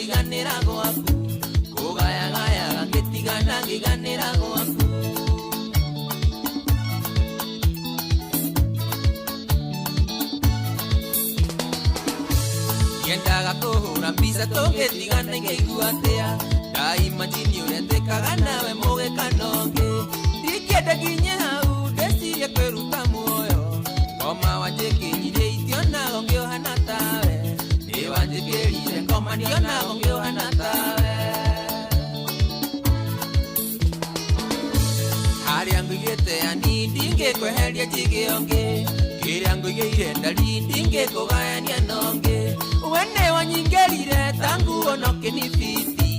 ngiganĩra gwaku Kũgayagayaga ngĩtigana ngiganĩra gwaku Nyendaga kũhũra mbica tũngĩtigana ingĩigua atĩa Ndaimajini ũrĩa twĩkaga nawe mũgĩkana ũngĩ Ndingĩenda nginye hau ndĩcirie kwĩruta muoyo Ngoma wanjĩkĩrire itionago ngĩũhana tawe Nĩ wanjĩkĩrire ngoma ndionago ngĩũhana tawe Harĩa ngũigĩte yani ndingĩkweheria njige ũngĩ Kĩrĩa ngũigĩire ndari ndingĩkũgayania na ũngĩ We nĩ wanyingĩrire ta nguo na ũkĩnibiti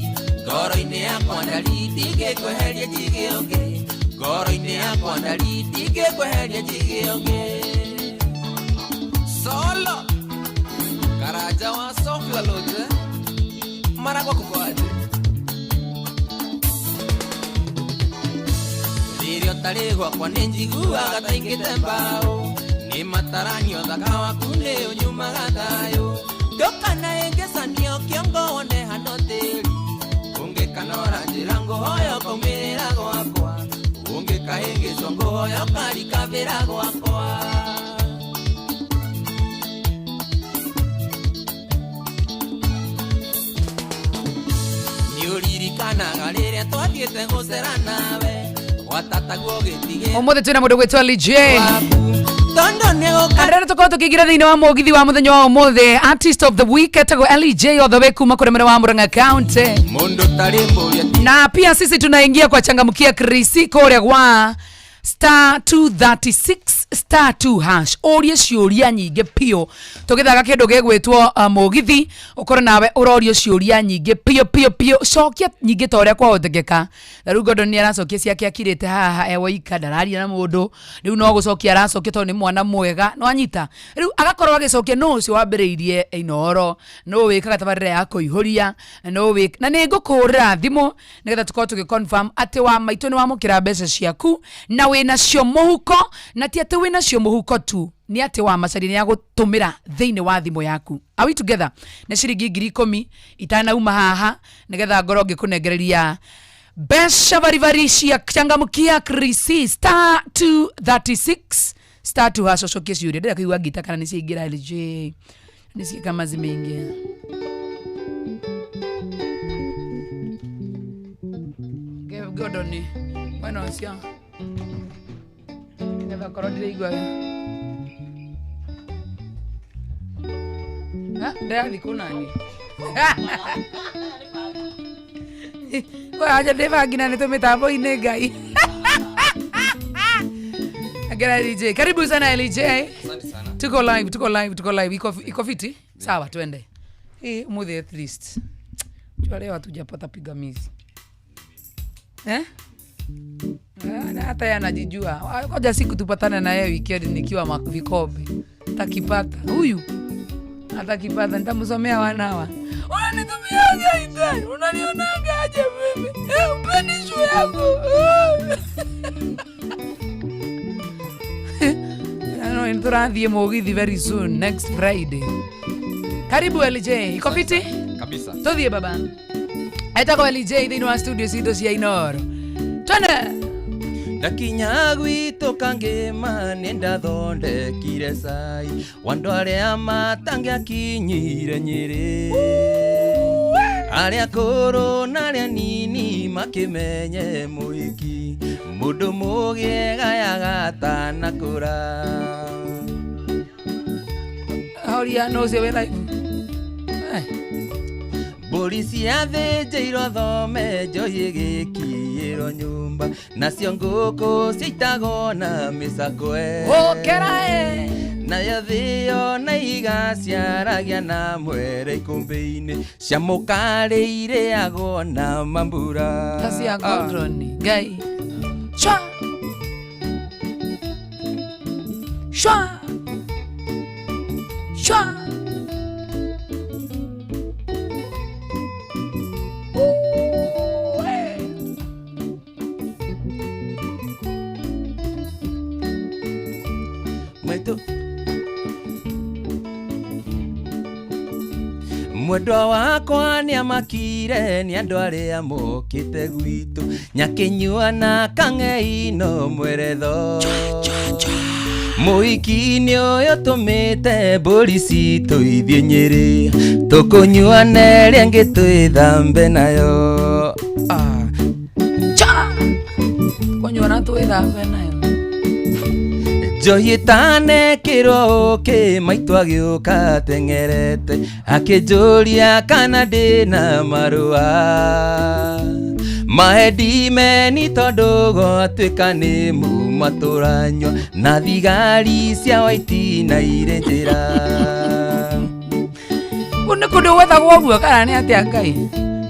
Ngoro-inĩ yakwa ndari ndingĩkweheria njige ũngĩ Ngoro-inĩ yakwa ndari ndingĩkweheria njige ũngĩ Solo Karaja wa Sofia Loje Maragwa kuko aje Rĩrĩa ũtarĩ gwakwa nĩ njiguaga ta ingĩte mbaũ Nĩ mataranio thaka waku nĩ ũnyumaga thayũ Ndũkanaĩngĩcanio kĩongo wone hano tĩri Ũngĩkanora njĩra ngũhoya ũkaumĩrĩra gwakwa Ũngĩkahĩngĩcwo ngũhoya ũkarikabĩra gwakwa Nĩ ũririkanaga rĩrĩa twathiĩte gũcera nawe Gwatataguo gĩtigĩ Ũmũthĩ twĩna mũndũ gwĩtwo LJ. Tondũ nĩ gũka Andũ tũkorwo tũkĩingĩra thĩinĩ wa mũgithi wa mũthenya wa ũmũthĩ artist of the week etagwo LJ all the way kuma kũrĩ mwena wa Murang'a County. Mũndũ tarĩ mbũria Na pia sisi tunaingia kwa changamkia Krisi kũrĩa gwa star 236 star 2 hash ũrie ciũria nyingĩ piũ tũgĩthaka kĩndũ gĩgwĩtwo mũgithi ũkorwo nawe ũrorio ciũria nyingĩ piũ piũ piũ cokia nyingĩ ta ũrĩa kwahotekeka na rĩu Gordon nĩ aracokia ciake akirĩte haha e woika ndararia na mũndũ rĩu no gũcokia aracokia tondũ nĩ mwana mwega no anyita rĩu agakorwo agĩcokia nũ ũcio wambĩrĩirie Inooro nũ wĩkaga tabarĩra ya kũihũria nũ wĩ na nĩ ngũkũhũrĩra thimũ nĩgetha tũkorwo tũgĩ confirm atĩ wa maitũ nĩ wamũkĩra mbeca ciaku na wĩnacio mũhuko na ti atĩ wĩnacio mũhuko tu nĩ atĩ wa macaria nĩ agũtũmĩra thĩinĩ wa thimũ yaku. Are we together? Nĩ ciringi 10,000 itanauma haha nĩgetha ngorwo ngĩkũnengereria mbeca baribari cia changamkia Krisi star 236 star 2 hash ũcokie ciũria ndĩrenda kũigua ngita kana nĩ ciaingĩra LJ nisikie kama zimeingia. Gordon mwena ũcio nĩgetha korwo ndĩraigua ndĩrathiĩ kũnani aja ndĩbangi na nĩ tũmĩtambo-inĩ ngai Ngera LJ. Karibu sana LJ. Asante sana. Tuko live, tuko live, tuko live. Iko fiti? Sawa, twende. Eh, umuthi at least. Jua leo hatujapata pigamizi. Eh? Ah, na hata yeye anajijua. Ngoja siku tupatane na yeye weekend nikiwa vikombe. Takipata. Huyu. Atakipata nitamsomea wanawa. Unanitumiaje ite? Unanionaga aje mimi? Eh, upendi shule yangu. No, nĩtũrathiĩ mũgithi very soon next Friday. Karibu LJ. Iko fiti? Kabisa. Tũthiĩ baba. Etagwo LJ thĩinĩ wa studio citũ cia Inooro. Twende. Ndakinya gwitũ kangĩma nĩ ndathondekire cai wa andũ arĩa matangĩakinyire Nyĩrĩ arĩa akũrũ na arĩa nini makĩmenye mũhiki mũndũ mũgĩ gayaga atanakũra. Horia no ũcio wĩ live. Eh. Mbũri ciathĩnjĩirwo thome njohi ĩgĩkiĩrwo nyũmba nacio ngũkũ ciaitagwo na mĩcakwe Ũkĩra ĩ. nayo thĩo na igaciaragia na mwere ikũmbĩ-inĩ cia mũkarĩ irĩagwo na mambura. Kazi ya Gordon. Ngai. Shwa. Shwa. Shwa. Ooh, eh. Mwetu Mwendwa wakwa nĩamakire nĩ andũ arĩa mokĩte gwitũ nyakĩnyua na kang'ei no mweretho mũhiki-inĩ ũyũ tũmĩte mbũri citũ ithiĩ Nyĩrĩ tũkũnyuana ĩrĩa ĩngĩ twĩthambe nayo. Ah. Cha! Kũnyua twĩthambe nayo. Njohi ĩtanekĩrwo ũkĩ maitũ agĩũka ateng'erete akĩnjũria kana ndĩna marũa mahendimeni tondũ gwatuĩka nĩ muma tũranyua na thigari cia waitina irĩ njĩra. Kũ nĩ kũndũ gwethagwo ũguo kana nĩ atĩa Ngai?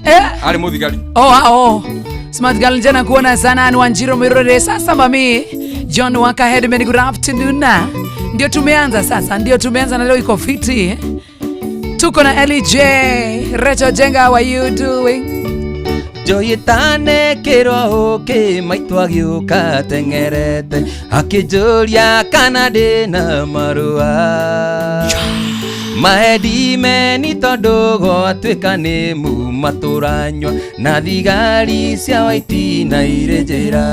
Eh? Arĩ mũthigari. Oh, ah, oh. Smart girl njana kuona sana ni Wanjiro Mirore. Sasa mami John Waka Headman, good afternoon. Ndio tumeanza sasa, ndio tumeanza na leo iko fiti. Tuko na Elly J, Rachel Jenga, how are you doing? Njohi ĩtanekĩrwo ũkĩ maitũ agĩũka ateng'erete akĩnjũria kana ndĩna marũa mahendimeni tondũ gwatuĩka nĩ muma tũranyua na thigari cia waitina irĩ njĩra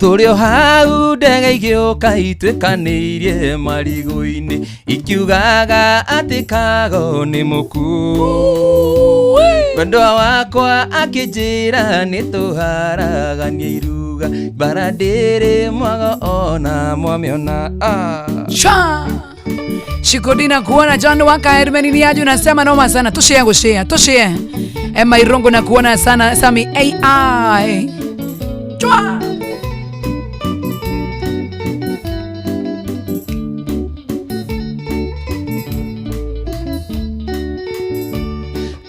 tũrĩ o hau ndege igĩũka ituĩkanĩirie marigũ-inĩ ikiugaga atĩ kago nĩ mũkuũ mwendwa wakwa akĩnjĩra nĩ tũharaganie iruga bara ndĩrĩ mwago ona mwamĩona. Ah. Cha! Shikodina kuona John Waka Headman ni aje unasema noma sana. Tushare kushare, tushare. Emma Irongo na kuona sana Sami AI. Chwa!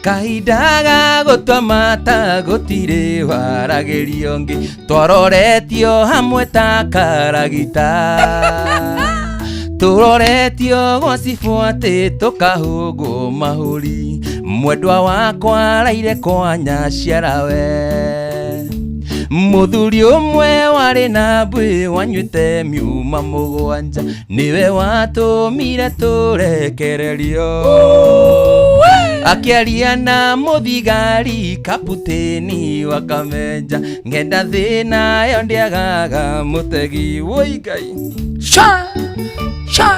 Kahinda ga gũtua mata gũtirĩ waragĩrio ngĩ twaroretio hamwe ta karagita tũroretio gwa cibũ atĩ tũkahũngwo mahũri mwendwa wakwa araire kwa nyaciarawe mũthuri ũmwe warĩ na mbũĩ wanyuĩte miuma mũgwanja nĩwe watũmire tũrekererio akĩaria na mũthigari kaputeni wa Kamenja ngenda thĩna yo ndĩagaga mũtegi woi Ngai. Sha! Sha!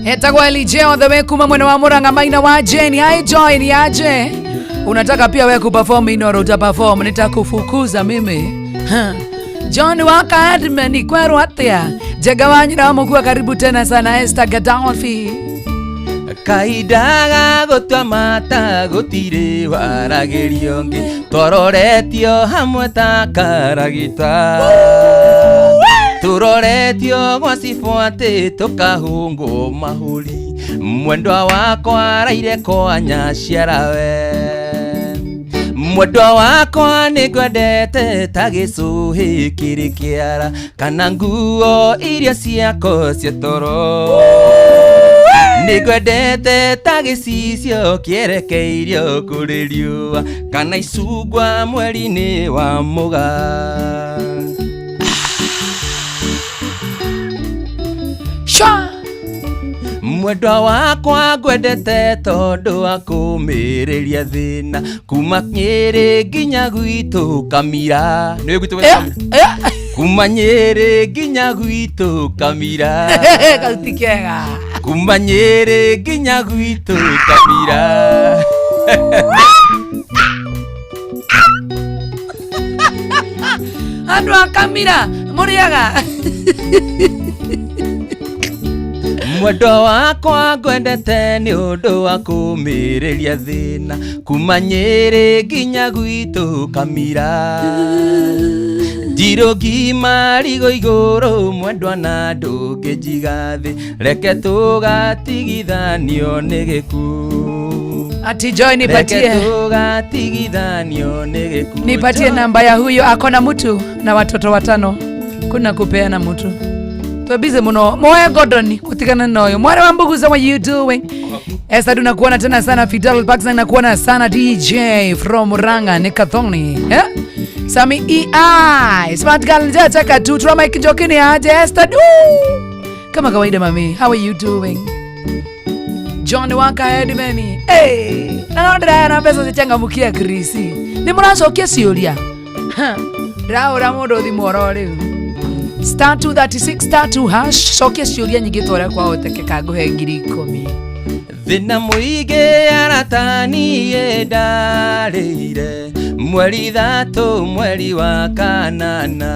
Etagwo Elly J on the way kuma mwena wa Murang'a Maina wa Jane. Hi Joy, ni aje? Unataka pia wewe kuperform Inoro, utaperform nitakufukuza mimi. Ha. John Waka Admin kwerwo atia? Njega wa nyina wa mũkua karibu tena sana Esther Gaddafi. Kahinda ga gũtua mata gũtirĩ waragĩrio ngĩ twaroretio hamwe ta karagita tũroretio gwa cibũ atĩ tũkahũngwo mahũri mwendwa wakwa araire kwa nyaciarawe mwendwa wakwa nĩ ngwendete ta gĩcũhĩ kĩrĩ kĩara kana nguo iria ciako cia toro nĩ ngwendete ta gĩcicio kĩerekeirio kũrĩ riũa kana icungwa mweri-inĩ wa mũgaa. Sha! Mwendwa wakwa ngwendete tondũ wa kũmĩrĩria thĩna kuma Nyĩrĩ nginya gwitũ Kamira nĩwe gwitũ Eh, eh. kuma Nyĩrĩ nginya gwitũ Kamira. Kauti kega. Kuma Nyĩrĩ nginya gwitũ Kamira. Andũ a Kamira mũrĩaga. Mwendwa wakwa ngwendete nĩ ũndũ wa kũmĩrĩria thĩna kuma Nyĩrĩ nginya gwitũ Kamira njirũ ngima rigo igũrũ mwendwa na ndũngĩnjiga thĩ reke tũgatigithanio nĩ gĩkuũ. Ati Joy Reke nipatie. Tũgatigithanio nĩ gĩkuũ. Nipatie namba ya huyo akona mtu na watoto watano. Kuna kupeana mtu. Twebize muno. Moya Gordon kutikana noyo. Mwana wa Mbugu, what you doing? Esther tunakuona tena sana Fidel Baxan nakuona sana DJ from Murang'a ni Kathoni. Eh? Sami EI. Smart girl njataka tu Trauma Kinjokini aje Esther. Du. Kama kawaida mami, how are you doing? John Waka Edmeni. Hey, na no ndĩraheana mbeca cichangamkia Chris. Nĩ mũracokia ciũria? Ndĩrahũra mũndũ thimũ oro rĩu. Star 236 star 2 hash, cokia ciũria nyingĩ ta ũrĩa kwahotekeka ngũhe 10,000. Thĩna mũingĩ arataniĩ ndarĩire mweri 3 mweri wa kanana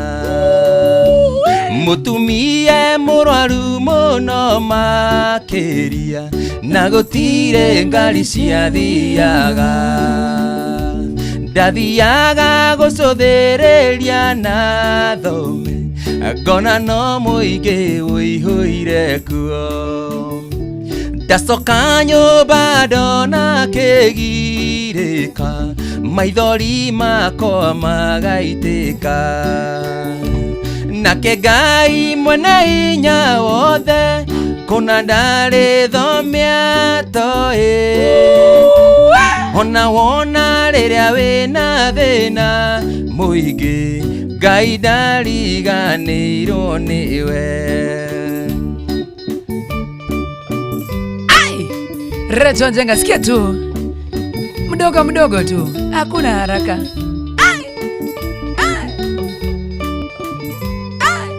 mũtumia mũrwaru mũno makĩria na gũtirĩ ngari ciathiaga ndathiaga gũcũthĩrĩria na thome ngona no mũingĩ ũihũire kuo ndacoka nyũmba ndona kĩgirĩka maithori makwa magaitĩka nake Ngai mwene hinya wothe kũna ndarĩ thomia toĩ ona wona rĩrĩa wĩna thĩna mũingĩ Ngai ndariganĩirwo nĩwe. Ai! Recho Njenga, sikia tu mdogo mdogo tu, hakuna haraka. Ai! Ai! Ai!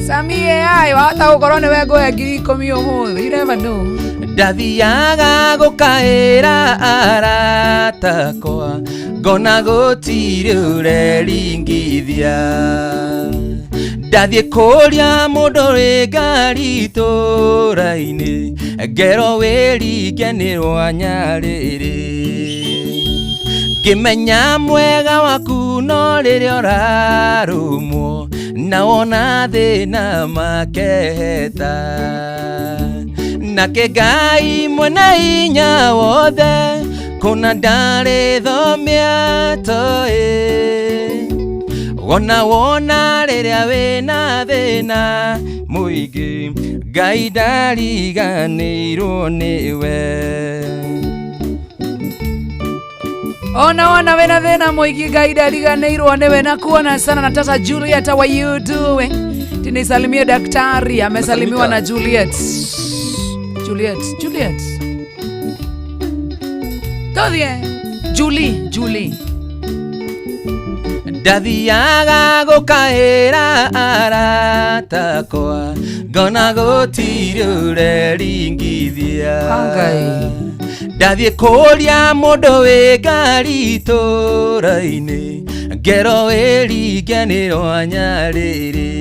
Samie ai wahota gũkorwo nĩwe ngũhe 10,000 ũmũthĩ, you never know. Ndathiaga gũkaĩra aratakwa ngona gũtirĩ ũreringithia ndathiĩ kũria mũndũ wĩ ngari itũra-inĩ ngero wĩringe nĩ rwa Nyarĩrĩ ngĩmenya mwega waku no rĩrĩa ũrarũmwo na wona thĩna makeheta nake Ngai mwene hinya wothe kũna ndarĩ thomia toĩ wona wona rĩrĩa wĩna thĩna mũingĩ Ngai ndariganĩirwo nĩwe. Ona wona wena thĩna mũingĩ Ngai ndariganĩirwo nĩwe. Na kuona sana Natasha Juliet, how are you doing? Tinisalimie daktari, amesalimiwa na Juliet. Juliet, Juliet. Tuthie. Julie, Julie. Ndathiaga gũkaĩra aratakwa ngona gũtirĩ ũreringithia Ngai. ndathiĩ kũria mũndũ wĩ ngari itũra-inĩ ngero wĩringe nĩ rwa Nyarĩrĩ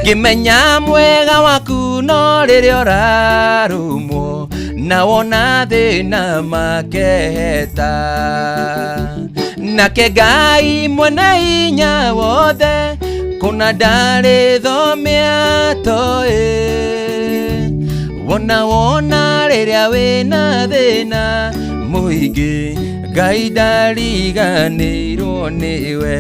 ngĩmenya mwega waku no rĩrĩa ũrarũmwo na wona thĩna makeheta nake Ngai mwene hinya wothe kũna ndarĩ thomia toĩ wona wona rĩrĩa wĩna thĩna mũingĩ Ngai ndariganĩirwo nĩwe.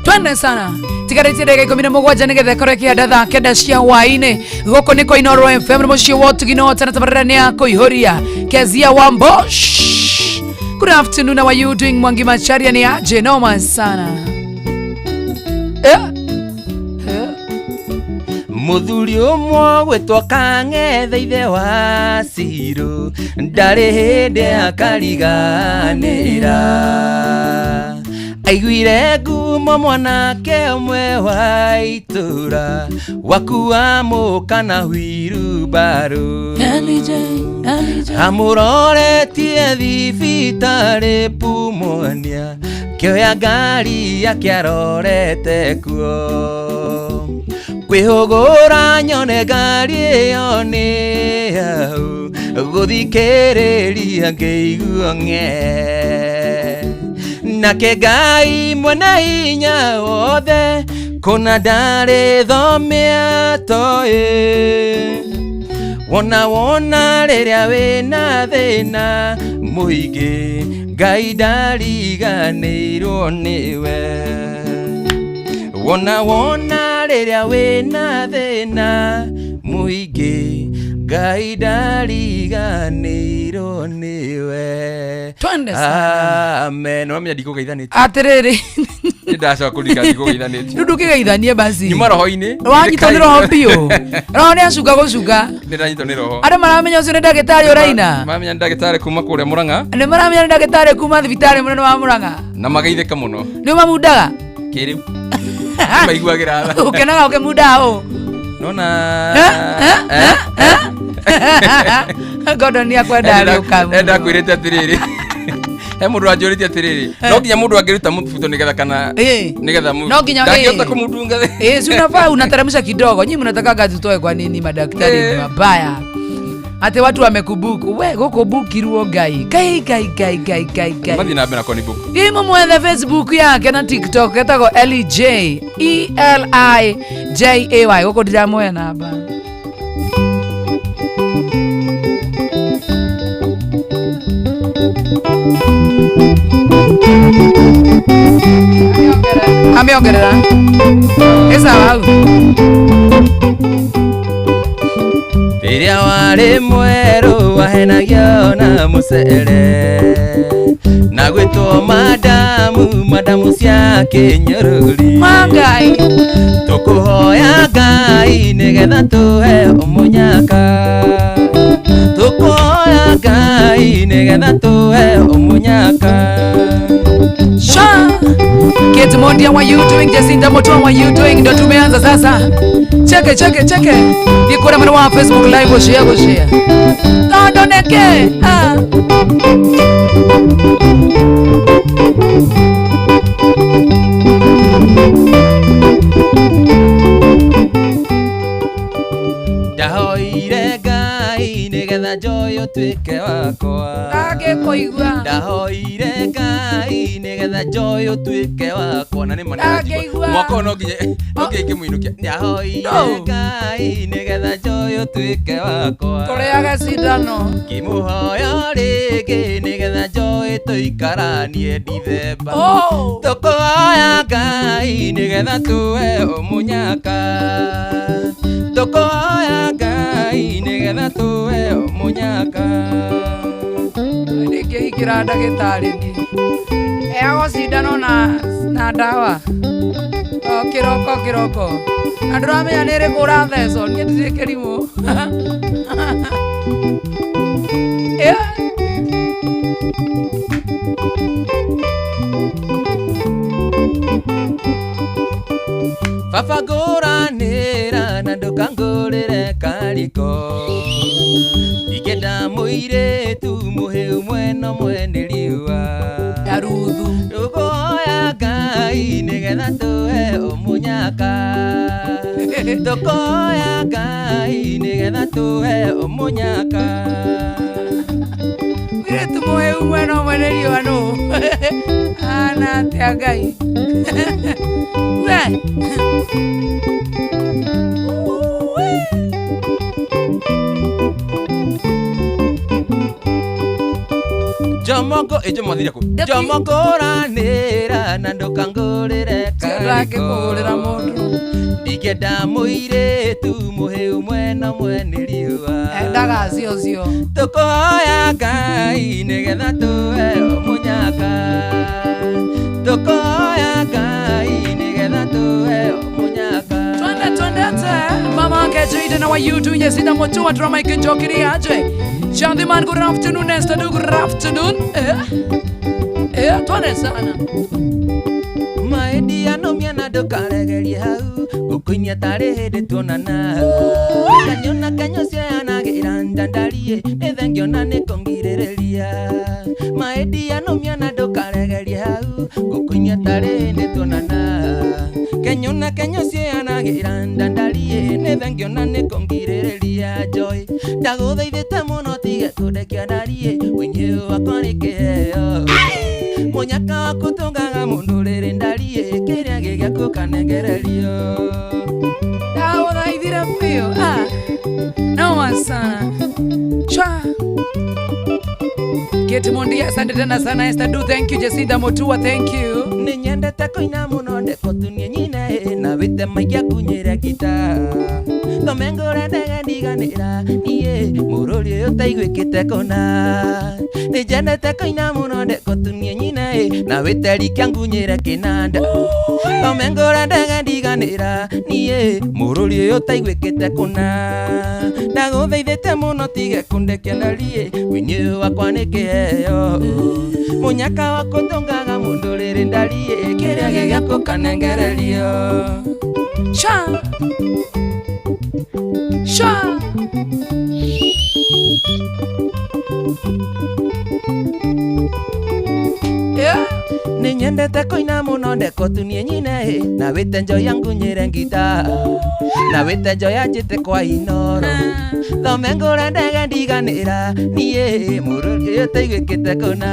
Twende sana. Tigarĩtie ndagĩka 17 nĩgetha ĩkorwo ĩkĩhanda thaa 9 cia hwaĩ-inĩ. Gũkũ nĩ kwa Inooro FM, nĩ mũciĩ wa ũtugi na ũtana tabarĩra nĩ ya kũihũria. Kezia Wambosh. Good afternoon, how are you doing? Mwangi Macharia ni aje? Noma sana. Eh? Eh? Mũthuri ũmwe gwĩtwo Kang'ethe ithe wa Cirũ ndarĩ hĩndĩ akariganĩra aiguire ngumo mwanake ũmwe wa itũra wakua mũka na huirubarũ amũroretie thibitarĩ pumwania kĩoya ngari yake arorete kuo kwĩhũgũra nyone ngari ĩyo nĩ yau gũthikĩrĩria ngĩigua ng'e nake Ngai mwene hinya wothe kũna ndarĩ thomia toĩ wona wona rĩrĩa wĩna thĩna mũingĩ Ngai ndariganĩirwo nĩwe wona wona rĩrĩa wĩna thĩna mũingĩ Ngai ndariganĩirwo nĩwe. Twende sana. Amen. Wamenya ndikũgeithanĩtie. Atĩrĩrĩ. Nĩ ndacoka kũririkana ndikũgeithanĩtie. Rĩu ndũkĩgeithanie basi. Nyuma roho-inĩ. Wanyitwo nĩ roho biũ. Roho nĩ acuka gũcuka. Nĩ ndanyitwo nĩ roho. Andũ maramenya ũcio nĩ ndagĩtarĩ ũraina. Maramenya nĩ ndagĩtarĩ kuma kũrĩa Mũrang'a. Nĩ maramenya nĩ ndagĩtarĩ kuma thibitarĩ mũnene wa Mũrang'a. Na mageithĩka mũno. Nĩ ũmamundaga? Kĩrĩu. Maiguagĩra tha. Ũkenaga ũkĩmundaga ũ? Nona. Gordon nĩ akwenda arĩũka. Ndakwĩrĩte atĩrĩrĩ. He mũndũ wanjũrĩtie atĩrĩrĩ. No nginya mũndũ angĩruta mũbuto nĩgetha kana nĩgetha No nginya ndangĩhota kũmũndunga. Eh, si unafaa unateremsha kidogo. Nyinyi mnatakaga tutoe kwa nini madaktari ni mabaya? Ate watu wamekubuku. We gũkũbukirwo Ngai. Kai kai kai kai kai kai. Mathiĩ na mbere na konibook. Imo mwethe Facebook yake na TikTok etagwo LJ E L I J A Y. Gũkũ ndiramũhe namba. Amĩongerera. Ĩ sawa hau. Rĩrĩa warĩ mwerũ wahenagio na mũcere na gwĩtwo madamu madamu cia kĩnyũrũri. Mangai. Tũkũhoya Ngai nĩgetha tũhe ũmũnyaka. Tũkũhoya Ngai nĩgetha tũhe ũmũnyaka. Sha. Kate Mondia, what you doing? Jacinta Mutua, what you doing? Ndo tumeanza sasa. Cheke cheke cheke. Ikora mwana wa Facebook live go share go share. Tondo neke. Ah. Ndahoire Ngai nĩgetha njoy ũtuĩke wakwa. Ndangĩkũigua. Ndahoire Ngai nĩgetha njoy ũtuĩke wakwa. Na nĩ ma Ndangĩigua. Mwaka ũyũ no nginya ingĩmũinũkia. Ndahoire No. Ngai nĩgetha njoy ũtuĩke wakwa. Tũrĩage cindano. Ngĩmũhoya rĩngĩ nĩgetha njoy tũikaranie Dithemba. Oh. Tũkũhoya Ngai nĩgetha tũhe ũmũnyaka. Tũkũhoya Ngai nĩgetha tũhe ũmũnyaka. Ndingĩhikĩra ndagĩtarĩ niĩ. Heagwo cindano na ndawa. O kĩroko kĩroko. Na ndũramenya nĩ ĩrĩkũ ũrathecwo. Niĩ ndirĩ kĩrimũ. Yeah. Baba ngũranĩra na ndũkangũrĩre kariko. Ingĩenda mũirĩtu mũhĩu mwena mwene riũa. Ndaruthu. Tũkũhoya Ngai nĩgetha tũhe ũmũnyaka. Tũkũhoya Ngai nĩgetha tũhe ũmũnyaka. Mũirĩtu mũhĩu mwena ũmwe nĩ riũa nũ. Ana atĩa Ngai. We. Jomo Jomo athire kũ? Jomo ngũranĩra na ndũkangũrĩre kariko. Ndangĩkũgũrĩra mũndũ. Ndingĩenda mũirĩtu mũhĩu mwena mwene riũa. Endaga cio cio. Tũkũhoya Ngai nĩgetha tũhe ũmũnyaka. Tũkũhoya Ngai nĩgetha tũhe ũmũnyaka. Twende twendete. Mama yake Jayden, how are you doing? Jacinta Mutua, drama ikinjokiri aje. Shandiman, good afternoon. Esther, good afternoon. Twende sana. Maendia no mĩana ndũkaregerie hau ngũkũinia tarĩ hĩndĩ tuonana. Kanyona kanyo ciayanagĩra ndandariĩ nĩ thengiona nĩ kũngirĩrĩria. Maendia no mĩana ndũkaregerie hau ngũkũinia tarĩ hĩndĩ tuonana. Kenyona kenyo ciayanagĩra ndandariĩ nĩ thengiona nĩ kũngirĩrĩria. Joy ndagũthaithĩte mũno tige kũndekia ndariĩ wĩnyihĩu wakwa nĩ kĩheo. Mũnyaka waku tũngaga mũndũ rĩrĩ ndariĩ kĩrĩa gĩgĩaku kanengererio. Ndagũthaithire biũ. Ah. Noma sana. Chwa. Kate Mondia, asante tena sana. Esther Du, thank you. Jacinta Mutua, thank you. Nĩ nyendete kũina mũno ndeko tunie nyine na wĩte maingĩ akunyĩre ngita. Thome ngũre ndege ndiganĩra niĩ mũrũri ũyũ ũtaiguĩkĩte kũna. Nĩnjendete kũina mũno ndekũtunie nyina ĩ na wĩteri kĩangunyĩre kĩnanda. Thome ngũre ndege ndiganĩra niĩ mũrũri ũyũ ũtaiguĩkĩte kũna. Ndagũthaithĩte mũno tige kũndekia ndariĩ wĩini ũyũ wakwa nĩ kĩheo. Mũnyaka wa kũtũngaga mũndũ rĩrĩ ndariĩ kĩrĩa gĩgĩakũkanengererio. Sha. Sha. Yeah. Nĩnyendete kũina mũno ndekũtunie nyina ĩ na wĩte njoya ngunyĩre ngita na wĩte njoya njĩte kwa inoro. Thome ngũre ndege ndiganĩra niĩ mũrũri ũyũ ũtaiguĩkĩte kũna.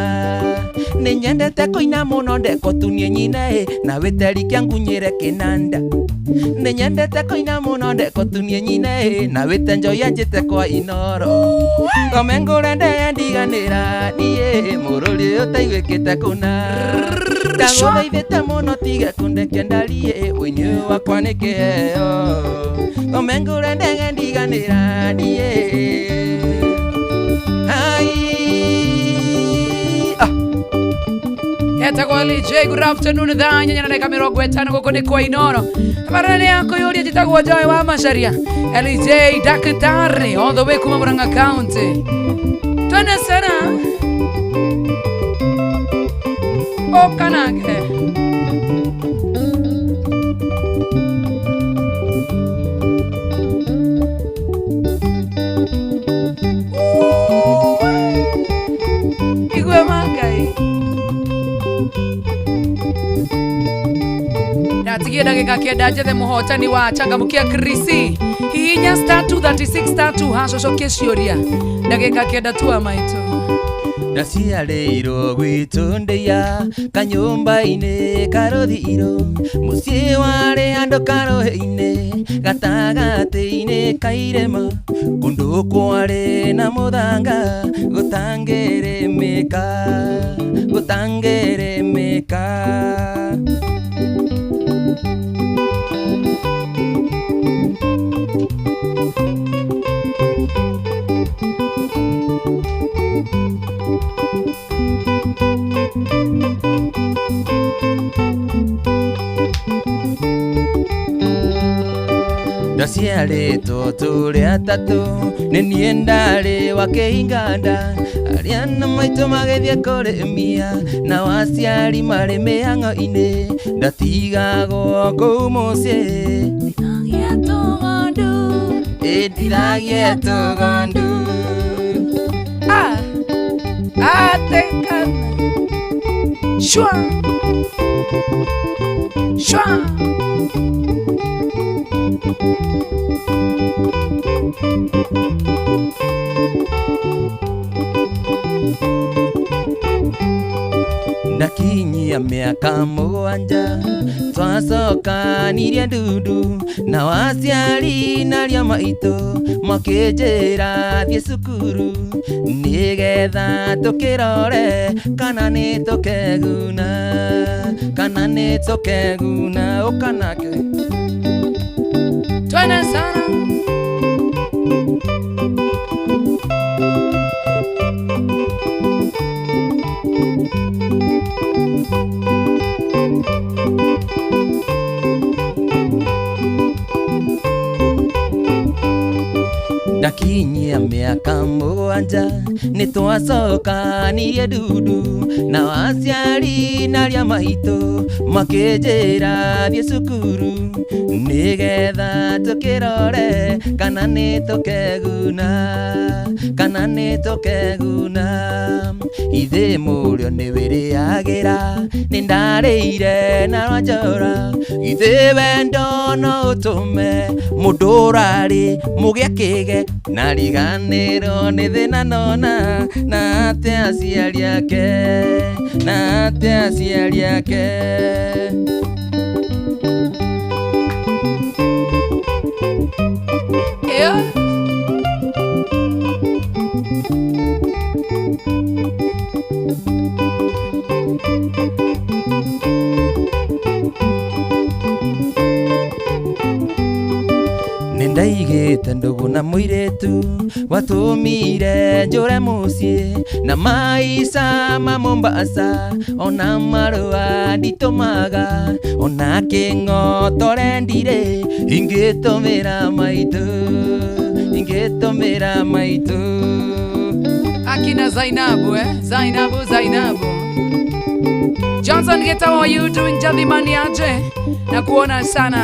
Nĩnyendete kũina mũno ndekũtunie nyina ĩ na wĩte rikia ngunyĩre kĩnanda. Nĩnyendete kũina mũno ndekũtunie nyina ĩ na wĩte njoya njĩte kwa inoro. Thome ngũre ndege ndiganĩra niĩ mũrũri ũyũ ũtaiguĩkĩte kũna. Ndagũthaithĩte mũno tige kũndekia ndariĩ ũini ũyũ wakwa nĩ kĩheo. Thome ngũre ndege ndiganĩra niĩ. Hai. Ah. Etagwo LJ, good afternoon, thaa inyanya na ndagĩka mĩrongo ĩtano gũkũ nĩ kwa Inoro. Tabarĩra nĩ ya kũyũria njĩtagwo Joy wa Macharia. LJ daktari all the way kuma Murang'a County. Twende sana. Okanake. Igwe mangai. Ndatigie ndagĩka kenda njethe mũhotani wa changamkia Krisi. Hihinya star 236 star 2 hash ũcokie ciũria. Ndagĩka kenda tua maitũ. Ndaciarĩirwo gwitũ ndĩya kanyũmba-inĩ karũthiro mũciĩ warĩ handũ karũhĩ-inĩ gatagatĩ-inĩ ka irĩma kũndũ kwarĩ na mũthanga gũtangĩrĩmĩka gũtangĩrĩmĩka. Ndaciarĩtwo tũrĩ atatũ nĩ niĩ ndarĩ wa kĩhinganda arĩa na maitũ magĩthiĩ kũrĩmia na waciari marĩ mĩhang'o-inĩ ndatigagwo kũu mũciĩ ndiragia tũgondu. Ah. Atekana. Shwa. Shwa. Ndakinyia mĩaka mũgwanja twacokanirie ndundu na waciari naria maitũ makĩnjĩra thiĩ cukuru nĩgetha tũkĩrore kana nĩ tũkeguna kana nĩ tũkeguna ũkanake. Twende sana. Ndakinyia mĩaka mũgwanja nĩ twacokanirie ndundu na waciari naria maitũ makĩnjĩra thiĩ cukuru nĩgetha tũkĩrore kana nĩ tũkeguna kana nĩ tũkeguna. Ithe mũrĩo nĩ wĩrĩagĩra nĩ ndarĩire na rwanjora ithe wendo no ũtũme mũndũ ũrarĩ mũgĩa kĩge na riganĩrwo nĩ thĩna nona na ate aciari ake na ate aciari ake. Yeah. Ndigĩte ndũgũ na mũirĩtu watũmire njũre mũciĩ na maica ma Mombasa ona marũa nditũmaga ona kĩng'otore ndirĩ ingĩtũmĩra maitũ ingĩtũmĩra maitũ. Akina Zainabu, eh? Zainabu, Zainabu. Johnson Geta, how are you doing? Jadhimani aje? Na kuona sana.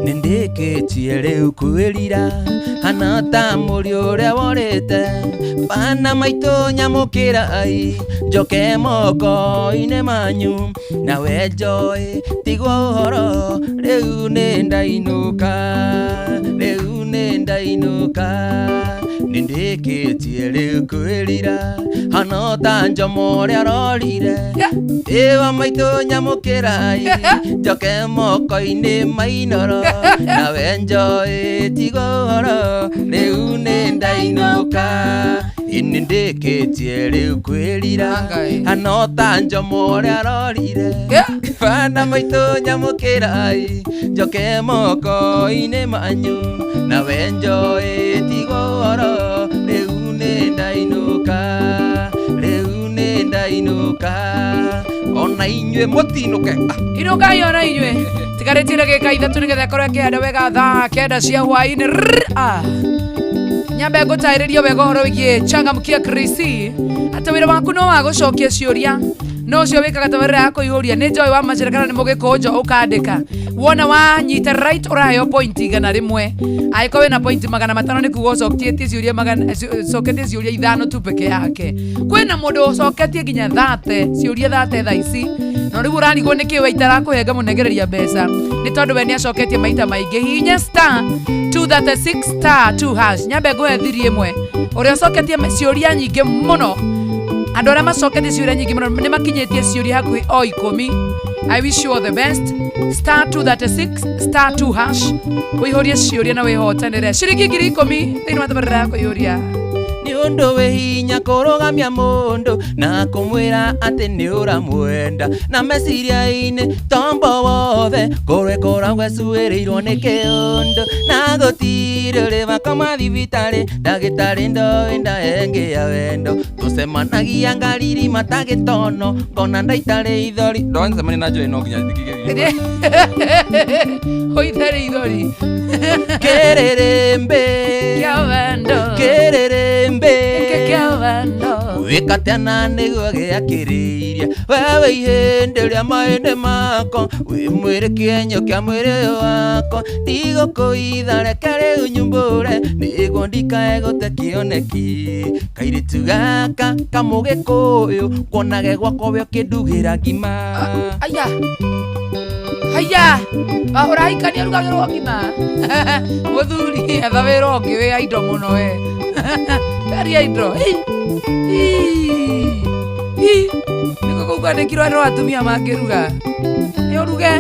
Nĩndĩkĩtie rĩu kwĩrira hana ta mũriũ ũrĩa worĩte bana maitũ nyamũkĩra ai njoke moko-inĩ manyu nawe Joy tigwo ũhoro rĩu nĩ ndainũka rĩu nĩ ndainũka. Nĩndĩkĩtie rĩu kwĩrira hana ta njomo ũrĩa arorire ĩwa maitũ nyamũkĩra ai njoke moko-inĩ mainoro nawe Joy tigwo ũhoro rĩu nĩ ndainũka. Nĩndĩkĩtie rĩu kwĩrira hana ta njomo ũrĩa arorire bana maitũ nyamũkĩra ai njoke moko-inĩ manyu nawe Joy tigwo ũhoro rĩu nĩ ndainũka rĩu nĩ ndainũka ona inyuĩ mũtinũke. Inũkai ona inyuĩ tigarĩtie ndagĩka ithatũ nĩgetha ĩkorwo ĩkĩhanda wega thaa kenda cia hwaĩ-inĩ. Nyambe ngũtarĩrie wega ũhoro wĩgiĩ changamkia Krisi atĩ wĩra waku no wa gũcokia ciũria no ũcio wĩkaga tabarĩra ya kũihũria nĩ Joy wa Macera kana nĩ mũgĩkũnjo ũkandĩka wona wanyita right ũraheo point 100 angĩkorwo wĩna point 500 nĩ kuga ũcoketie ciũria ũcoketie ciũria ithano tu peke yake. Kwĩna mũndũ ũcoketie nginya 30 ciũria 30 thaa ici no rĩu ũrarigwo nĩkĩ we itarakũhe ngamũnengereria mbeca nĩ tondũ we nĩ acoketie maita maingĩ. Hihinya star 236 star 2 hash nyambe ngũhe thiri ĩmwe ũrĩa ũcoketie ciũria nyingĩ mũno. Andũ arĩa macoketie ciũria nyingĩ mũno nĩ makinyĩtie ciũria hakuhĩ o 10. I wish you all the best. Star 236 star 2 hash ũihũrie ciũria na wĩhotanĩre ciringi 10,000 thĩinĩ wa tabarĩra ya kũihũria. Nĩ ũndũ wĩ hinya kũrũgamia mũndũ na kũmwĩra atĩ nĩ ũramwenda na meciria-inĩ tombo wothe kũrwekora gwecuĩrĩirwo nĩ kĩũndũ na gũtirĩ ũrĩ makoma thibitarĩ ndagĩtarĩ ndoĩ ndaengĩa wendo tũcemanagia ngariri matagĩtono ngona ndaitarĩ ithori ndwancemania na Joy no nginya thikĩrĩrie ũithere ithori kĩrĩrĩmbĩ kĩa wendo kĩrĩrĩmbĩ kĩa wendo wĩkatena nĩguo gĩakĩrĩirie wewe ihĩndĩ rĩa maĩndĩ makwa wĩ mwĩrĩ kĩenyo kĩa mwĩrĩ wakwa ndigũkũitha reke rĩu nyumbũre nĩguo ndikae gũte kĩoneki kairĩtu gaka kamũgĩkũyũ kuonage gwakwa we ũkĩndugĩra ngima. Aya haya ũrahikania rugagĩrwo ngima mũthuri etha wĩra ũngĩ wĩ aindo mũno we aria indo nĩkũ kũu kwandĩkirwo andũ atumia mangĩruga nĩ ũruge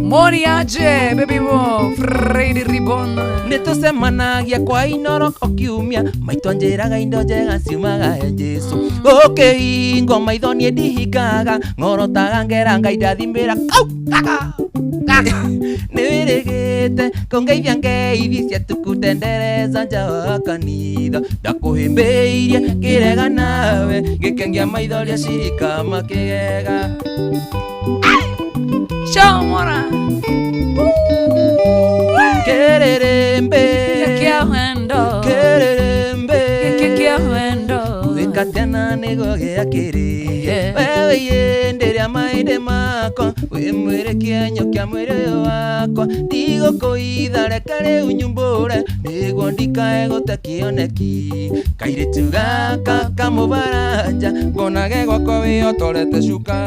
Moni aje baby mo Freddy Ribbon nĩ tũcemanagia kwa inoro o kiumia maitũ anjĩraga indo njega ciumaga he Jesũ gũkĩhingwo maitho niĩ ndihingaga ng'orotaga ngera Ngai ndathimĩra kau kaka nĩwĩrĩgĩte kũngeithia ngeithi cia tukutendereza nja wa kanitha ndakũhĩmbĩirie ngĩrega nawe ngĩkengia maitho rĩa cirika makĩgega. Chomora Kĩrĩrĩmbĩ kĩa wendo kĩrĩrĩmbĩ kĩa wendo wĩkatena nĩguo gĩakĩrĩirie wewe ihĩndĩ rĩa maĩndĩ makwa wĩ mwĩrĩ kĩenyo kĩa mwĩrĩ wakwa ndigũkũitha reke rĩu nyumbũre nĩguo ndikae gũte kĩoneki kairĩtu gaka kamũbaranja ngonage gwakwa wĩyotorete cuka.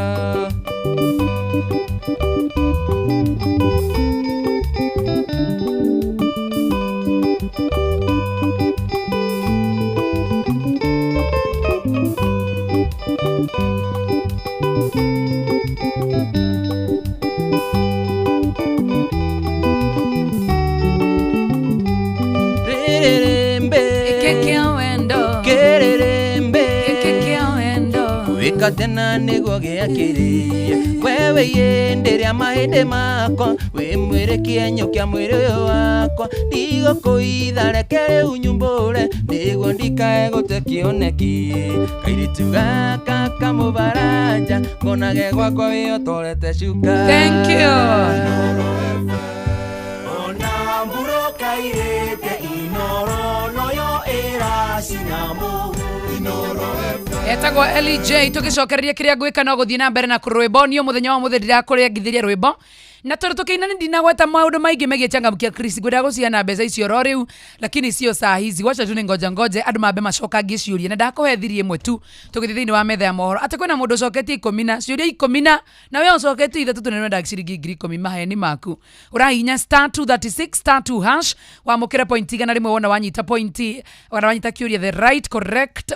Rĩrĩrĩmbĩ kĩa wendo Ngwĩka tena nĩguo gĩakĩrĩrie wewe yĩndĩ rĩa mahĩndĩ makwa wĩ mwĩrĩ kĩenyũ kĩa mwĩrĩ ũyũ wakwa ndigũkũitha reke rĩu nyumbũre nĩguo ndikae gũte kĩoneki kairĩtu gaka kamũbaranja ngonage gwakwa wĩyotorete cuka. Thank you. Etagwo LJ tugicokereria kiria ngwika no guthie na mbere na kurwimbo ni muthenya wa muthi ndirakũrengithirie rwimbo na tondu tukiina ni ndinagweta maundu maingi megie changamkia Chris ngwenda guciana mbeca icio ro riu lakini sio saa hizi wacha tu ni ngoja ngoje andu mambe macokangie ciuria na ndakuhe thiri imwe tu tugithie thiini wa metha ya mohoro ati kwina mundu ucoketie 10 na ciuria 10 na we ucoketie 3 tunenenda ciringi 10,000 maheni maku urahinya *236 *2 hash wamukira point 100 wona wanyita point wona wanyita kiuria the right correct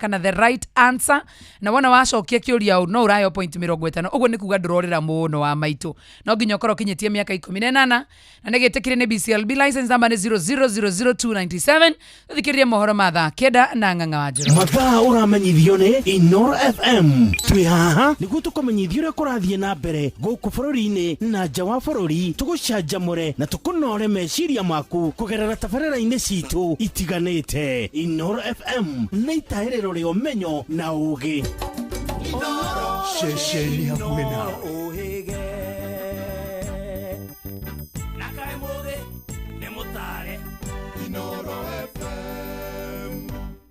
kana the right answer na wona wacokia kiuria no urayo point 50 uguo ni kuga ndurorera muno wa maitu no nginya ukorwo ukinyitie miaka 18 na nĩgĩtĩkire nĩ BCLB license number nĩ 0000297 thikĩrĩrie mohoro ma thaa 9 na ng'ang'a wa Njoroge. Mathaa ũramenyithio nĩ Inoro FM. Twĩ haha nĩguo tũkũmenyithia ũrĩa kũrathiĩ na mbere gũkũ bũrũri-inĩ na nja wa bũrũri, tũgũcanjamũre na tũkũnore meciria maku kũgerera tabarĩra-inĩ citũ itiganĩte. Inoro FM nĩ itahĩrĩro rĩa ũmenyo na ũũgĩ. Ceceni hakuhĩ nawe.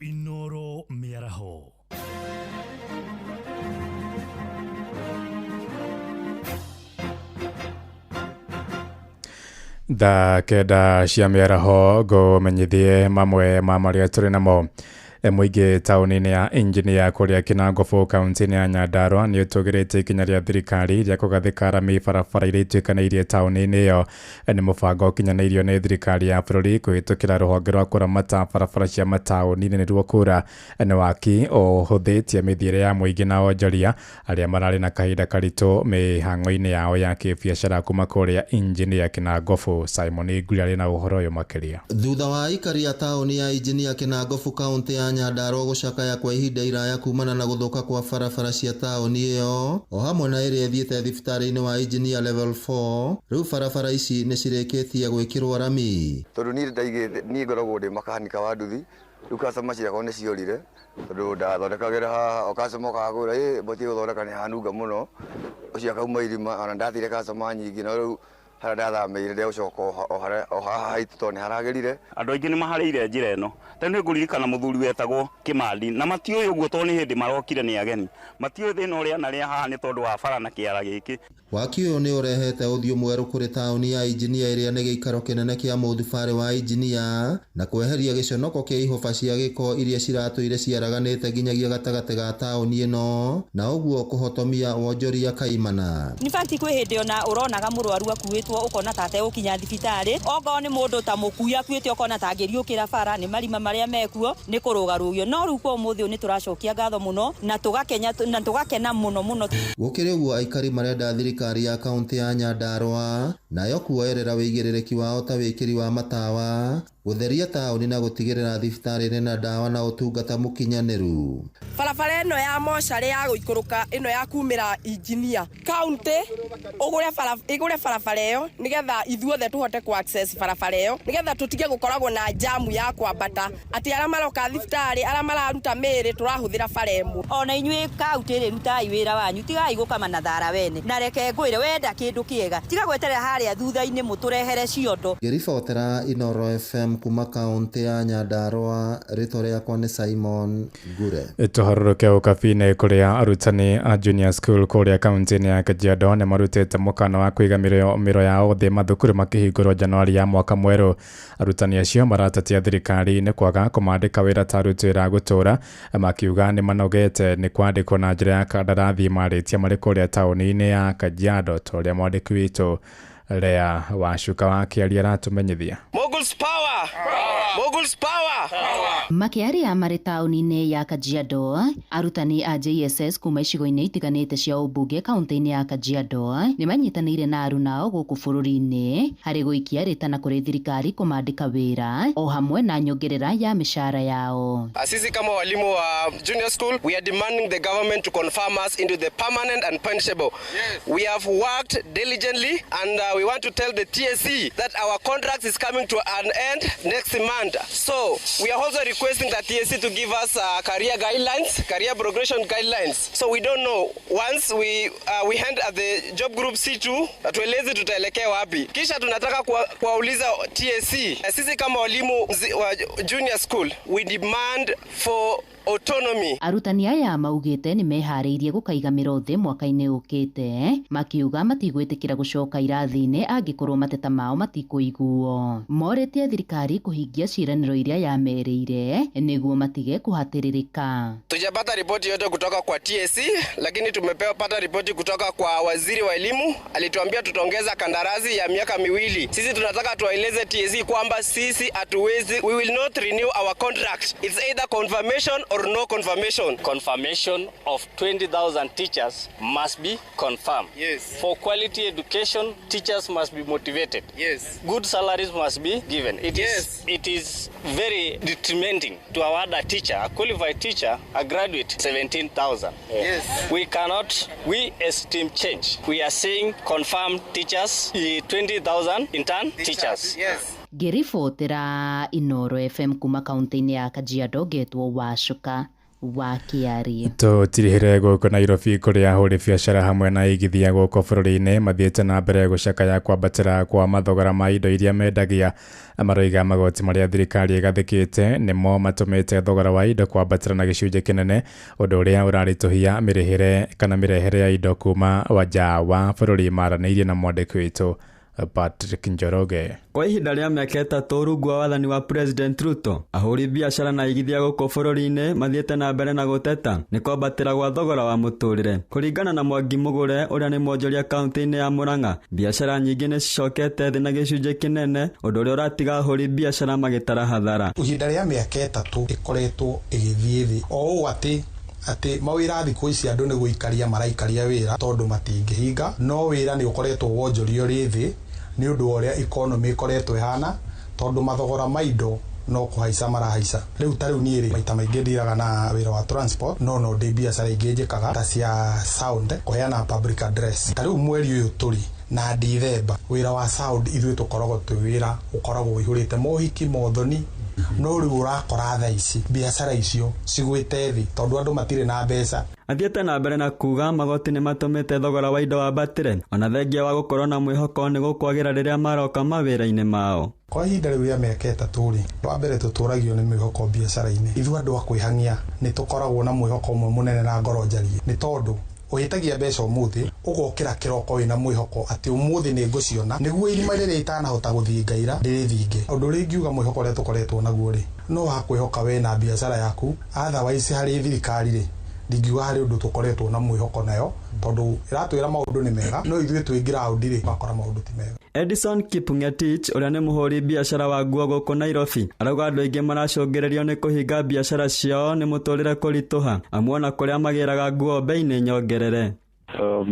Inoro mĩaraho. Thaa 9 cia mĩaraho ngũmenyithie mamwe ma marĩa tũrĩ namo. Mũingĩ taũni-inĩ ya Engineer kũrĩa Kinangofu kaunti-inĩ ya Nyandarua nĩ ũtũgĩrĩtie ikinya rĩa thirikari rĩa kũgathĩka rami barabara iria ituĩkanĩirie taũni-inĩ ĩyo. Nĩ mũbango ũkinyanĩirio nĩ thirikari ya bũrũri kũhĩtũkĩra rũhonge rwa kũramata barabara cia mataũni-inĩ nĩruo KURA. Nĩ waki ũhũthĩtie mĩthiĩre ya mũingĩ na onjoria arĩa mararĩ na kahinda karitũ mĩhang'o-inĩ yao ya kĩbiacara kuma kũrĩa Engineer Kinangofu. Simon Nguri arĩ na ũhoro ũyũ makĩria. Thutha wa aikari a taũni ya Engineer Kinangofu kaunti ya Nyandarua gũcakaya kwa ihinda iraya kumana na gũthũka kwa barabara cia taũni ĩyo o hamwe na ĩrĩa ĩthiĩte thibitarĩ-inĩ wa Engineer level 4, rĩu barabara ici nĩ cirĩkĩtie gwĩkĩrwo rami. Tondũ niĩ ndaigĩte niĩ ngoragwo ndĩ makanika wa nduthi, rĩu customer ciakwa nĩ ciorire tondũ ndathondekagĩra haha o customer okaga kũra batiĩ gũthondeka nĩ hanunga mũno, ũcio akauma irima ona ndathire customer nyingĩ no rĩu harĩa ndathamĩire ndegũcoka o haha haitũ tondũ nĩ haragĩrire. Andũ aingĩ nĩ maharĩire njĩra ĩno. Tene nĩngũririkana mũthuri wetagwo Kĩmandi na matiũĩ ũguo tondũ nĩ hĩndĩ marokire nĩ ageni, matiũĩ thĩna ũrĩa narĩa haha nĩ tondũ wa bara na kĩara gĩkĩ. Waki ũyũ nĩ ũrehete ũthiũ mwerũ kũrĩ taũni ya Engineer ĩrĩa nĩ gĩikaro kĩnene kĩa mũthubarĩ wa Engineer na kweheria gĩconoko kĩa ihoba cia gĩko iria ciratũire ciaraganĩte nginyagia gatagatĩ ga taũni ĩno na ũguo kũhotomia wonjoria kaimana. In fact kwĩ hĩndĩ ona ũronaga mũrwaru akuĩtwo ũkona ta ategũkinya thibitarĩ, okorwo nĩ mũndũ ta mũkui akuĩte ũkona ta angĩriũkĩra bara nĩ marima marĩa mekuo nĩ kũrũgarũgio, no rĩu kwa ũmũthĩ ũyũ nĩ tũracokia ngatho mũno na tũgakena mũno mũno. Gũkĩrĩ ũguo aikari marenda thirikari ya kaunti ya Nyandarua nayo kuoerera wĩigĩrĩrĩki wao ta wĩkĩri wa matawa, gũtheria taũni na gũtigĩrĩra thibitarĩ ĩrĩ na ndawa na ũtungata mũkinyanĩru. Barabara ĩno ya mocarĩ ya gũikũrũka ĩno ya kumĩra Engineer kaunti ĩgũre barabara ĩyo nĩgetha ithuothe tũhote ku access barabara ĩyo nĩgetha tũtige gũkoragwo na jamu ya kwambata atĩ arĩa maroka thibitarĩ arĩa mararuta mĩĩrĩ tũrahũthĩra bara ĩmwe. Ona inyuĩ kaunti rĩ rutai wĩra wanyu, tigai gũkama na thara wene na reke ngwĩre wenda kĩndũ kĩega tiga gweterera harĩa thutha-inĩ mũtũrehere ciondo. Ngĩribotera Inoro FM kuma kaunti ya Nyandarua, rĩtwa rĩakwa nĩ Simon Ngure. Tũharũrũke ũkabi-inĩ kũrĩa arutani a junior school kũrĩa kaunti-inĩ ya Kajiado nĩ marutĩte mũkana wa kũiga mĩro yao thĩ mathukuru makĩhingũrwo Januari ya mwaka mwerũ. Arutani acio maratatia thirikari nĩ kwaga kũmandĩka wĩra ta aruti wĩra a gũtũũra, makiuga nĩ manogete nĩ kwandĩkwo na njĩra ya kandarathi marĩtie marĩ kũrĩa taũni-inĩ ya Kajiado, ta ũrĩa mwandĩki witũ Lea Wacuka wa Kĩaria aratũmenyithia. Moguls power! Moguls power! Makĩaria marĩ taũni-inĩ ya Kajiado, arutani a JSS kuma icigo-inĩ itiganĩte cia ũmbunge kaunti-inĩ ya Kajiado nĩ manyitanĩire na arunao gũkũ bũrũri-inĩ harĩ gũikia rĩtana kũrĩ thirikari kũmandĩka wĩra o hamwe na nyongerera ya mĩcara yao. Sisi kama walimu wa junior school, we are demanding the government to confirm us into the permanent and pensionable. Yes. We have worked diligently and we want to tell the TSC that our contract is coming to an end next month. So we are also requesting the TSC to give us career guidelines, career progression guidelines. So we don't know once we hand at the job group C2 tueleze tutaelekea wapi. Kisha tunataka kuwauliza TSC, sisi kama walimu wa junior school, we demand for autonomy. Arutani aya maugite ni meharĩirie gũkaiga mĩro thĩ mwaka-inĩ ũkĩte, makiuga matigwĩtĩkĩra gũcoka irathi-inĩ angĩkorwo mateta mao matikũiguo. Morĩtie thirikari kũhingia ciĩranĩro iria yamerĩire nĩguo matige kũhatĩrĩrĩka. Tujapata ripoti yote kutoka kwa TSC, lakini tumepata ripoti kutoka kwa waziri wa elimu. Alituambia tutaongeza kandarasi ya miaka 2. Sisi tunataka tuwaeleze TSC kwamba sisi hatuwezi, we will not renew our contract. It's either confirmation or no confirmation. Confirmation of 20,000 teachers must be confirmed. Yes. For quality education, teachers must be motivated. Yes. Good salaries must be given. It yes. It is very detrimenting to award a teacher, a qualified teacher, a graduate, 17,000. Yes. We cannot, we esteem change. We are saying confirm teachers, 20,000 intern teachers. Yes. Ngĩribotera Inoro FM kuma kaunti-inĩ ya Kajiado ngetwo Wacuka wa Kĩarie. Tũtirihĩre gũkũ Nairobi kũrĩa ahũri biacara hamwe na aigithia gũkũ bũrũri-inĩ mathiĩte na mbere gũcakaya kwambatĩra kwa mathogora ma indo iria mendagia. Maroiga magoti marĩa thirikari ĩgathĩkĩte nĩmo matũmĩte thogora wa indo kwambatĩra na gĩcunjĩ kĩnene, ũndũ ũrĩa ũraritũhia mĩrĩhĩre kana mĩrehere ya indo kuma nja wa bũrũri. Maranĩirie na mwandĩki witũ Patrick Njoroge. Kwa ihinda rĩa mĩaka 3 rungu wa wathani wa President Ruto, ahũri biacara na aigithia gũkũ bũrũri-inĩ mathiĩte na mbere na gũteta nĩ kwambatĩra gwa thogora wa mũtũrĩre. Kũringana na Mwangi Mũgũre ũrĩa nĩ mwonjoria kaunti-inĩ ya Murang'a, biacara nyingĩ nĩ cicokete thĩ na gĩcunjĩ kĩnene, ũndũ ũrĩa ũratiga ahũri biacara magĩtara hathara. Ihinda rĩa mĩaka 3 ĩkoretwo ĩgĩthiĩ thĩ o ũũ atĩ mawĩra thikũ ici andũ nĩ gũikaria maraikaria wĩra tondũ matingĩhinga, no wĩra nĩ ũkoretwo wonjorio rĩ thĩ nĩ ũndũ wa ũrĩa economy ĩkoretwo ĩhana, tondũ mathogora ma indo no kũhaica marahaica. Rĩu ta rĩu niĩ rĩ, maita maingĩ ndiraga na wĩra wa transport, no ndĩ biacara ingĩ njĩkaga ta cia sound, kũheana public address. Ta rĩu mweri ũyũ tũrĩ na Dithemba, wĩra wa sound ithuĩ tũkoragwo twĩ wĩra ũkoragwo ũihũrĩte mohiki mothoni, no rĩu ũrakora thaa ici biacara icio cigwĩte thĩ tondũ andũ matirĩ na mbeca. Athiĩte na mbere na kuga magoti nĩ matũmĩte thogora wa indo wambatĩre, ona thengia wa gũkorwo na mwĩhoko nĩ gũkwagĩra rĩrĩa maroka mawĩra-inĩ mao. Kwa ihinda rĩu rĩa mĩaka 3 rĩ, wa mbere tũtũragio nĩ mwĩhoko biacara-inĩ. Ithuĩ andũ a kwĩhang'ia nĩ tũkoragwo na mwĩhoko ũmwe mũnene na ngoro njarie, nĩ tondũ ũhĩtagia mbeca ũmũthĩ ũgokĩra kĩroko wĩna mwĩhoko atĩ ũmũthĩ nĩ ngũciona, nĩguo irima rĩrĩa itanahota gũthinga ira rĩrĩthinge. Ũndũ ũrĩa ingiuga mwĩhoko ũrĩa tũkoretwo naguo rĩ, no wa kwĩhoka we na biacara yaku. Otherwise harĩ thirikari rĩ, ndingiuga harĩ ũndũ tũkoretwo na mwĩhoko nayo, tondũ ĩratwĩra maũndũ nĩ mega, no ithuĩ twĩ ground rĩ, ũgakora maũndũ ti mega. Edison Kipngetich ũrĩa nĩ mũhũri biacara wa nguo gũkũ Nairobi arauga andũ aingĩ maracũngĩrĩrio nĩ kũhinga biacara ciao nĩ mũtũrĩre kũritũha, amu ona kũrĩa magĩraga nguo bei nĩ nyongerere.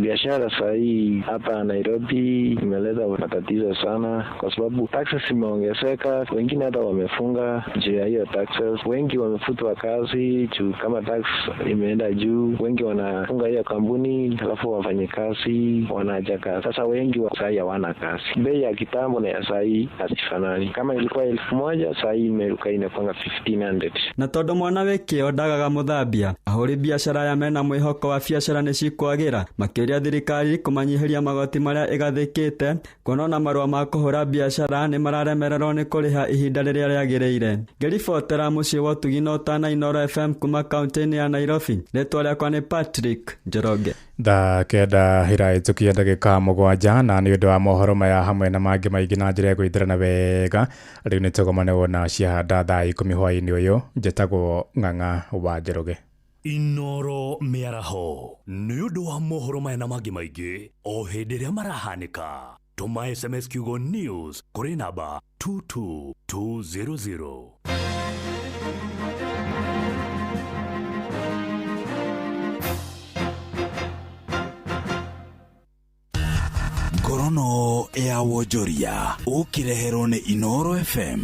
Biashara sahii hapa Nairobi imeleta matatizo sana kwa sababu taxes imeongezeka, wengine hata wamefunga juu ya hiyo taxes, wengi wamefutwa kazi juu kama tax imeenda juu, wengi wanafunga hiyo kampuni alafu wafanyikazi wanaacha kazi. Sasa wengi wa sahii hawana kazi. Bei ya kitambo na ya sahii hazifanani. Kama ilikuwa 1000 sahii imeruka inakwanga 1500. Na tondu mwana wĩ kĩo ndagaga mũthambia, ahũri biacara aya mena mwĩhoko wa biacara nĩ cikwagĩra, makĩria thirikari kũmanyiihĩria magoti marĩa ĩgathĩkĩte, kuona ona marũa ma kũhũra biacara nĩ mararemererwo nĩ kũrĩha ihinda rĩrĩa rĩagĩrĩire. Ngĩribotera mũciĩ wa ũtugi na ũtana Inoro FM kuma kaunti-inĩ ya Nairobi, rĩtwa rĩakwa nĩ Patrick Njoroge. Thaa 9 ĩrahĩtũkia ndagĩka 7, na nĩ ũndũ wa mohoro maya hamwe na mangĩ maingĩ na njĩra ya gwĩthĩrana wega, rĩu nĩ tũgomane na ciahanda thaa 10 hwaĩ-inĩ ũyũ. Njĩtagwo Ng'ang'a wa Njoroge. Inoro mĩaraho nĩ ũndũ wa mohoro maya na mangĩ maingĩ o hĩndĩ ĩrĩa marahanĩka. Tũma SMS kiugo news kũrĩ namba 22200. Ngorono ya wonjoria ũkĩreherwo nĩ Inoro FM.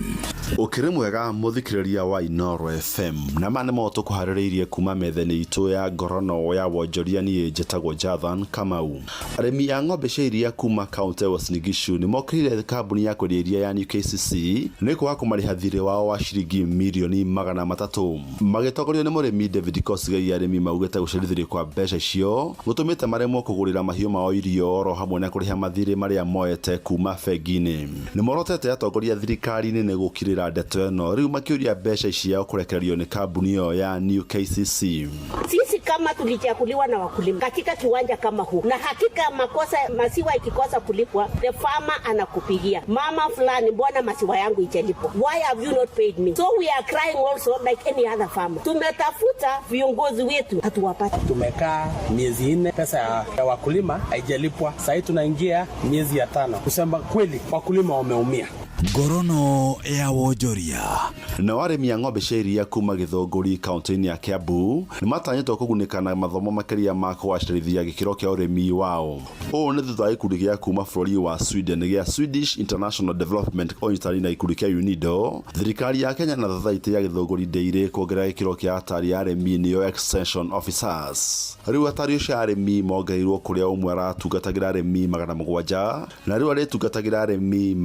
Ũkĩrĩ mwega mũthikĩrĩria wa Inoro FM, na ma nĩmo tũkũharĩrĩirie kuma metha-inĩ itũ ya ngorono ya wonjoria. Niĩ njĩtagwo Jathan Kamau. Arĩmi a ng'ombe cia iria kuma kaũntĩ ya Uasin Gishu nĩ mokĩrĩire kambuni ya kwendia iria ya New KCC nĩ kwaga kũmarĩha thirĩ wao wa ciringi mirioni 300. Magĩtongorio nĩ mũrĩmi David Kosgei, arĩmi maugĩte gũcerithĩrio kwa mbeca icio gũtũmĩte maremwo kũgũrĩra mahiũ mao irio oro hamwe na kũrĩha mathirĩ marĩa moete kuma bengi-inĩ. Nĩ morotete atongoria thirikari-inĩ nĩ gũkirĩra ndeto ĩno, rĩu makĩũria mbeca ciao kũrekererio nĩ kambuni ĩyo ya New KCC. Sisi kama tulichaguliwa na wakulima katika kiwanja kama huu, na hakika makosa maziwa ikikosa kulipwa, the farmer anakupigia mama fulani, mbona maziwa yangu ijalipwa? Why have you not paid me? So we are crying also like any other farmer. Tumetafuta viongozi wetu hatuwapati. Tumekaa miezi 4, pesa ya wakulima haijalipwa. Sahii tunaingia miezi ya 5. Kusema kweli, wakulima wameumia. Ngorono ya wonjoria. Nao arĩmi a ng'ombe cia iria kuma Gĩthũngũri kaũntĩ-inĩ ya Kiambu nĩ matanyĩtwo kũgunĩka na mathomo makĩria ma kũgacĩrithia gĩkĩro kĩa ũrĩmi wao. Ũũ nĩ thutha wa gĩkundi gĩa kuma bũrũri wa Sweden gĩa Swedish International Development Ũnyitanĩri na gĩkundi kĩa UNIDO, thirikari ya Kenya na Thathaitĩ ya Gĩthũngũri Dairy kuongerera gĩkĩro kĩa atari a arĩmi nĩo extension officers. Rĩu atari acio a arĩmi mongereirwo kũrĩa ũmwe aratungatagĩra arĩmi 700 na rĩu arĩtungatagĩra arĩmi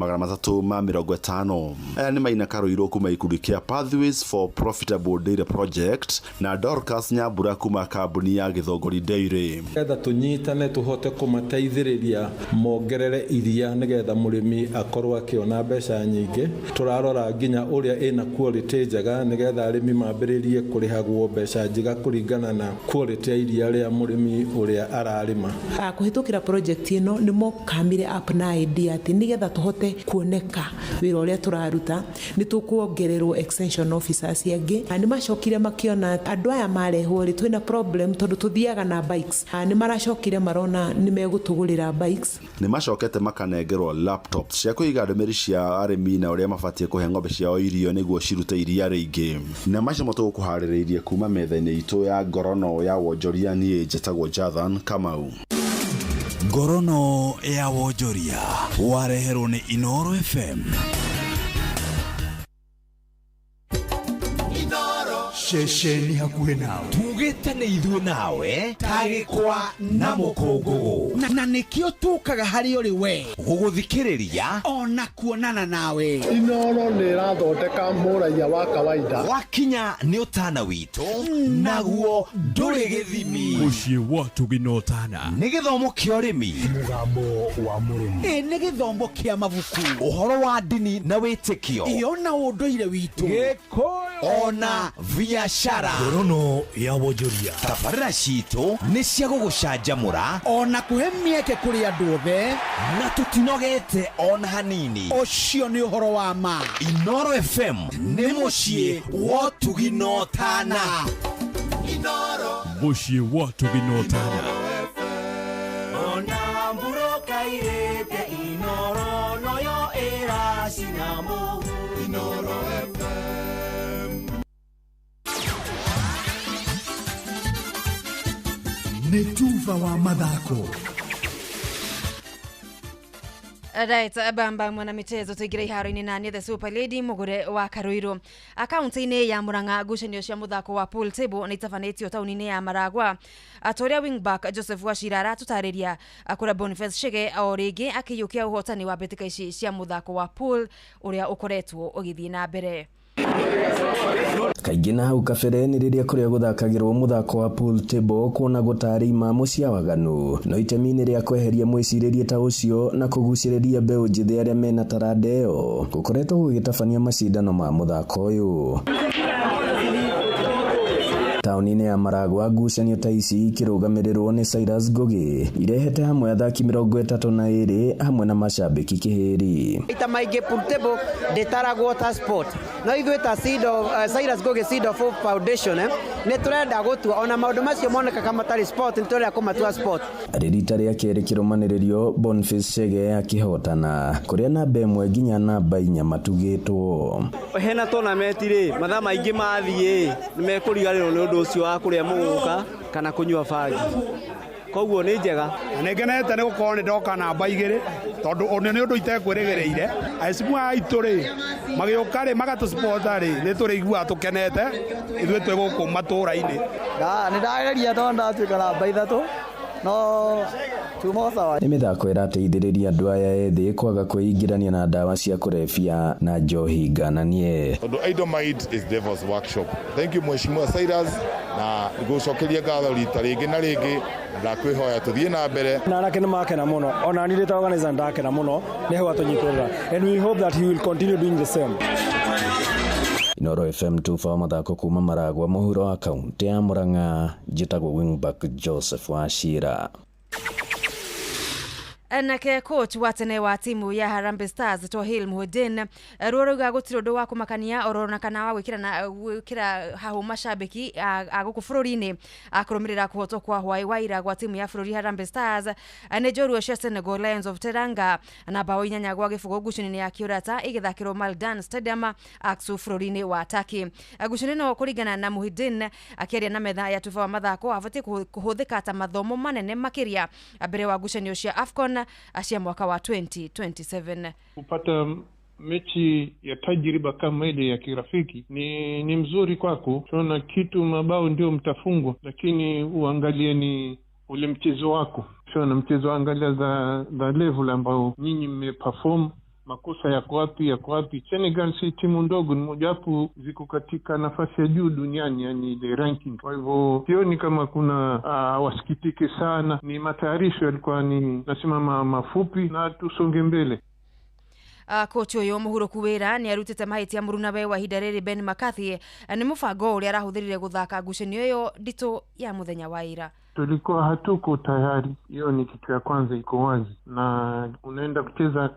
350. Aya nĩ Maina Karũirũ kuma gĩkundi kĩa Pathways for Profitable Dairy Project na Dorcas Nyambura kuma kambuni ya Gĩthũngũri Dairy. Getha tũnyitane tũhote kũmateithĩrĩria mongerere iria nĩgetha mũrĩmi akorwo akĩona mbeca nyingĩ. Tũrarora nginya ũrĩa ĩna quality njega nĩgetha arĩmi mambĩrĩrie kũrĩhagwo mbeca njega kũringana na quality ya iria rĩa mũrĩmi ũrĩa ararĩma. Kũhĩtũkĩra project ĩno nĩ mokamire up na idea atĩ nĩgetha tũhote kuoneka wĩra ũrĩa tũraruta nĩ tũkuongererwo extension officers angĩ. Nĩ macokire makĩona andũ aya marehwo rĩ twĩna problem tondũ tũthiaga na bikes. Nĩ maracokire marona nĩ megũtũgũrĩra bikes. Nĩ macokete makanengerwo laptops cia kũiga ndũmĩrĩri cia arĩmi na ũrĩa mabatiĩ kũhe ng'ombe ciao irio nĩguo cirute iria rĩingĩ. Na macio tũgũkũharĩrĩirie kuma metha-inĩ itũ ya ngorono ya wonjoria. Niĩ njĩtagwo Jathan Kamau. Ngorono ya wonjoria wareherwo nĩ Inoro FM. Ceceni hakuhĩ nawe. Tugĩte nĩ ithuĩ nawe ta gĩkwa na mũkũngũgũ, na nĩkĩo tũkaga harĩ ũrĩ we gũgũthikĩrĩria ona kuonana nawe. Inoro nĩ ĩrathondeka mũraiya wa kawaida. Wakinya nĩ ũtana witũ, naguo ndũrĩ gĩthimi. Mũciĩ wa Tũgina Ũtana nĩ gĩthomo kĩa ũrĩmi, mũgambo wa mũrĩmi, ĩ nĩ gĩthomo kĩa mabuku, ũhoro wa ndini na wĩtĩkio, ĩyo na ũndũire witũ, Gĩkũyũ ona biashara. Ngorono ya wonjoria. Tabarĩra citũ nĩ cia gũgũcanjamũra ona kũhe mĩeke kũrĩ andũ othe, na tũtinogete ona hanini. Ũcio nĩ ũhoro wa ma. Inoro FM nĩ mũciĩ wa ũtugi na ũtana. Mũciĩ wa ũtugi na ũtana. Ona mburoka irĩte Inoro noyo ĩracina mũhu. Inoro FM. Nĩ tuba wa mathako. Right, bamba mwana mitezo tuingire iharo-inĩ na nĩ the super lady mugure wa Karuiru. Akaunti-inĩ ya Murang'a ngucanio cia muthako wa pool table nĩ itabanĩtio taũni-inĩ ya Maragwa. Atoria wingback Joseph Wachira aratũtarĩria kũrĩa Boniface Chege o rĩngĩ akĩiyũkia ũhotani wa mbĩtĩka ici cia muthako wa pool ũrĩa ũkoretwo ũgĩthiĩ na mbere. Kaingĩ na hau kabere nĩ rĩrĩa kũrĩa gũthakagĩrwo mũthako wa pool table kuonagwo tarĩ imamo cia waganu, no itemi-inĩ rĩa kweheria mwĩcirĩrie ta ũcio na kũgucĩrĩria mbeũ njĩthĩ arĩa mena taranda ĩyo gũkoretwo gũgĩtabania macindano ma mũthako ũyũ. Taũni-inĩ ya Maragwa ngucanio ta ici ikĩrũgamĩrĩrwo nĩ Cyrus Ngugi irehete hamwe athaki 32 hamwe na macambĩki kĩhĩri. Maita maingĩ pool table ndĩtaragwo ta sport, No ithuĩ ta Seed of, Cyrus Ngugi Seed of Hope Foundation nĩ tũrenda gũtua ona maũndũ macio monekaga matarĩ sport, nĩ tũrenda kũmatua sport. Arĩ rita rĩa kerĩ kĩrũmanĩrĩrio Boniface Chege akĩhotana kũrĩa namba 1 nginya namba 4 matugĩtwo. Hena tournament rĩ, mathaa maingĩ mathiĩ nĩ mekũriganĩrwo nĩ ũndũ ũcio wa kũrĩa mũgũka kana kũnyua bangi. Koguo nĩ njega. Na nĩ ngenete nĩ gũkorwo nĩ ndoka namba 2 tondũ one nĩ ũndũ itekwĩrĩgĩrĩire. Aicimu aitũ rĩ magĩũka rĩ magatũsupporta rĩ nĩ tũrĩiguaga tũkenete ithuĩ twĩ gũkũ matũũra-inĩ. Nĩ ndageria tondũ ndatuĩka namba 3 no tuma sawa. Nĩ mĩthako ĩrateithĩrĩria andũ aya ethĩ kwaga kwĩingĩrania na ndawa cia kũrebia na njohi ngananie. Tondũ idle mind is devil's workshop. Thank you Mheshimiwa Cyrus na ngũcokeria ngatho rita rĩngĩ na rĩngĩ na ndakwĩhoya tũthiĩ na mbere. Na anake nĩ makena mũno, ona niĩ ndĩ ta organizer ndakena mũno nĩ hau atũnyitĩrĩra, and we hope that he will continue doing the same. Inoro FM tuba wa mathako kuma Maragwa mũhuro wa kaunti ya Murang'a, njĩtagwo wingback Joseph Wachira. Nake coach wa tene wa timu ya Harambee Stars Tohil Muhidin rũrauga gũtirĩ ũndũ wa kũmakania orona kana wa gwĩkĩra na gwĩkĩra hahũ mashabiki a gũkũ bũrũri-inĩ akũrũmĩrĩra kũhotwo kwa hwaĩ wa ira gwa timu ya bũrũri Harambee Stars nĩ njorua cia Senegal Lions of Teranga na bao 8-0 ngucanio-inĩ ya kĩũrata ĩgĩthakĩrwo Maldan Stadium Aksu bũrũri-inĩ wa Turkey. Ngucanio ĩno kũringana na Muhidin akĩaria na metha ya tuba wa mathako abatiĩ kũhũthĩka ta mathomo manene makĩria mbere wa ngucanio cia AFCON cia mwaka wa 2027. Kupata mechi ya tajriba kama ile ya kirafiki ni mzuri kwako. Tunaona kitu mabao ndio mtafungwa, lakini uangalie ni ule mchezo wako. Tunaona mchezo, angalia the level ambao nyinyi mmeperform, makosa yako wapi, yako wapi. Senegal si timu ndogo, ni mojawapo ziko katika nafasi ya juu duniani, yani ile ranking. Kwa hivyo sioni kama kuna wasikitike sana. Ni matayarisho yalikuwa ni nasema mafupi na tusonge mbele. Coach ũyũ mũhuro kuwĩra nĩ arutĩte mahĩtia mũrunawe wa ihinda rĩrĩ Ben McCarthy nĩ mũbango ũrĩa arahũthĩrire gũthaka ngucanio ĩyo nditũ ya mũthenya wa ira. Tulikuwa hatuko tayari, hiyo ni kitu ya kwanza iko wazi, na unaenda kucheza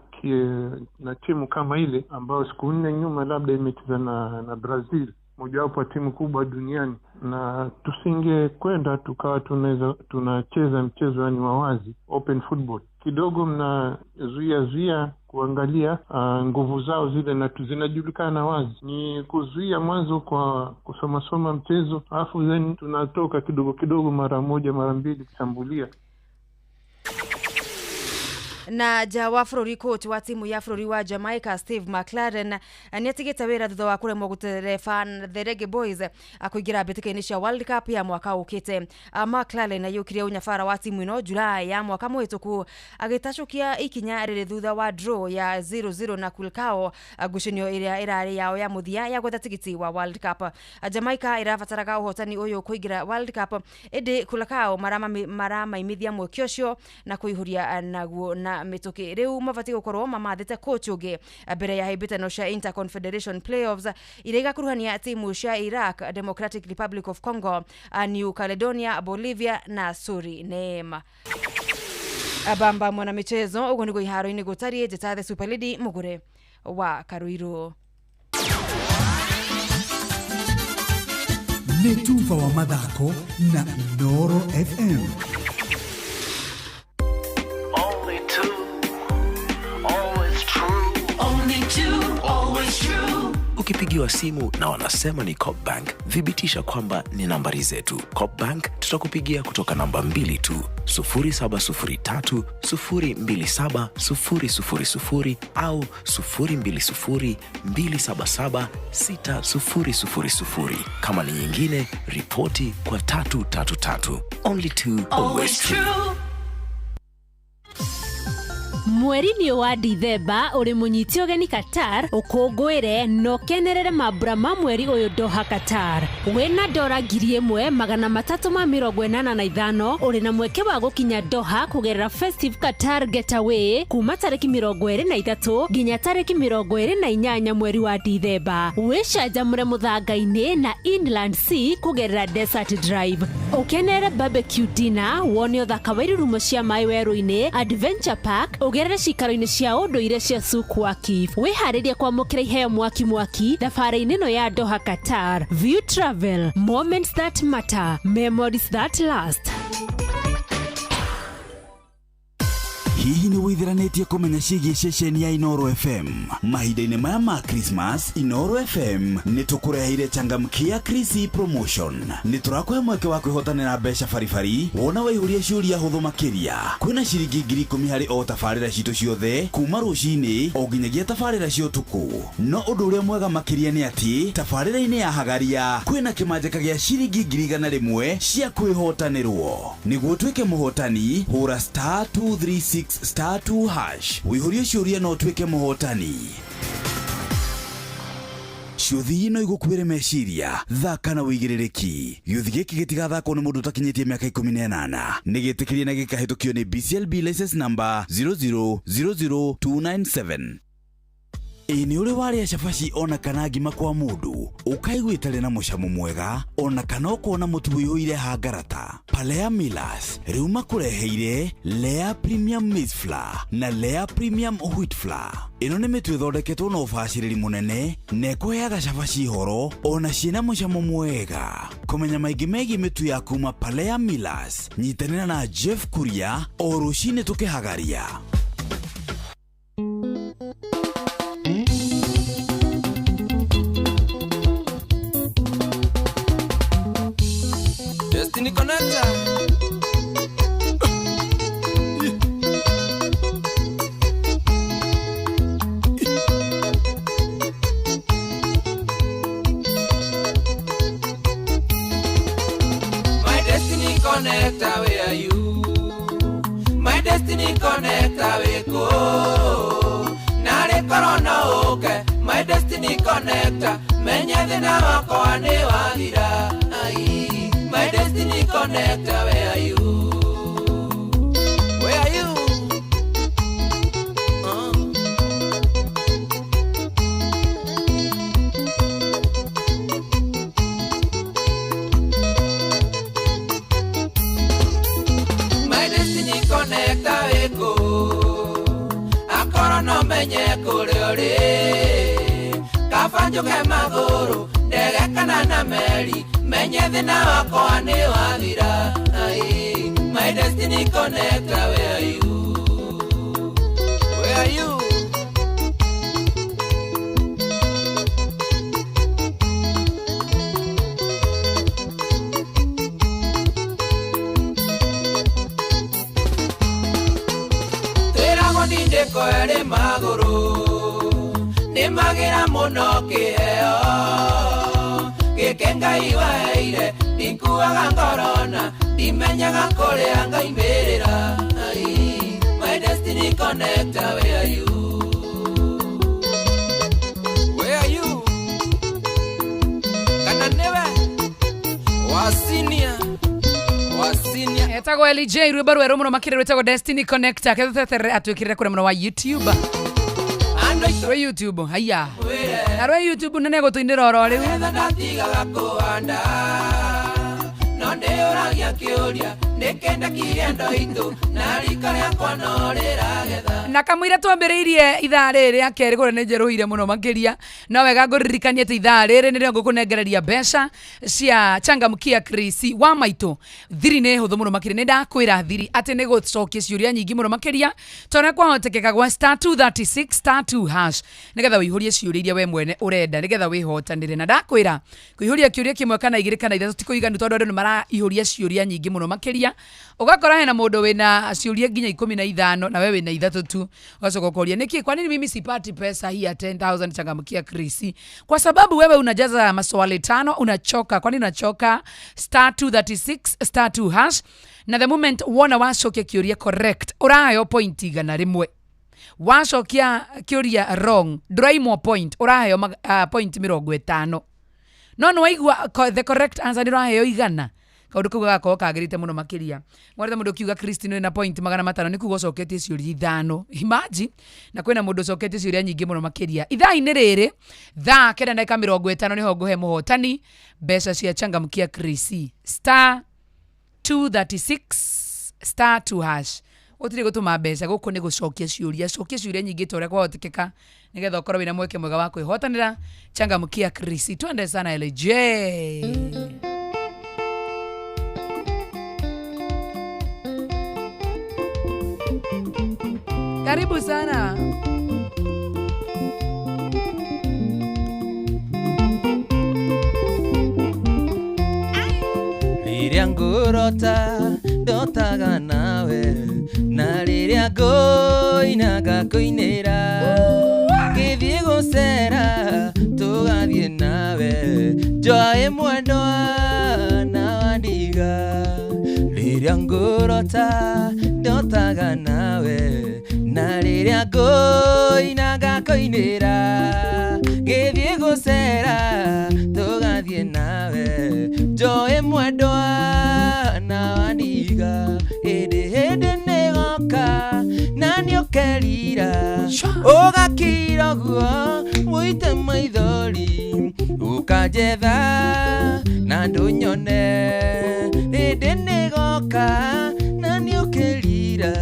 na timu kama ile ambayo siku 4 nyuma labda imecheza na Brazil, mojawapo ya timu kubwa duniani, na tusingekwenda tukawa tunacheza mchezo yani wa wazi, open football. Kidogo mnazuia kuangalia nguvu zao zile na zinajulikana wazi. Ni kuzuia mwanzo kwa kusoma mchezo, alafu then tunatoka kidogo kidogo mara moja mara mbili kushambulia. Na nja wa bũrũri coach wa timu ya bũrũri wa Jamaica Steve McLaren nĩatigĩte wĩra thutha wa kũremwo gũtereba The Reggae Boys kũingĩra mbĩtĩka-inĩ cia World Cup ya mwaka ũkĩte. McLaren aiyũkirie ũnyabara wa timu ĩno Julai ya mwaka mũhĩtũku agĩtacũkia ikinya rĩrĩ thutha wa draw ya 0-0 na Curacao ngucanio ĩrĩa ĩrarĩ yao ya mũthia ya gwetha tigiti wa World Cup. Jamaica ĩrabataraga ũhotani ũyũ kũingĩra World Cup, ĩndĩ Curacao maramaimithia mweke ũcio na kũihũria naguo na mĩtũkĩ. Rĩu mabatiĩ gũkorwo mamathĩte coach ũngĩ mbere ya hĩmbĩtano cia Interconfederation Playoffs iria igakuruhania timu cia Iraq, Democratic Republic of Congo, New Caledonia, Bolivia na Suriname. Abamba mwana michezo ũguo nĩguo iharo-inĩ gũtariĩ. Njĩta The Super Lady Mũgũre wa Karuiru. Nĩ tuba wa mathako na Inoro FM. Ukipigiwa simu na wanasema ni Coop Bank, thibitisha kwamba ni nambari zetu. Coop Bank tutakupigia kutoka namba 2 tu, 0703 027 000 au 020 277 6000. Kama ni nyingine, ripoti kwa 333. Only two, always true. Mweri-inĩ wa Dithemba ũrĩ mũnyite ũgeni Qatar ũkũngũĩre na ũkenerere mambura ma mweri ũyũ Doha Qatar. Wĩna dora 1385 ũrĩ na mweke wa gũkinya Doha kũgerera Festive Qatar Getaway kuma tarĩki 23 nginya tarĩki 28 mweri wa Dithemba. Wĩcanjamũre mũthanga-inĩ na Inland Sea kũgerera Desert Drive. Ũkenerere barbecue dinner, wone ũthaka wa irurumo cia maĩ werũ-inĩ, Adventure Park, Ũgerere cikaro-inĩ cia ũndũire cia Souk Waqif, wĩharĩrie kwamũkĩra iheo mwaki mwaki thabarĩ-inĩ ĩno ya Doha Qatar. View Travel, moments that matter, memories that last. Hihi nĩ wĩitheranĩtie kũmenya ciĩgiĩ ceceni ya Inoro FM? Mahinda-inĩ maya ma Christmas, Inoro FM nĩ tũkũreheire changamkia Krisi promotion. Nĩ tũrakũhe mweke wa kwĩhotanĩra mbeca baribari wona waihũria ciũria hũthũ makĩria. Kwĩna ciringi 10,000 harĩ o tabarĩra citũ ciothe kuma rũcinĩ o nginyagia tabarĩra cia ũtukũ. No ũndũ ũrĩa mwega makĩria nĩ atĩ tabarĩra-inĩ ya Hagaria kwĩna kĩmanjĩka gĩa ciringi 100,000 cia kwĩhotanĩrwo. Nĩguo ũtuĩke mũhotani, hũra star 236 star 2 hash ũihũrie ciũria na ũtuĩke mũhotani. Ciũthi no igũkuĩre meciria, thaka na ũigĩrĩrĩki. Gĩũthi gĩkĩ gĩtigathakwo nĩ mũndũ ũtakinyĩtie mĩaka 18. Nĩ gĩtĩkĩrie na gĩkahĩtũkio nĩ BCLB license number 0000297. Ĩ nĩ ũrĩ warĩa cabaci ona kana ngima kwa mũndũ ũkaigua ĩtarĩ na mũcamo mwega ona kana ũkona mũtu ũihũire hangarata? Palea Millers rĩu makũreheire Lea Premium Maize Flour na Lea Premium Wheat Flour. Ĩno nĩ mĩtu ĩthondeketwo na ũbacĩrĩri mũnene na ĩkũheaga cabaci horo ona ciĩna mũcamo mwega. Kũmenya maingĩ megiĩ mĩtu ya kuma Palea Millers, nyitanĩra na Jeff Kuria o rũcinĩ tũkĩhagaria. Destiny Connector. My destiny connector, where are you? My destiny connector, we go. Nare corona oke. My destiny connector, menye thina wakwa ni wathira. Ai, my destiny connector, where are you? Where are you? My destiny connector, we go. Akorwo no menye kũrĩa ũrĩ, kaba njũke magũrũ ndege kana na meri, menye thĩna wakwa nĩ wathira. Ai, my destiny connector, where are you? Where are you? Twĩragwo ndindĩko ĩrĩ magũrũ, nĩ magĩra mũno kĩheo gĩkĩ Ngai waheire, ndikuaga ngorona ndimenyaga kũrĩa ngaimĩrĩra. Ai, my destiny connector, where are you? Where are you? Kana nĩwe wasinia wasinia Etagwo LJ rwĩmbo rwerũ mũno makĩria rwĩtagwo Destiny Connector kethutetere atwĩkĩrĩre kũrĩa mũno wa YouTube. Rwĩ YouTube haiya na rwĩ YouTube nene gũtũinĩra oro rĩu. Etha ndatigaga kũhanda no ndĩũragia kĩũria nĩkĩ ndekire ndo itũ na rika rĩakwa no rĩragetha. Na kamũira twambĩrĩirie ithaa rĩrĩ rĩa kerĩ kũrĩa nĩ njerũhire mũno makĩria, no wega ngũririkanie atĩ ithaa rĩrĩ nĩrĩo ngũkũnengereria mbeca cia changamkia Krisi wa maitũ. Thiri nĩ hũthũ mũno makĩria, nĩ ndakwĩra thiri atĩ nĩ gũcokia ciũria nyingĩ mũno makĩria tondũ kwahotekeka gwa star 236 star 2 hash nĩgetha ũihũrie ciũria iria we mwene ũrenda nĩgetha wĩhotanĩre. Na ndakwĩra kũihũria kĩũria kĩmwe kana igĩrĩ kana ithatũ ti kũiganu tondũ andũ nĩ maraihũria ciũria nyingĩ mũno makĩria. Ũgakora hena mũndũ wĩna ciũria nginya 15 na we wĩna ithatũ tu, ũgacoka ũkoria nĩkĩ, kwa nini mimi sipati pesa hii ya 10,000 changamkia Krisi? Kwa sababu wewe unajaza maswali 5 unachoka. Kwa nini unachoka? Star 236 star 2 hash, na the moment wona wacokia kĩũria correct ũraheo point 100. Wacokia kĩũria wrong ndũraimwo point, ũraheo point 50. No nĩ waigua the correct answer nĩ ũraheo 100. Kaũndũ kau gagakorwo kagĩrĩte mũno makĩria. Ngwarĩte mũndũ ũkiuga Christine wĩna point 500 nĩ kuga ũcoketie ciũria 5. Imagine. Na kwĩna mũndũ ũcoketie ciũria nyingĩ mũno makĩria. Ithaa-inĩ rĩrĩ thaa 9:50 nĩho ngũhe mũhotani mbeca cia changamkia Krisi. Star 236 star 2 hash. Gũtirĩ gũtũma mbeca, gũkũ nĩ gũcokia ciũria. Cokia ciũria nyingĩ ta ũrĩa kwahotekeka nĩgetha ũkorwo wĩna mweke mwega wa kwĩhotanĩra. Changamkia Krisi. Twende sana LJ. Karibu sana. Rĩrĩa ngũrota ndotaga nawe, na rĩrĩa ngũina ngakũinĩra, ngĩthiĩ gũcera tũgathiĩ nawe, njoe mwendwa na wandiga. Rĩrĩa ngũrota ndotaga nawe, na rĩrĩa ngũina ngakũinĩra, ngĩthiĩ gũcera tũgathiĩ nawe, njoe mwendwa na wandiga. Hĩndĩ hĩndĩ nĩgoka na nĩũkerira, ũgakira ũguo ũite maithori, ũkanjetha na ndũnyone. Hĩndĩ nĩgoka na nĩũkerira,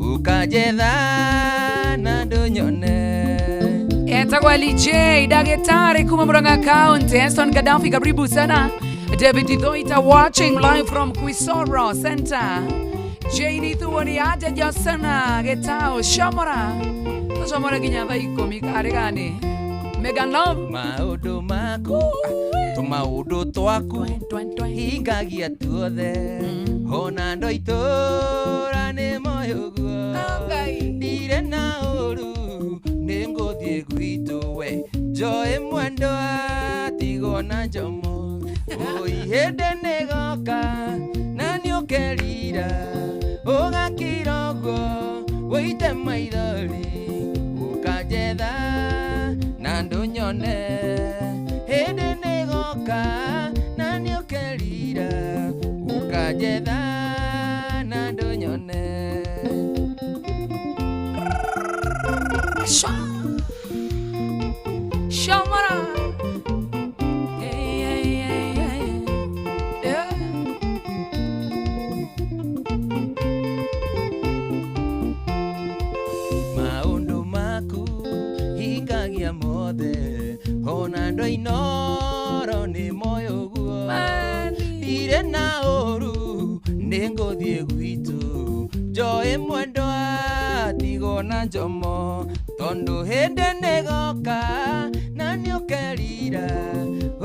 ũkanjetha na ndũnyone. Etagwo LJ Daktari kuma Murang'a County. Eston Gaddafi, karibu sana. David Thoita watching live from Kuisoro Center. Jane Thuoni aja Josana Getao Shomora. Tushomora nginya thaa ikũmi karĩ gani. Megan Love. Maũndũ maku tũmaũndũ twaku hingagia tuothe, ona andũ a itũũra nĩ moĩ ũguo. Ndirĩ na ũru nĩ ngũthiĩ gwitũ we, njoe mwendwa tigwo na njomo. Oi hĩndĩ nĩgoka na nĩũkerira, ũgakira ũguo ũite maithori, ũkanjetha na ndũnyone. Hĩndĩ nĩgoka na nĩũkerira, ũkanjetha na ndũnyone. Shomora. Hey, hey, hey, hey. Yeah. Maũndũ maku hingagia mothe, ona andũ a Inooro nĩ moĩ ũguo. Ndirĩ na ũru nĩ ngũthiĩ gwitũ, njoe mwendwa tigwo na njomo, tondũ hĩndĩ nĩgoka na nĩũkerira,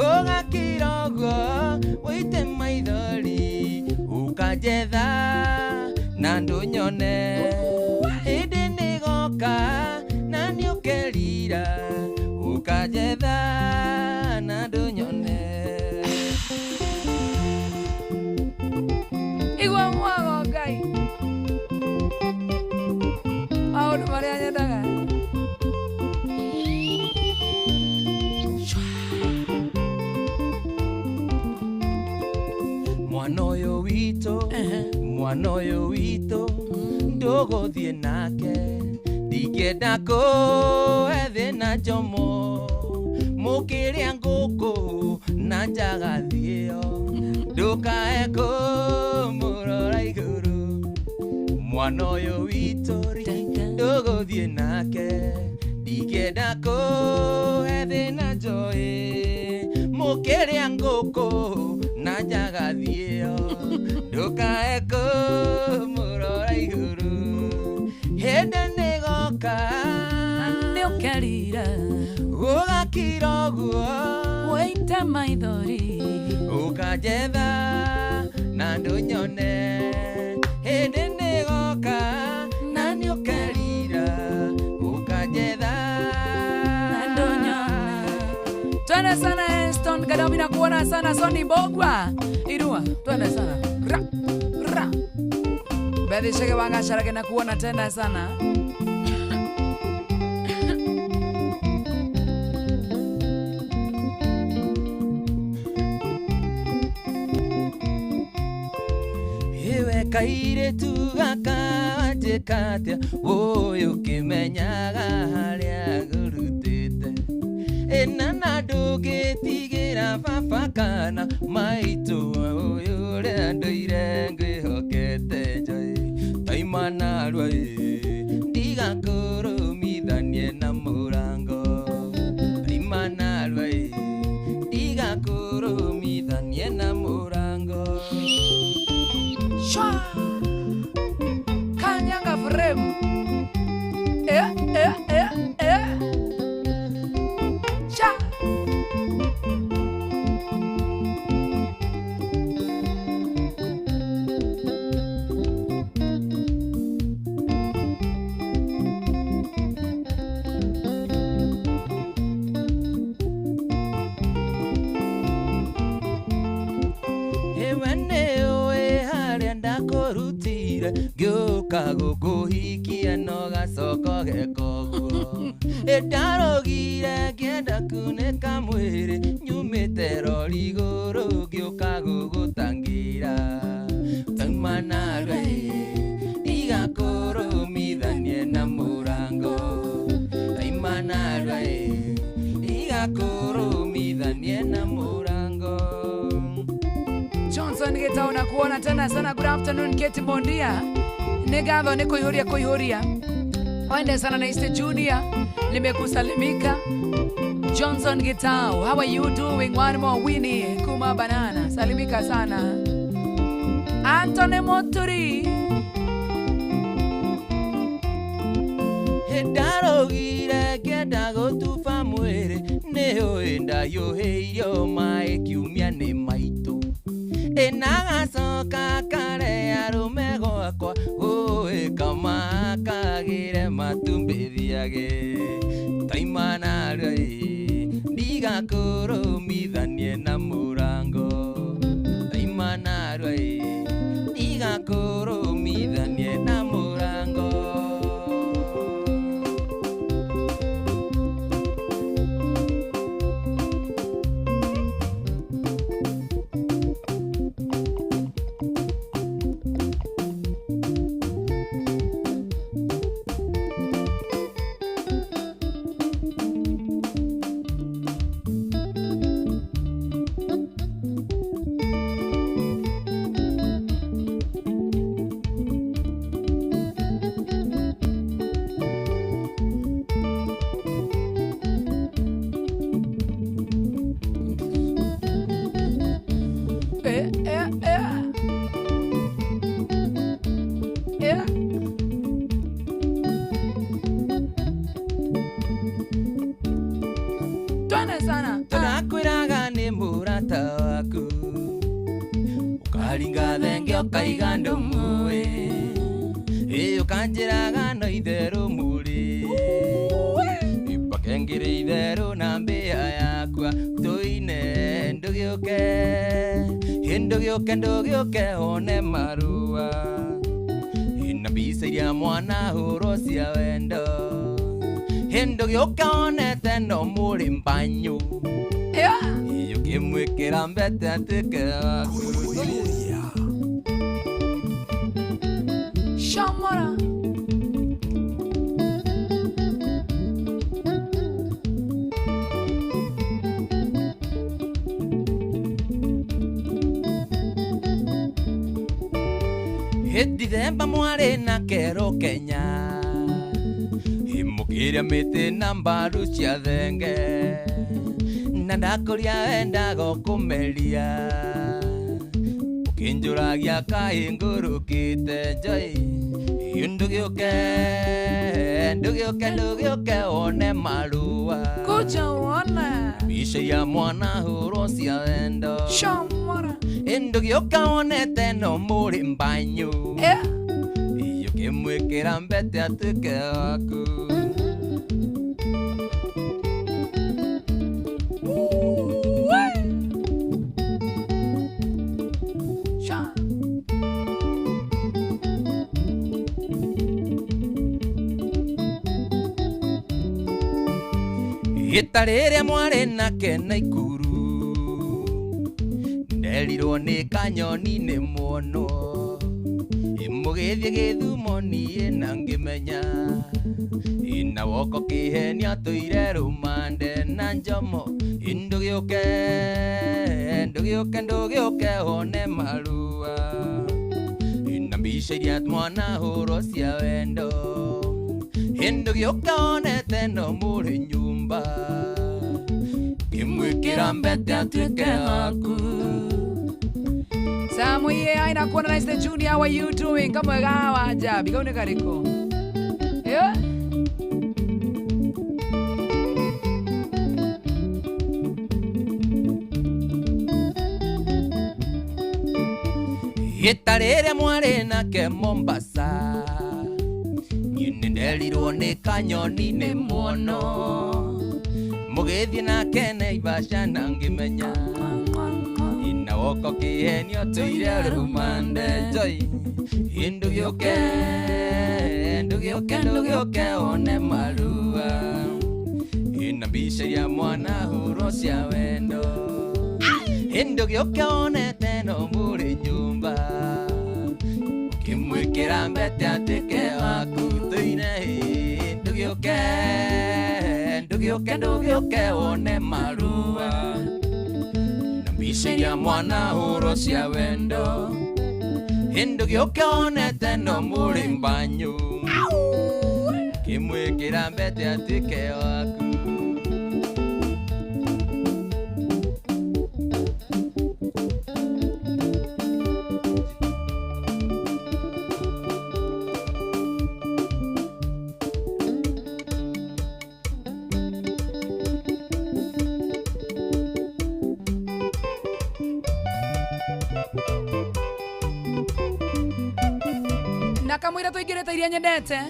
ũgakira ũguo ũite maithori, ũkanjetha na ndũnyone. Hĩndĩ nĩgoka na nĩũkerira, ũkanjetha na ndũnyone. Igua mwago Ngai. Maũndũ marĩa nyendaga. Mwana ũyũ witũ, mwana ũyũ witũ, ndũgũthiĩ nake, ndingĩenda kũhe thĩna njomo, mũkĩrĩa ngũkũ na njagathiĩo, ndũkae kũmũrora igũrũ. Mwana ũyũ witũ rĩ, ndũgũthiĩ nake, ndingĩenda kũhe thĩna njoĩ, mũkĩrĩa ngũkũ na njagathiĩo, ndũkae kũmũrora igũrũ. Hĩndĩ nĩgoka nĩũkerira, ũgakira ũguo ũite maithori, ũkanjetha na ndũnyone. Hĩndĩ nĩgoka na nĩũkerira, ũkanjetha na ndũnyone. Twende sana Eston Gaddafi na kuona sana Sony Mbogwa. Irua, twende sana. Ra, ra. Bethi Chege Wangacharage na kuona tena sana. Ewe kairĩtu gaka wanjĩka atĩa, ũyũ ũkĩmenyaga harĩa ngũrutĩte. Ĩna na ndũngĩtigĩra baba kana maitũ, ũyũ ũrĩa ndũire ngwĩhokete njoĩ. Taima narua ĩ Ndigakũrũmithanie na mũrango. Taima narua ĩ Ndigakũrũmithanie na mũrango. Shwa. Kanyanga frame. Eh, eh, eh, eh. Sha. Ewe nĩũĩ harĩa ndakũrutire ngĩũka gũkũhikia no gacoka ũgeka ũguo. Ĩndarũgire ngĩenda kunĩka mwĩrĩ nyumĩte rori igũrũ ngĩũka gũgũtangĩra. Tauma narua ĩ ndigakũrũmithanie na mũrango. Taima narua ĩ ndigakũrũmithanie na mũrango. Johnson Gitau na kuona tena sana. Good afternoon Kate Mondia. Nĩ ngatho nĩ kũihũria kũihũria. Wende sana na East Junior. Nimekusalimika. Johnson Gitau, how are you doing? One more Winnie Kuma Banana. Salimika sana. Anthony Moturi. Ndarũgire ngĩenda gũtuba mwĩrĩ nĩũĩ ndahiũhĩirio maĩ kiumia nĩ maitũ. Ĩnagacoka kare arũme gwakwa gũĩka makagĩre matumbĩ thiage. Taima narua ĩ ndigakũrũmithanie na mũrango. Taima narua ĩ ndigakũrũmithanie na mũrango. Eh, eh, eh. Eh. Twende sana. Tũrakwĩraga nĩ mũrata waku ũkaringa thenge ũkaiga ndũmũĩ ĩ ũkanjĩraga no itherũ mũrĩ ipakengĩrĩ itherũ na mbĩa yakwa tũine ndũgĩũke ĩ ndũgĩũke ndũgĩũke one marũa ĩ na mbica iria mwana hũrwo cia wendo ĩ ndũgĩũke onete no mũrĩ mbanyũ ũkĩmwĩkĩra mbete atuĩke waku. Shamora. Dithemba mwarĩ na kero Kenya imũkĩria mĩtĩ na mbaru cia thenge na ndakũria wendaga ũkũmeria ũkĩnjũragia kaĩ ngũrũkĩte njoĩ ndũgĩũke ndũgĩũke ndũgĩũke one marũa Kuja uone. mbica ya mwana hũrwo cia wendo Shamora. ndũgĩũka wonete no mũrĩ mbanyũ ũkĩmwĩkĩra mbete atuĩke waku. Sha. Ita rĩrĩa mwarĩ nake na ikuru nderirwo nĩ kanyoni nĩ muonwo mũgĩthiĩ gĩthumo niĩ na ngĩmenya ina woko kĩhenia tũire rũmande na njomo ndũgĩũke ndũgĩũke ndũgĩũke one marua ina mbica mbica iria mwanahũrwo cia wendo hĩndũ gĩũka onete no mũrĩ nyũmba ngĩmwĩkĩra mbete atuĩke waku. Samuye aina kuona nice the junior, how are you doing? Kama wega wa ajabi kau nĩ karĩkũ? Yeah. Ita rĩrĩa mwarĩ nake Mombasa niĩ nĩnderirwo nĩ kanyoni nĩ muono mũgĩthiĩ nake Naivasha na ngĩmenya ina woko kĩhenio tũire rĩu mande njoi ndũgĩũke ndũgĩũke ndũgĩũke one marua ina mbica iria mwanahũrwo cia wendo ndũgĩũke onete no mũrĩ nyũmba ũkĩmwĩkĩra mbete atuĩke waku tũine ndũgĩũke ndũgĩũke ndũgĩũke one marua na mbica iria mwanahũrwo cia wendo ndũgĩũke onete no mũrĩ mbanyu ũkĩmwĩkĩra mbete atuĩke waku. Na kamwira tuingirite iria nyendete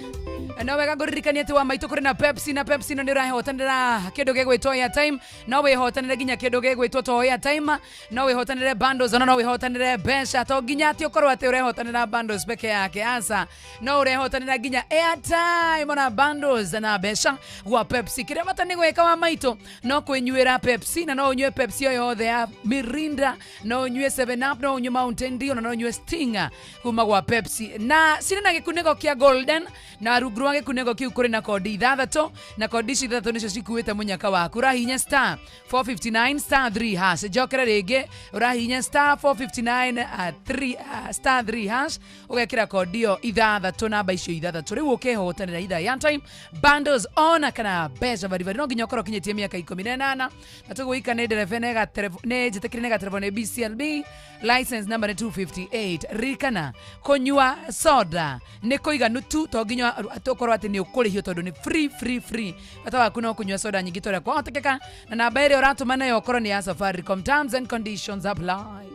no wega ngũririkanie atĩ wa maitũ kũrĩ na Pepsi na Pepsi no nĩ ũrahotanĩra kĩndũ gĩgwĩtwo airtime no wĩhotanĩre nginya kĩndũ gĩgwĩtwo to airtime no wĩhotanĩre bundles ona no wĩhotanĩre mbeca to nginya atĩ ũkorwo atĩ ũrehotanĩra bundles peke yake aca no ũrehotanĩra nginya airtime ona bundles na mbeca gwa Pepsi. Kĩrĩa bata nĩ gwĩka wa maitũ no kwĩnyuĩra Pepsi na no ũnyue Pepsi o yothe ya Mirinda no ũnyue 7 Up no ũnyue Mountain Dew na no ũnyue Stinger kuma gwa Pepsi na cirĩ na gĩkunĩko kĩa golden na rungu rwa gĩkunĩko kĩu kũrĩ na kodi ithathatũ na kodi ici ithathatũ nĩcio cikuĩte mũnyaka waku. Ũrahihinya star 459 star 3 hash njokere rĩngĩ ũrahihinya star 459 3 star 3 hash ũgekĩra kodi ĩyo ithathatũ namba icio ithathatũ rĩu ũkehotanĩra ithaa ya time bundles ona kana mbeca baribari no nginya ũkorwo ũkinyĩtie mĩaka 18 na tũgũika nĩ ndereba nĩ njĩtĩkĩre nĩ gaterebo nĩ BCLB license number nĩ 258. Ririkana kũnyua soda nĩ kũiganu tu to nginya ũkorwo atĩ nĩ ũkũrĩhio tondũ nĩ free free free. Bata waku no kũnyua soda nyingĩ ta ũrĩa kwahotekeka na namba ĩrĩa ũratũma nayo ũkorwo nĩ ya Safaricom. Terms and conditions apply.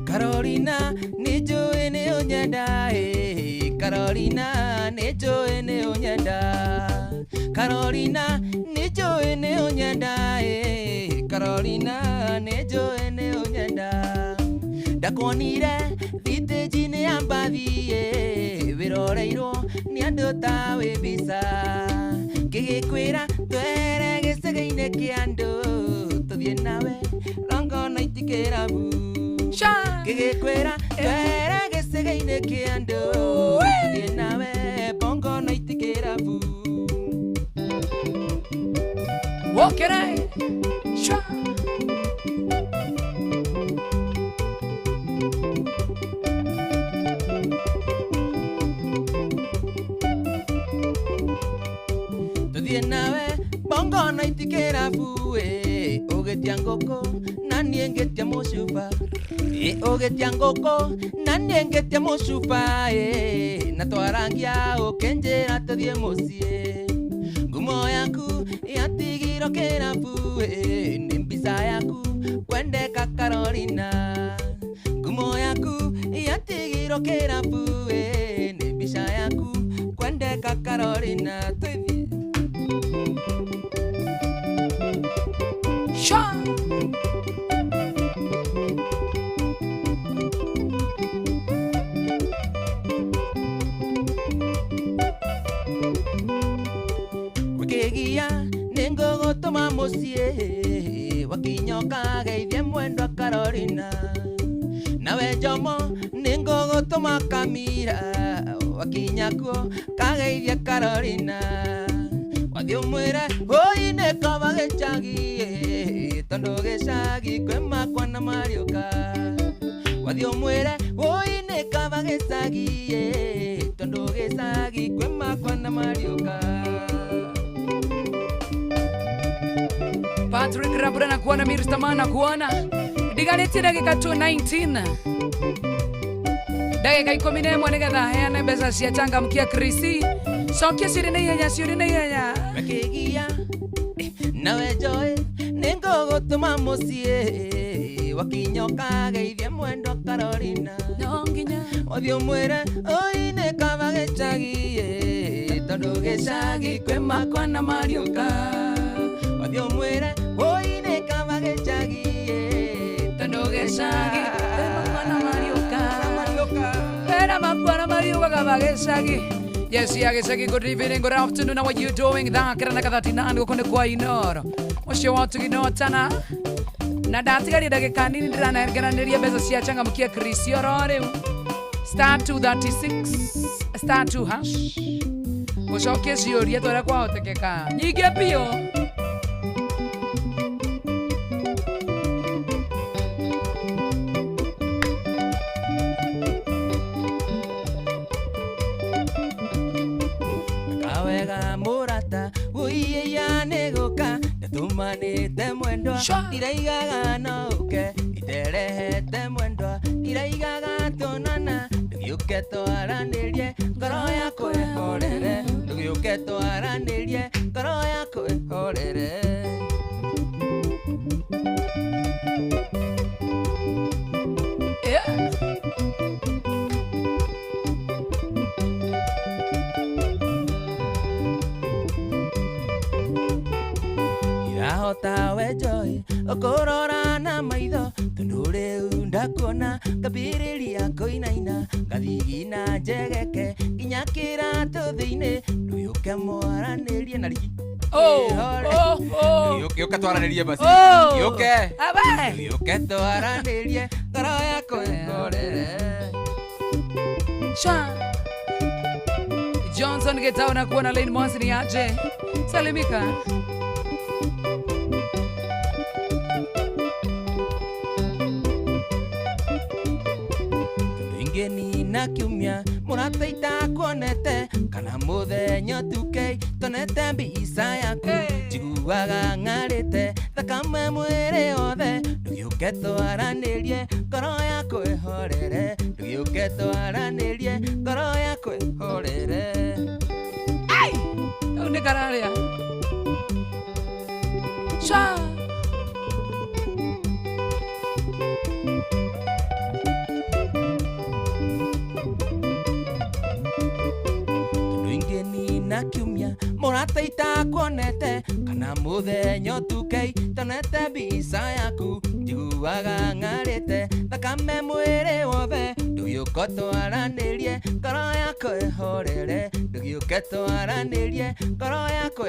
Carolina nĩ njũĩ nĩ ũnyenda Carolina nĩ njũĩ nĩ ũnyenda Carolina nĩ njũĩ nĩ ũnyenda Carolina nĩ njũĩ nĩ ũnyenda ndakuonire thitĩnji-inĩ ya mbathi wĩroreirwo nĩ andũ ta wĩ mbica ngĩgĩkwĩra twere gĩcegĩ-inĩ kĩa andũ tũthiĩ nawe rongo na itikĩrabu ngĩgĩkwĩra twere gĩcegĩ-inĩ kĩa andũ tũthiĩ nawe bongo na itikĩrabu. Wokere sha tũthiĩ nawe bongo na itikĩrabu ũgĩtia ngũkũ na niĩ ngĩtia mũcuba ũgĩtia ngũkũ na niĩ ngĩtia mũcuba na twarangia ũkĩnjĩra tũthiĩ mũciĩ ngumo yaku yatigirwo kĩrabu nĩ mbica yaku kwendeka Carolina ngumo yaku yatigirwo kĩrabu nĩ mbica yaku kwendeka Carolina tũthiĩ. Sha Wĩkĩgia nĩngũgũtũma mũciĩ wakinya ũkageithie mwendwa Carolina nawe Njomo nĩngũgũtũma Ngũgũtũma Kamira wakinya kuo kageithia Carolina wathiĩ ũmwĩre ũi nĩ kaba gĩcagi tondũ gĩcagi kwĩ makwa na mariũka wathiĩ ũmwĩre ũi nĩ kaba gĩcagi tondũ gĩcagi kwĩ makwa na mariũka. Patrick Rabura na kuona Mirstama na kuona ndigarĩtie ndagĩka 219 ndagĩka 11 nĩgetha heane mbeca cia changamkia Krisi. Cokia ciũria na ihenya, ciũria na ihenya. Makĩgia nawe Joy nĩngũgũtũma mũciĩ wakinya ũkageithie mwendwa Carolina no nginya ũthiĩ ũmwĩre ũi nĩ kaba gĩcagi tondũ gĩcagi kwĩ makwa na mariũka wathiĩ ũmwĩre ũi nĩ kaba gĩcagi tondũ gĩcagi kwĩ makwa na mariũka kwĩna makwa na mariũka kaba gĩcagi. Yes, ya gĩcagi. Good evening, good afternoon. How are you doing? Thaa kenda na 39 gũkũ nĩ kwa Inoro mũciĩ wa tũginotana na ndatigaria ndagĩka nini ndĩranengeranĩria mbeca cia changamkia Krisi oro rĩu star 236 star 2 hash gũcokia ciũria ta ũrĩa kwahotekeka nyingĩ biũ. Wega mũrata ũiya nĩgũka ndatũmanĩte mwendwa ndiraigaga no ũke iterehete mwendwa ndiraigaga tuonana ndũgĩũke twaranĩrie ngoro yakwa ĩhorere ndũgĩũke twaranĩrie ngoro yakwa ĩhorere. Irahota we Joy ũkũrora na maitho tondũ rĩu ndakuona ngambĩrĩria kũinaina ngathigina njegeke nginya kĩratũ thĩinĩ ndũyũke mwaranĩrie na rigi. Ndũgĩũke twaranĩrie basi yũke ndũgĩũke twaranĩrie ngoro yakwa ĩhorere. Johnson Gitau na kuona Lane Mwasi ni aje salimika. Ngeni na kiumia mũrata itakuonete kana mũthenya ũtuke tonete mbica yaku njiguaga ng'arĩte thakame mwĩrĩ wothe ndũgĩũke twaranĩrie ngoro yakwa ĩhorere ndũgĩũke twaranĩrie ngoro yakwa ĩhorere. Kau nĩ kararĩa Sha. Na kiumia mũrata itakuonete kana mũthenya ũtuke tonete mbica yaku njiguaga ng'arĩte thakame mwĩrĩ wothe ndũgĩũke twaranĩrie ngoro yakwa ĩhorere ndũgĩũke twaranĩrie ngoro yakwa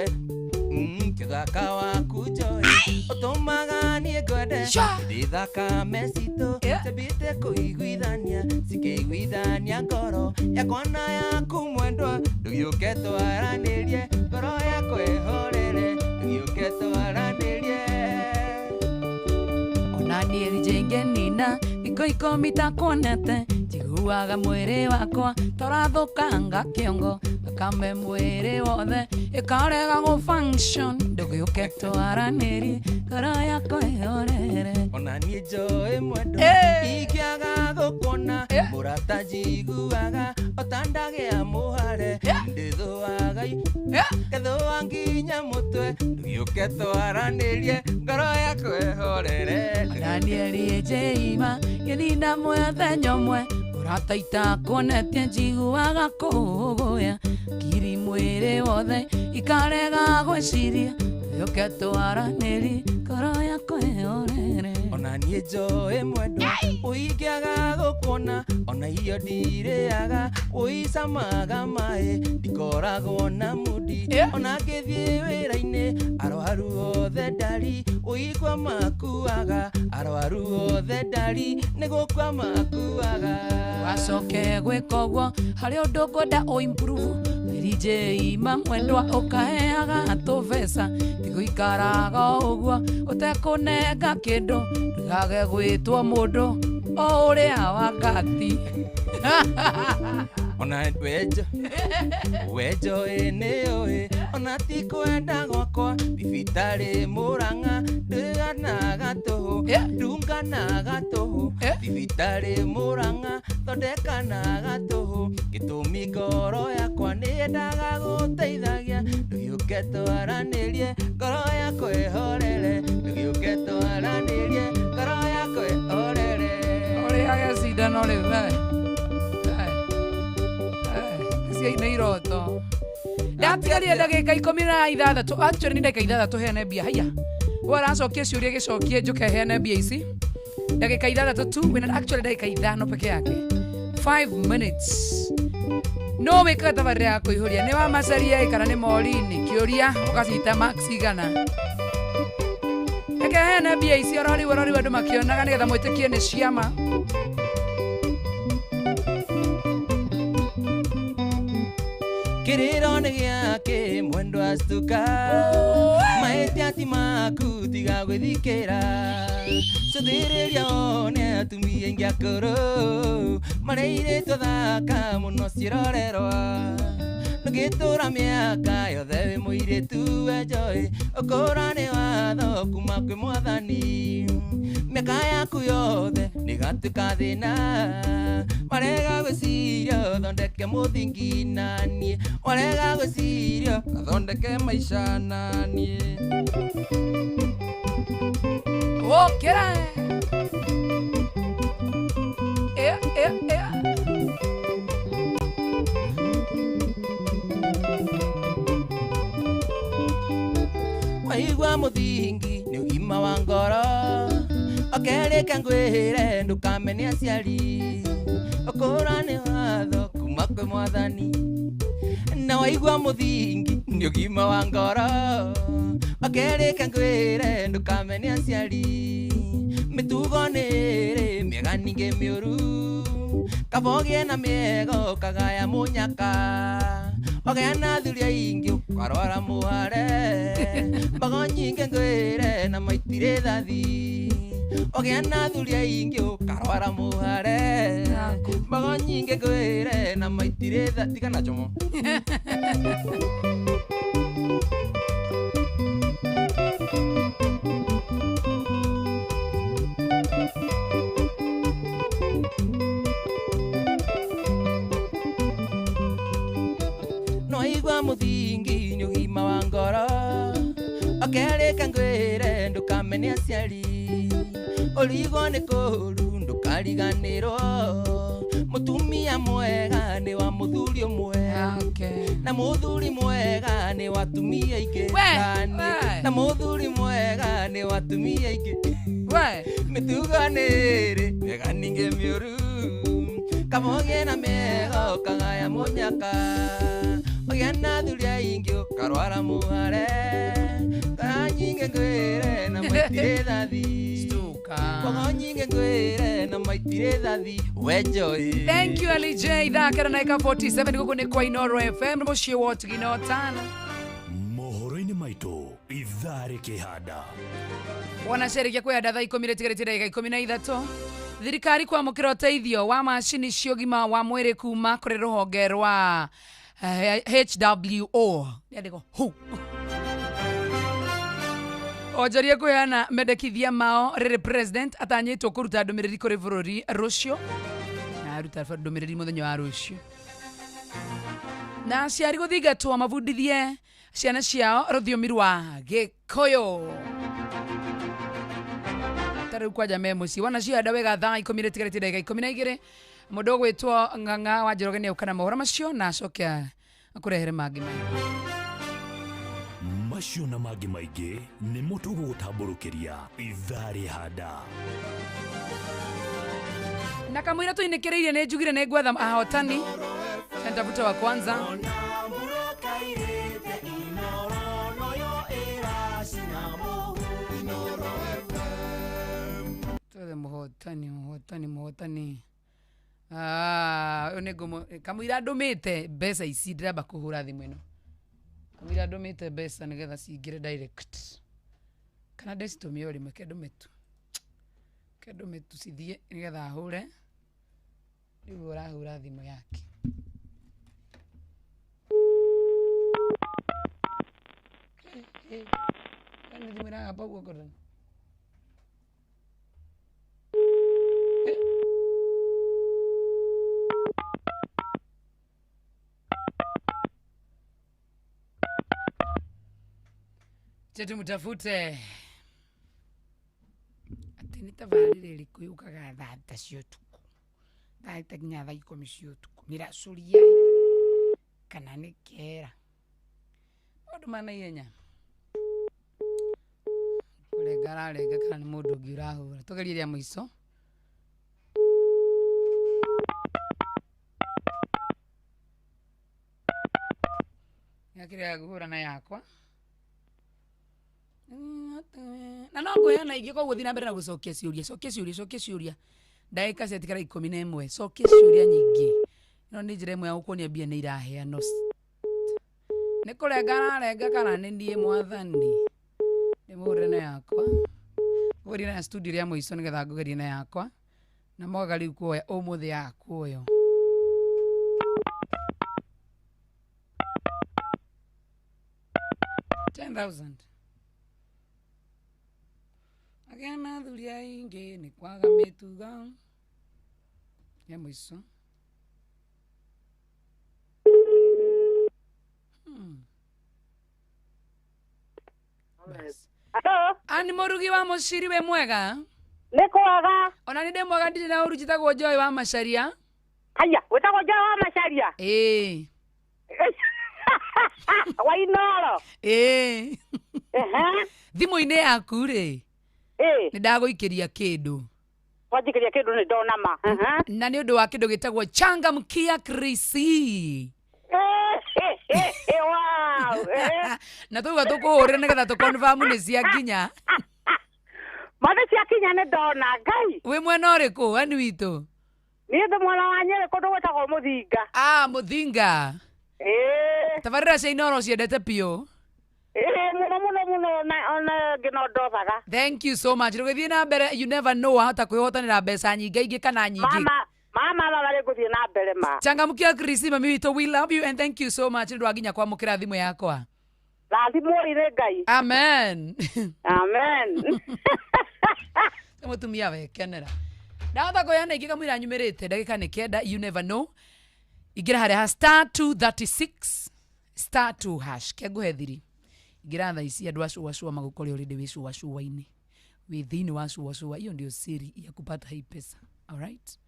kĩthaka waku Joy ũtũmaga niĩ ngwende ndĩ thakame citũ ciambĩte kũiguithania cikĩiguithania ngoro yakwa na yaku mwendwa ndũgĩũke twaranĩrie ngoro yakwa ĩhorere ndũgĩũke twaranĩrie. Ona niĩ ndingĩnina thikũ ikũmi itakuonete njiguaga mwĩrĩ wakwa torathũkanga kĩongo thakame mwĩrĩ wothe ĩkarega gũ-function ndũgĩũke twaranĩrie ngoro yakwa ĩhorere. Ona niĩ Joy mwendwa ingĩaga gũkuona mũrata njiguaga ota ndagĩa mũhare ndĩthũaga ngethũa nginya mũtwe ndũgĩũke twaranĩrie ngoro yakwa ĩhorere. Ona niĩ njĩima ngĩthina mũthenya ũmwe mũrata itakuonetie njiguaga kũgũya ngiri mwĩrĩ wothe ikarega gwĩciria ndũgĩũke twaranĩrie ngoro yakwa ĩhorere. Ona niĩ Joy mwendwa ũingĩaga gũkuona ona irio ndirĩaga ũicamaga maĩ ndikoragwo na mudi ona ngĩthiĩ wĩra-inĩ arwaru othe ndari ũigua makuaga arwaru othe ndari nĩ gũkua makuaga. Wacokia Ndũgacoke gwĩka ũguo harĩ ũndũ ngwenda ũimprove. DJ mamwendwa ũkaheaga tũbeca tigũikaraga ũguo ũtekũnenga kĩndũ ndũgage gwĩtwo mũndũ o ũrĩa wakati. Ona wejo wejo ĩ ona ti kwenda gwakwa thibitarĩ Murang'a nduganaga tũhũ ndunganaga tũhũ thibitarĩ Murang'a thondekanaga tũhũ gĩtũmi ngoro yakwa nĩyendaga gũteithagia ndũgĩũke twaranĩrie ngoro yakwa ĩhorere ndũgĩũke twaranĩrie ngoro yakwa ĩhorere. Ũrĩage cindano rĩu we. Nĩ iroto ndatigaria ndagĩka 16 actually nĩ ndagĩka 6 heane mbia haya we aracokia ciũria gĩcokie njũke heane mbia ici ndagĩka 6 tu wĩna actually ndagĩka 5 peke yake 5 minutes no wĩkaga tabarĩra ya kũihũria nĩ wa Macharia kana nĩ Morini kĩũria ũgacita max igana reke heane mbia ici ororiu ororiu andũ makĩonaga nĩgetha mwĩtĩkie nĩ ciama. Kiriro nĩ gĩake mwendwa astuka mahĩtia ti maku tiga gwĩthikĩra cũthĩrĩria one atumia aingĩ akũrũ mareirĩtwo thaka mũno ciĩrorerwa ndũngĩtũra mĩaka yothe wĩ mũirĩtu wenjoĩ ũkũra nĩ watho kuma kwĩ mwathani mĩaka yaku yothe nĩgatuĩka thĩna warega gwĩciria ũthondeke mũthingi naniĩ warega gwĩciria ũthondeke maica naniĩ. Ũkĩra waigua mũthingi nĩ ũgima wa ngoro okerĩke ngwĩre ndũkamene aciari ũkũra nĩ watho kuma kwĩ mwathani na waigua mũthingi nĩ ũgima wa ngoro okerĩke ngwĩre ndũkamene aciari mĩtugo nĩ ĩrĩ mĩega ningĩ mĩũru kaba ũgĩe na mĩega ũkagaya mũnyaka ũgĩa na athuri aingĩ ũkarwara mũhare mbogo nyingĩ ngwĩre na maitirĩ thathi ũgĩa na athuri aingĩ ũkarwara mũhare mbogo nyingĩ ngwĩre na maitirĩ thathi tiga na chomo. Igua mũthingi nĩ ũgima wa ngoro okerĩke ngwĩre ndũkamene aciari ũrigwo nĩ kũũru ndũkariganĩrwo mũtumia mwega nĩ wa mũthuri ũmwe na mũthuri mwega nĩ wa atumia aingĩ na mũthuri mwega nĩ wa atumia aingĩ mĩtugo nĩ ĩrĩ mĩega ningĩ mĩũru kaba ũgĩe na mĩega ũkagaya mũnyaka ũgĩa na athuri aingĩ ũkarwara mũhare ngara nyingĩ ngwĩre na maitirĩ thathi mbogo nyingĩ ngwĩre na maitirĩ thathi wenjoi. Thank you Ali J. Ithaa kenda na ika 47 gũkũ nĩ kwa Inoro FM mũciĩ wa ũtugi na ũtana. Mohoro-inĩ maitũ ithaa rĩkĩhanda wanacerekia kwĩhanda thaa 10 rĩtigarĩte ndagĩka 13 thirikari kwamũkĩra ũteithio wa macini cia ũgima wa mwĩrĩ kuma kũrĩ rũhonge rwa HWO nĩandĩkwo hu onjoria kũheana mendekithia mao rĩrĩ president atanyĩtwo kũruta ndũmĩrĩri kũrĩ bũrũri rũciũ na aruta ndũmĩrĩri mũthenya wa rũciũ na aciari gũthingatwo mabundithie ciana ciao rũthiomi rwa Gĩkũyũ ta rĩu kwanja me mũciĩ wanacihanda wega thaa 10 rĩtigarĩte ndagĩka 12 mũndũ ũgwĩtwo Ng'ang'a wa Njoroge nĩauka na mohoro macio na acoke akũrehere mangĩ maingĩ. Macio na mangĩ maingĩ nĩmo tũgũgũtambũrũkĩria ithaa rĩhanda. Na kamũira tũinĩkĩrĩirie nĩ njugire nĩ ngwetha ahotani nitafuta wa kwanza. Twethe mũhotani mũhotani mũhotani. Ũyũ nĩ ngũmũ kamũira ndũmĩte mbeca ici ndĩramba kũhũra thimũ ĩno. Kamũira ndũmĩte mbeca nĩgetha cingĩre direct. Kana ndĩcitũmie o rĩmwe, ke ndũme tu. Ke ndũme tu cithiĩ nĩgetha ahũre. Rĩu ũrahũra thimũ yake. Nĩ thimũ ĩragamba ũguo Gordon? Acha tumtafute. Atĩ nĩ tabarĩra ĩrĩkũ yũkaga thaa thita cia ũtukũ, thaa thita nginya thaa 10 cia ũtukũ, nĩ racũria kana nĩ kera? Maũndũ ma naihenya. Kũrenga ararenga kana nĩ mũndũ ũngĩ ũrahũra. Tũgerie rĩa mũico. Gakĩrĩa ngũhũra na yakwa. Na no ngũheana ingĩ, koguo thiĩ na mbere na gũcokia ciũria, cokia ciũria, cokia ciũria. Ndagĩka ciatigara 11, cokia ciũria nyingĩ. Ĩno nĩ njĩra ĩmwe ya gũkuonia mbia nĩ iraheanwo. Nĩ kũrenga ararenga kana nĩ niĩ mwathani? Ndĩmũhũrĩre na yakwa. Ngũgerie na ya studio rĩa mũico nĩgetha ngũgerie na yakwa. Na mwaga rĩu kuoya ũmũthĩ yaga kuoywo. $10,000. Agĩa na athuri aingĩ nĩ kwaga mĩtugo. Ya mũico. Ani mũrugi wa mũciri wĩ mwega? Nĩ kwega. Ona nĩ ndĩ mwega, ndirĩ na ũru, njĩtagwo Joy wa Macharia. Haya, wĩtagwo Joy wa Macharia? Ĩĩ. Wa Inoro? Ĩĩ. Thimũ-inĩ yaku rĩ, nĩ ndagũikĩria kĩndũ. Wanjikĩria kĩndũ nĩ ndona ma. Na nĩ ũndũ wa kĩndũ gĩtagwo Changamkia Krisi. Wow. Na tũuga tũkũhũrĩre nĩgetha tũ confirm nĩ ciakinya. Mothe ciakinya nĩ ndona Ngai. Wĩ mwena ũrĩkũ ani witũ? Niĩ ndĩ mwena wa Nyĩrĩ kũndũ gwĩtagwo Mũthinga. Ah, Mũthinga. Ĩĩ. Tabarĩra cia Inoro ciendete biũ. Ĩĩ, mũno mũno mũno, ona ĩngĩ no ndothaga. Thank you so much. Rũgĩthiĩ na mbere, you never know, wahota kwĩhotanĩra mbeca nyingĩ ingĩ kana nyingĩ. Mama, mama mama rĩ ngũthiĩ na mbere ma. Changamkia Krisi mami witũ, we love you and thank you so much nĩ ũndũ wa nginya kwamũkĩra thimũ yakwa. Rathimwo nĩ Ngai. Amen. Amen. Mũtumia wekenera. Ndahota kũheana ingĩ kamũira nyumĩrĩte ndagĩka nĩ 9, you never know. Ingĩra harĩa ha star 236 star 2 hash kengũhe thiri. Ingĩra thaa ici andũ a cũa cũa magũkore already wĩ cũa cũa-inĩ. Wĩ thĩinĩ wa cũa cũa, hiyo ndio siri ya kupata hii pesa. Alright?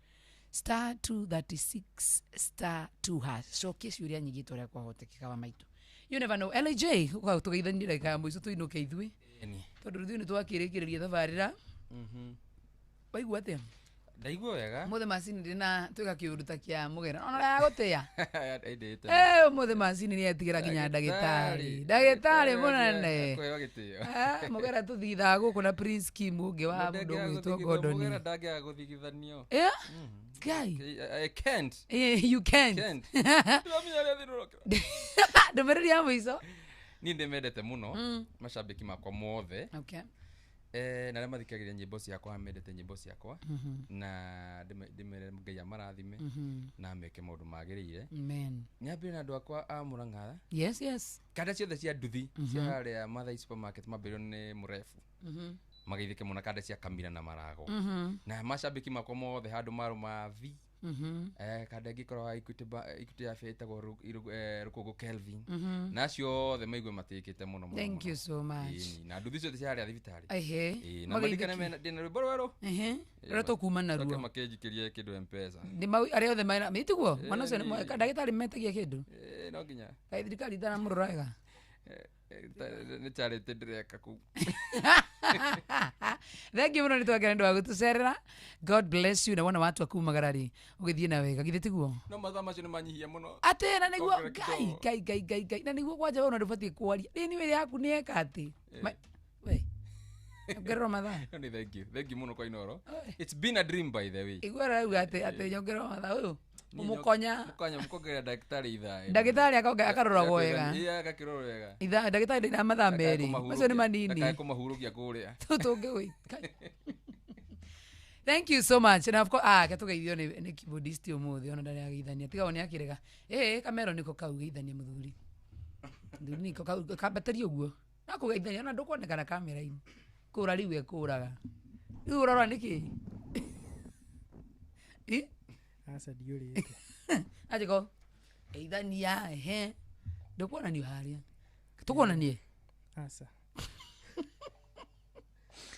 Star 236 star 2 hash. Cokia ciũria nyingĩ ta ũrĩa kwahotekeka wa maitũ. You never know. LAJ, ũka tũgeithanie ndagĩka ya mũico tũinũke ithuĩ. Tondũ ithuĩ nĩ twakĩrĩkĩrĩria thabarĩra. Waigua atĩa? Ndaigua wega. Mũthĩ macini ndĩ na twĩka kĩũndũ ta kĩa mũgera. Ona ũrĩa gũtĩa. Endete. Ũmũthĩ macini nĩ etigĩra nginya ndagĩtarĩ. Ndagĩtarĩ mũnene. Kũheo gĩtĩo. Mũgera tũthithaga gũkũ na Prince Kim ũngĩ wa mũndũ ũgwĩtwo Gordon. Mũgera ndangĩaga gũthigithanio. Guy. I can't. You can't. Can't. Ndĩramenya rĩa thirũrũkĩra. Ndũmĩrĩri ya mũico. Niĩ ndĩmendete mũno macambĩki makwa mothe. Okay. Na arĩa mathikagĩrĩria nyĩmbo ciakwa mendete nyĩmbo ciakwa na ndĩmere Ngai amarathime na meke maũndũ magĩrĩire. Amen. Nyambĩrĩrie na andũ akwa a Mũrang'a. Yes, yes. Kanda ciothe cia nduthi cia harĩa Mathai supermarket mambĩrĩrio nĩ mũrebu. Mageithĩke mũno kanda cia Kamira na Marago. Na macambĩki makwa mothe handũ marũma V. Kanda ĩngĩ ĩkoragwo Equity Equity ya ĩtagwo Rũkũngũ Kelvin. Na acio othe maigue matĩkĩte mũno mũno. Thank you so much. Ĩni, na nduthi ciothe cia harĩa thibitarĩ. Ehe. Ĩĩ, na maririkane mena ndĩna rwĩmbo rwerũ. Ehe. Rũrĩa tũkuma naruo. Coke makĩnjikĩrie kĩndũ M-Pesa. Nĩ mau arĩa othe mena mĩtiguo mwana ũcio nĩ ndagĩtarĩ metagia kĩndũ. Ĩĩ, no nginya. Kaĩ thirikari ĩtaramũrora wega? Nĩ charity ndĩreka kũu. Thank you mũno nĩ twakena nĩ ũndũ wa gũtũcerera. God bless you na wona watua kumagara rĩ ũgĩthiĩ na wega githĩ tiguo? No mathaa macio nĩ manyihia mũno. Atĩ na nĩguo Ngai Ngai Ngai Ngai Ngai na nĩguo kwanja we ona ndũbatiĩ kwaria. Rĩ niĩ yaku nĩ eka atĩ. We. Nyongererwo mathaa. No nĩ thank you. Thank you mũno kwa Inoro. It's been a dream by the way. Igua arauga atĩ atĩ nyongererwo mathaa ũyũ. Mũkonya. Mũkonya mũkongerera ndagĩtarĩ ithaa. Ndagĩtarĩ akaroragwo wega. Iya agakĩrorwo wega. Ithaa ndagĩtarĩ ndĩna mathaa merĩ. Macio nĩ manini. Ndakae kũmahurũkia kũrĩa. Tũngĩgũika. Thank you so much. Na of course, ke tũgeithio nĩ keyboardist ũmũthĩ ona ndarĩ ageithania. Tiga one akĩrega. Kamero nĩko kau geithania mũthuri. Mũthuri nĩko kau kambatĩria ũguo. No kũgeithania ona ndũkuonekana kamera-inĩ. Kũra rĩu ekũraga. Rĩu ũrora nĩkĩ? Aca ndiũrĩte. Anjĩko geithania ehe. Ndũkuonanio harĩa. Tũkuonanie? Aca.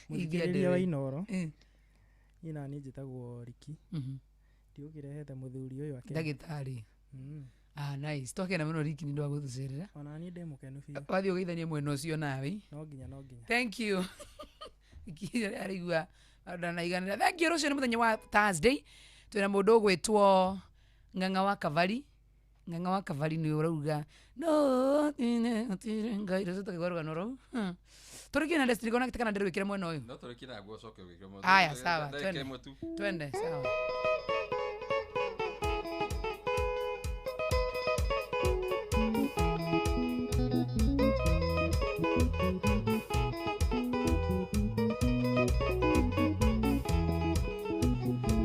Mũthikĩrĩria wa Inooro. Niĩ nani njĩtagwo Riki. Ndigũkĩrehete mũthuri ũyũ akene. Ndagĩtarĩ. Nice. Twakena mũno Riki nĩ ũndũ wa gũtũcerera. Ona niĩ ndĩ mũkenu biũ. Wathiĩ ũgeithanie mwena ũcio nawe. No nginya, no nginya. Thank you. Riki araigua ndanaiganĩra. Thank you. Rũciũ nĩ mũthenya wa Thursday. Twĩna mũndũ ũgwĩtwo Ng'ang'a wa Kavari. Ng'ang'a wa Kavari nĩ ũrauga no tine Ngai rũciũ tũkĩgwa rũgano rũu. Tũrĩkie na Destiny Connect kana ndĩrwĩkĩre mwena ũyũ? No tũrĩkie naguo ũcoke ũgĩkĩre mwena. Aya, sawa, Ndagĩka twende. ĩmwe tu. Twende, sawa.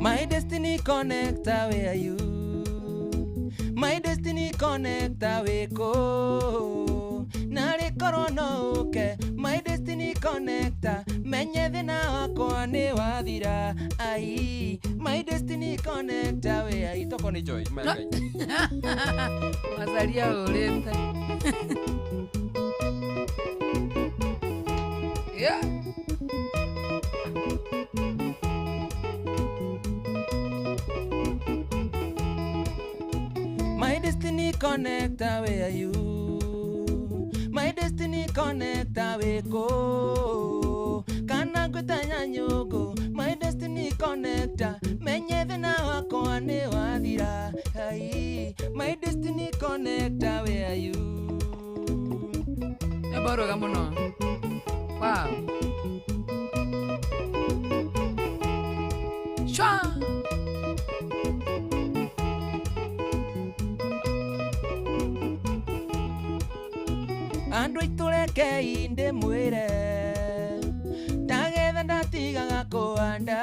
My destiny connector, where are you? My destiny connector, we go. Nare korona oke. My destiny connector, menye thina wakwa ni wathira. Ai, my destiny connector, where are you? Toko ni joy, my guy. Masalia urete. Yeah. My destiny connector, where are you? My destiny connector, we go. Kana gwĩtanya nyũngũ. My destiny connector, menye thĩna wakwa nĩ wathira. Ai, my destiny connector, where are you? Rwĩmbo rwega mũno. Wow. Shwa. Andũ aitũ rekei ndĩmwĩre, ndagetha ndatigaga kũhanda,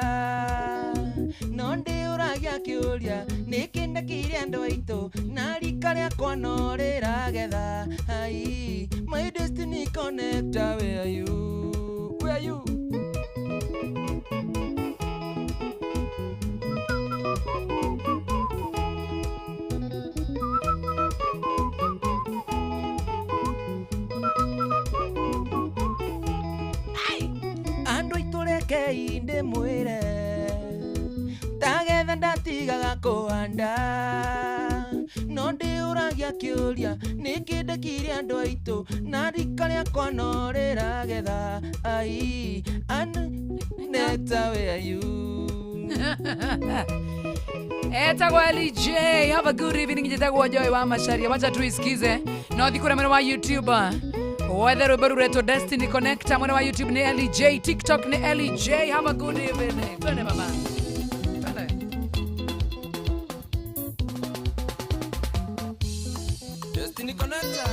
no ndĩũragia kĩũria nĩkĩ ndekire andũ aitũ na rika rĩakwa no rĩragetha. Ai, my destiny connector, where are you? Where are you? Andũ aitũ rekei ndĩmwĩre, ndagetha ndatigaga kũhanda, no ndĩũragia kĩũria nĩkĩ ndekire andũ aitũ na rika rĩakwa no rĩragetha. Ai, connector, where are you? Etagwo Eli J. Have a good evening. Njĩtagwo Joy wa Macharia. Wacha tuisikize. No thiĩ kũrĩa mwena wa YouTube. Wethe rwĩmbo rũretwo Destiny Connector. Mwena wa YouTube nĩ Eli J. TikTok nĩ Eli J. Have a good evening. Twende baba. Twende. Destiny Connector.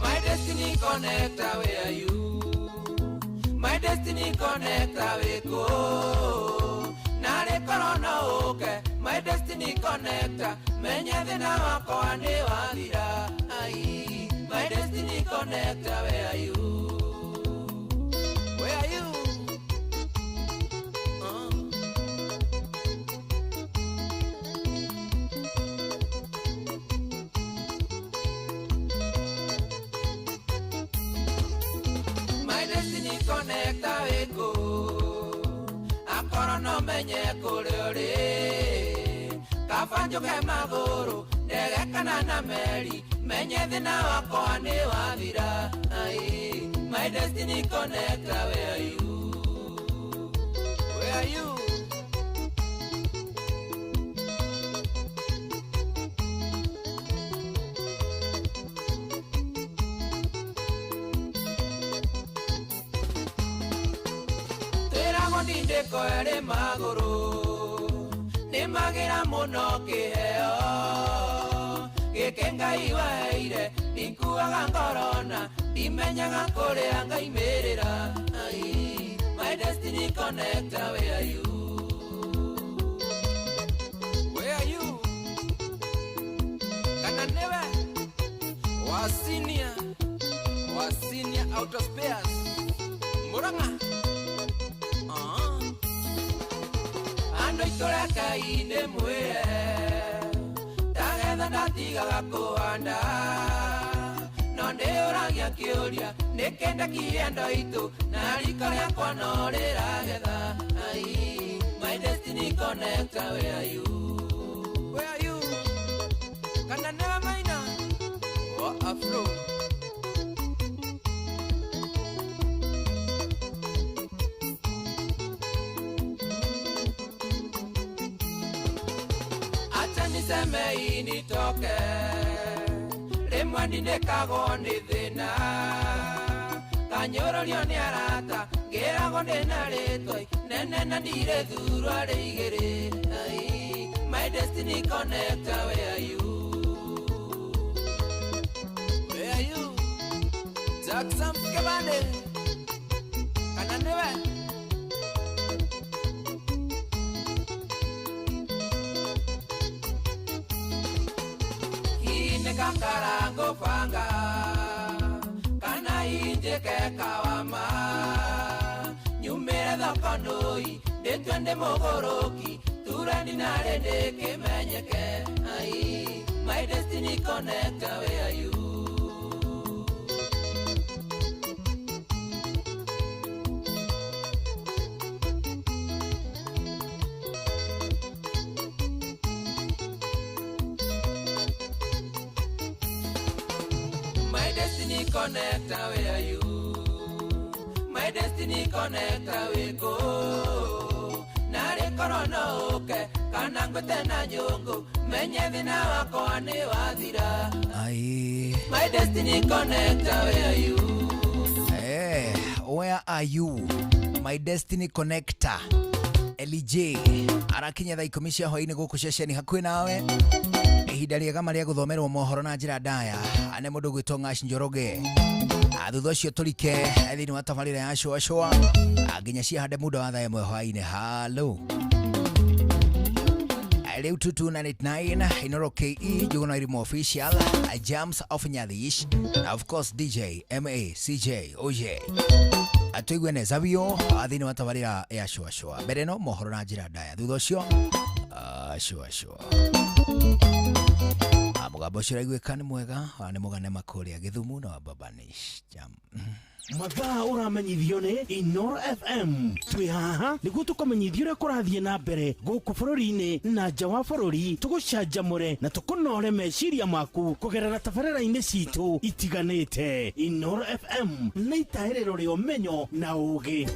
My destiny connector, where are you? My destiny connector, we go. Nare korona oke. My destiny connector, menye thĩna wakwa nĩ wathira. Ai, my destiny connector, where are you? Where are you? My destiny connector, we go. Akorwo no menye kũrĩa ũrĩ, kaba njũke magũrũ ndege kana na meri, menye thĩna wakwa nĩ wathira. Ai, my destiny connector, where are you? Where are you? Ndĩko ĩrĩ magũrũ nĩ magĩra mũno kĩheo gĩkĩ Ngai waheire ndikuaga ngorona ndimenyaga kũrĩa ngaimĩrĩra. Ai, my destiny connector, where are you? Where are you? Kana newe wasinia wasinia auto spares Murang'a. Andũ itũra Ngai mwĩre ndagetha ndatigaga kũhanda no ndĩũragia kĩũria nĩkĩnda kĩendo itũ na riko rĩakwa no rĩragetha. Ai, my destiny connector, where are you? Where are you? Kana newe maina wa afro. Niseme initoke rĩmwe ndindĩkagwo nĩ thĩna kanyũrũrio nĩ arata ngĩragwo ndĩna rĩtwa nene na ndirĩthurwa rĩigĩrĩ. Ai, my destiny connector, where are you? Where are you? Jackson Kebande kana nĩwe? Kakarango banga kana injike kawama nyumire thoko nũi ndĩtue ndĩ mũgũrũki turani narĩ ndĩkĩmenyeke. Ai, my destiny connector, where are you? Connector, where are you? My destiny connector, we go. Nare korona oke, kana ngwete na nyungu, menye thina wakwa ni wathira. Ai. My destiny connector, where are you? Hey, where are you? My destiny connector. LJ arakinya thaa 10 cia hwaini guku ceceni hakuhi nawe. Ihinda rĩega marĩa gũthomerwo mohoro na njĩra ndaya ane mũndũ gwĩtwo Ng'ash Njoroge. Thutha ũcio tũrike thĩinĩ wa tabarĩra ya Shũa Shũa nginya ciahande muda wa thaa 1 hwainĩ. Halo rĩu 22989 Inoro KE Njuguna Irimo official Jams of Nyathish na of course DJ MA CJ OJ atũigue neza biũ thĩinĩ wa tabarĩra ya Shũa Shũa. Mbere no mohoro na njĩra ndaya, thutha ũcio Shũa Shũa. Mũgambo ũcio ũraiguĩka nĩ mwega nĩ mũgane makũrĩa Gĩthumo na Babanish Jam. Mathaa ũramenyithio nĩ Inoro FM. Twĩ haha nĩguo tũkũmenyithio ũrĩa kũrathiĩ na mbere gũkũ bũrũri-inĩ na nja wa bũrũri, tũgũcanjamũre na tũkũnore meciria maku kũgerera tabarĩra-inĩ citũ itiganĩte. Inoro FM nĩ itaĩrĩro rĩa ũmenyo na ũũgĩ.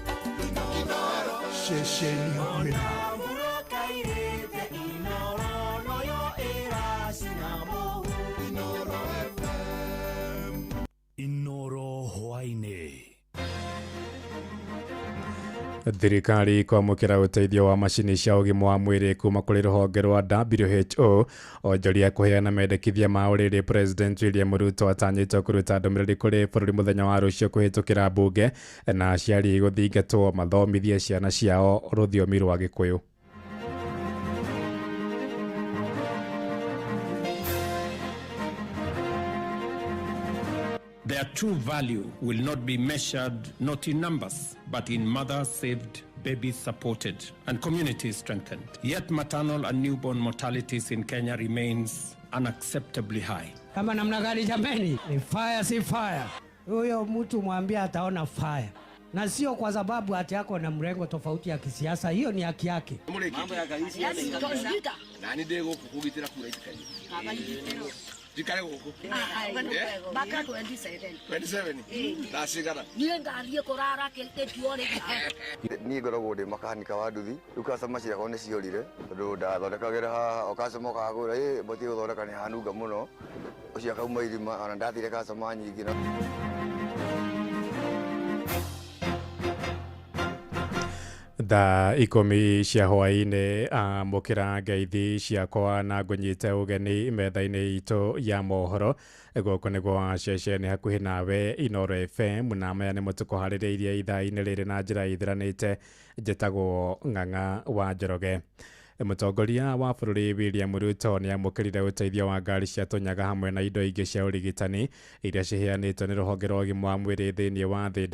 Ceceni Inoro hwaini. Thirikari kwamũkĩra ũteithio wa macini cia ũgima wa mwĩrĩ kuma kũrĩ rũhonge rwa WHO onjoria kũheana mendekithia ma ũrĩrĩ. President William Ruto atanyĩtwo kũruta ndũmĩrĩri kũrĩ bũrũri mũthenya wa rũciũ kũhĩtũkĩra mbunge na aciari gũthingatwo mathomithie ciana ciao rũthiomi rwa Gĩkũyũ. Their true value will not be measured not in numbers, but in mothers saved, babies supported, and communities strengthened. Yet maternal and newborn mortalities in Kenya remains unacceptably high. Kama namna gani jameni? Ni fire si fire. Huyo mtu mwambie ataona fire. Na sio kwa sababu ati yako na mrengo tofauti ya kisiasa, hiyo ni haki yake. Nani ndego kugitira kura itikaire. Jikare guku. Baka 27. 27. Ndacigana. Niĩ ngathiĩ kũrara kĩtuo rĩ. Niĩ ngoragwo ndĩ makanika wa nduthi. Rĩu customer ciakwa nĩ ciorire tondũ ndathondekagĩra haha o customer ũkagũra ĩ batiĩ gũthondeka nĩ hanunga mũno. Ũcio akauma irima ona ndathire customer nyingĩ. Thaa 10 cia hwaĩ-inĩ. Amũkĩra ngeithi ciakwa na ngũnyite ũgeni metha-inĩ itũ ya mohoro. Gũkũ nĩguo ceceni hakuhĩ nawe Inooro FM, na maya nĩmo tũkũharĩrĩirie ithaa-inĩ rĩrĩ na njĩra ithĩranĩte. Njĩtagwo Ng'ang'a wa Njoroge. Mũtongoria wa bũrũri William Ruto nĩ amũkĩrire ũteithio wa ngari cia tũnyaga hamwe na indo ingĩ cia ũrigitani iria ciheanĩtwo nĩ rũhonge rwa ũgima wa mwĩrĩ thĩinĩ wa thĩ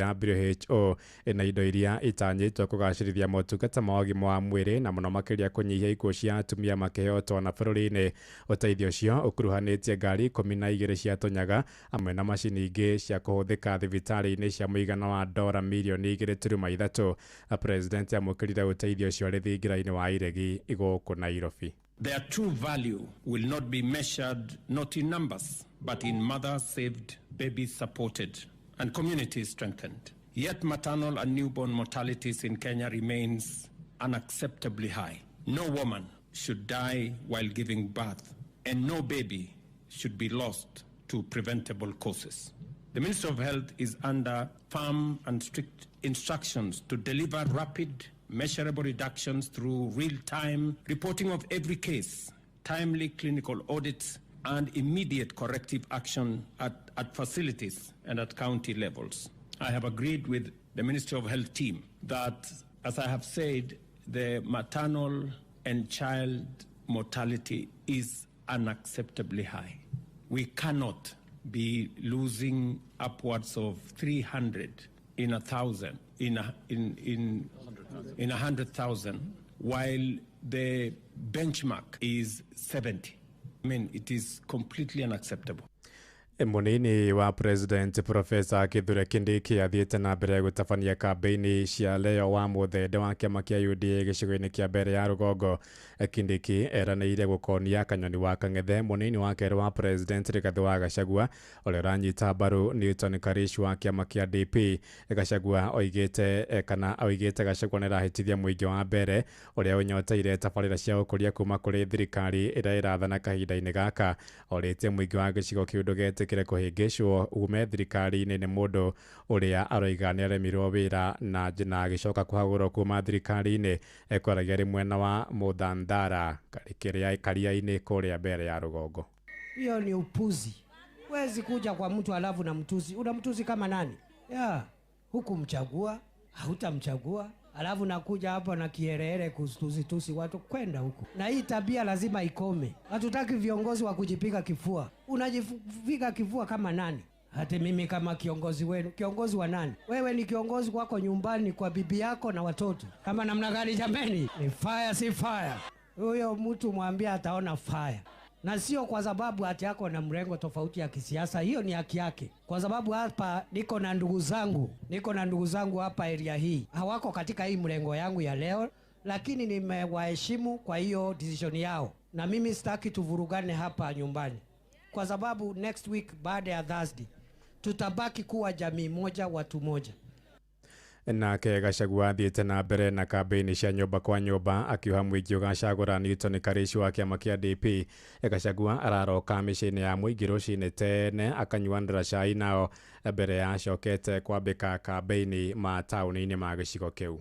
WHO, na indo iria itanyĩtwo kũgacĩrithia motungata ma ũgima wa mwĩrĩ na mũno makĩria kũnyihia ikuũ cia atumia makĩheo twana bũrũri-inĩ. Ũteithio ũcio ũkuruhanĩtie ngari 12 cia tũnyaga hamwe na macini ingĩ cia kũhũthĩka thibitarĩ-inĩ cia mũigana wa dora mirioni 2.3. President amũkĩrire ũteithio ũcio arĩ thingira-inĩ wa Iregi gũkũ Nairobi. Their true value will not be measured not in numbers, but in mothers saved, babies supported, and communities strengthened. Yet maternal and newborn mortalities in Kenya remains unacceptably high. No woman should die while giving birth, and no baby should be lost to preventable causes. The Ministry of Health is under firm and strict instructions to deliver rapid, measurable reductions through real-time reporting of every case, timely clinical audits, and immediate corrective action at facilities and at county levels. I have agreed with the Ministry of Health team that, as I have said, the maternal and child mortality is unacceptably high. We cannot be losing upwards of 300 in 1,000, in 100,000, while the benchmark is 70. I mean, it is completely unacceptable. Munini wa President Professor Kithure Kindiki athiĩte na mbere gũtabania kambĩini cia Leo wa Muthende wa kĩama kĩa UDA gĩcigo-inĩ kĩa mbere ya rũgongo. Kindiki eranĩire gũkonia Kanyoni wa Kang'ethe, munini wa kerĩ wa President Rigathĩ wa Gachagua ũrĩa ũranyita mbaru Newton Karish wa kĩama kĩa DP. Gachagua oigĩte kana oigĩte Gachagua nĩarahĩtithia mũingĩ wa mbere ũrĩa ũnyoteire tabarĩra cia ũkũria kuma kũrĩ thirikari ĩrĩa ĩrathana kahinda-inĩ gaka. Orĩtie mũingĩ wa gĩcigo kĩu ndũgetĩkĩre kũhĩngĩcwo ume thirikari-inĩ nĩ mũndũ ũrĩa aroiga nĩaremirwo wĩra na agĩcoka kũhagũrwo kuma thirikari-inĩ. Ekwaragia arĩ mwena wa Muthandara Karia-inĩ kũrĩa mbere ya rũgongo. Hiyo ni upuzi. Wezi kuja kwa mtu alafu na mtusi. Unamtusi kama nani? Ya, hukumchagua, hautamchagua. Alafu nakuja hapa na kiherehere kutusi watu kwenda huko. Na hii tabia lazima ikome. Hatutaki viongozi wa kujipiga kifua. Unajipiga kifua kama nani? Hata mimi kama kiongozi wenu, kiongozi wa nani? Wewe ni kiongozi kwako nyumbani kwa bibi yako na watoto. Kama namna gani jameni? Ni fire si fire. Huyo mtu mwambie ataona fire. Na sio kwa sababu ati yako na mrengo tofauti ya kisiasa, hiyo ni haki yake. Kwa sababu hapa niko na ndugu zangu, niko na ndugu zangu hapa area hii. Hawako katika hii mrengo yangu ya leo, lakini nimewaheshimu kwa hiyo decision yao. Na mimi sitaki tuvurugane hapa nyumbani. Kwa sababu next week baada ya Thursday tutabaki kuwa jamii moja, watu moja. Nake Gachagua athiĩte na mbere na kambĩini cia nyũmba kwa nyũmba akiuha mũingĩ ũgacagũra Newton Karish wa kĩama kĩa DP. Gachagua araroka mĩciĩ-inĩ ya mũingĩ rũcinĩ tene akanyuanĩra cai nao mbere ya acokete kwambĩka kambĩini ma taũni-inĩ ma gĩcigo kĩu.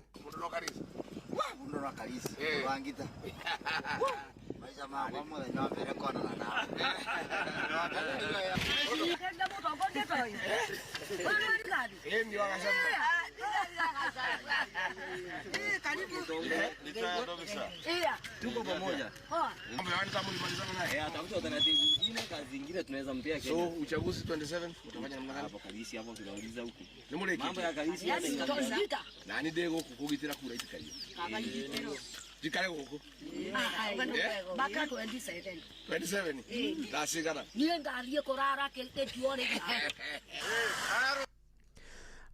Tuko pamoja. Atafuta alternative nyingine, kazi nyingine tunaweza mpea Kenya. So uchaguzi 27 utafanya namna gani? Hapo Kalisi hapo tunauliza huku. Mambo ya Kalisi na ni ndego kugitira kura itikaiyo. Jikare guku. Baka 27. 27. Ndacigana. Niĩ ndathiĩ kũrara kĩtuo rĩngĩ.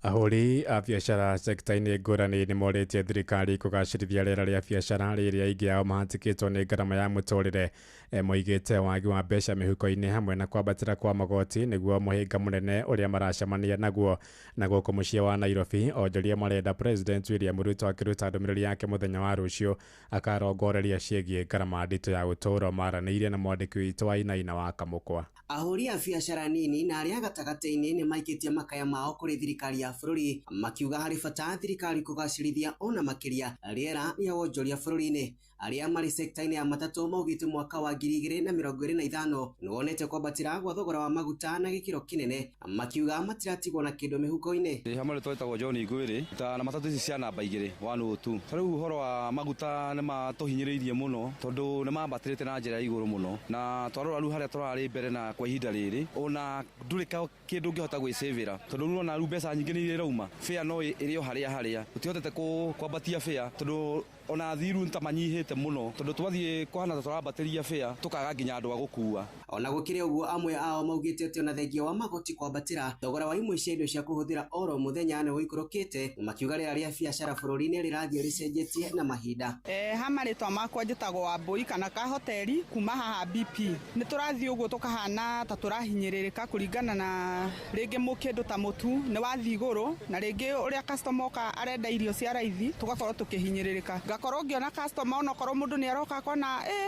Ahũri a biacara sekta-inĩ ngũrani nĩ morĩtie thirikari kũgacĩrithia rĩera rĩa biacara rĩrĩa aingĩ ao mahatĩkĩtwo nĩ ngarama ya mũtũrĩre. Moigĩte wagi wa mbeca mĩhuko-inĩ hamwe na kwambatĩra kwa magoti nĩguo mũhĩnga mũnene ũrĩa maracemania naguo. Na gũkũ mũciĩ wa Nairobi onjoria marenda President William Ruto akĩruta ndũmĩrĩri yake mũthenya wa rũciũ akarongoreria ciĩgiĩ ngarama nditũ ya ũtũũro. Maranĩirie na mwandĩki witũ wa Inaina wa Kamũkwa. Ahũri a biacara nini na arĩa gatagatĩ-inĩ nĩ maikĩtie makaya mao kũrĩ thirikari ya bũrũri, makiuga harĩ bata thirikari kũgacĩrithia ona makĩria rĩera rĩa wonjoria bũrũri-inĩ. Arĩa marĩ sekta-inĩ ya matatũ maugĩte mwaka wa 2025 nĩwonete kwambatĩra gwa thogora wa maguta na gĩkĩro kĩnene, makiuga matiratigwo na kĩndũ mĩhuko-inĩ. Ndĩ hamwe twetagwo John Ngwĩrĩ ta na matatũ ici cia namba igĩrĩ 102. Ta rĩu ũhoro wa maguta nĩ matũhinyĩrĩirie mũno tondũ nĩ mambatĩrĩte na njĩra ya igũrũ mũno, na twarora rĩu harĩa tũrarĩ mbere na kwa ihinda rĩrĩ ona ndũrĩ kĩndũ ũngĩhota gwĩcĩvĩra tondũ rĩu ona rĩu mbeca nyingĩ nĩ iria irauma, fare no ĩrĩ o harĩa harĩa, tũtihotete kwambatia fare tondũ ona athiru ta manyihĩte mũno tondũ twathiĩ kũhana ta tũrambatĩria fare tũkaga nginya andũ a gũkua. Ona gũkĩrĩ ũguo, amwe ao maugĩte atĩ ona thengia wa magoti kwambatĩra, thogora wa imwe cia indo cia kũhũthĩra oro mũthenya nĩ ũikũrũkĩte, makiuga rĩera rĩa biacara bũrũri-inĩ rĩrathiĩ rĩcenjetie na mahinda. Ha marĩtwa makwa njĩtagwo Wambũi kana kahoteri kuma haha BP. Nĩ tũrathiĩ ũguo tũkahana ta tũrahinyĩrĩrĩka kũringana na rĩngĩ kĩndũ ta mũtu nĩ wathiĩ igũrũ, na rĩngĩ ũrĩa customer oka arenda irio cia raithi tũgakorwo tũkĩhinyĩrĩrĩka. Ngakorwo ngĩona customer onokorwo mũndũ nĩ aroka akona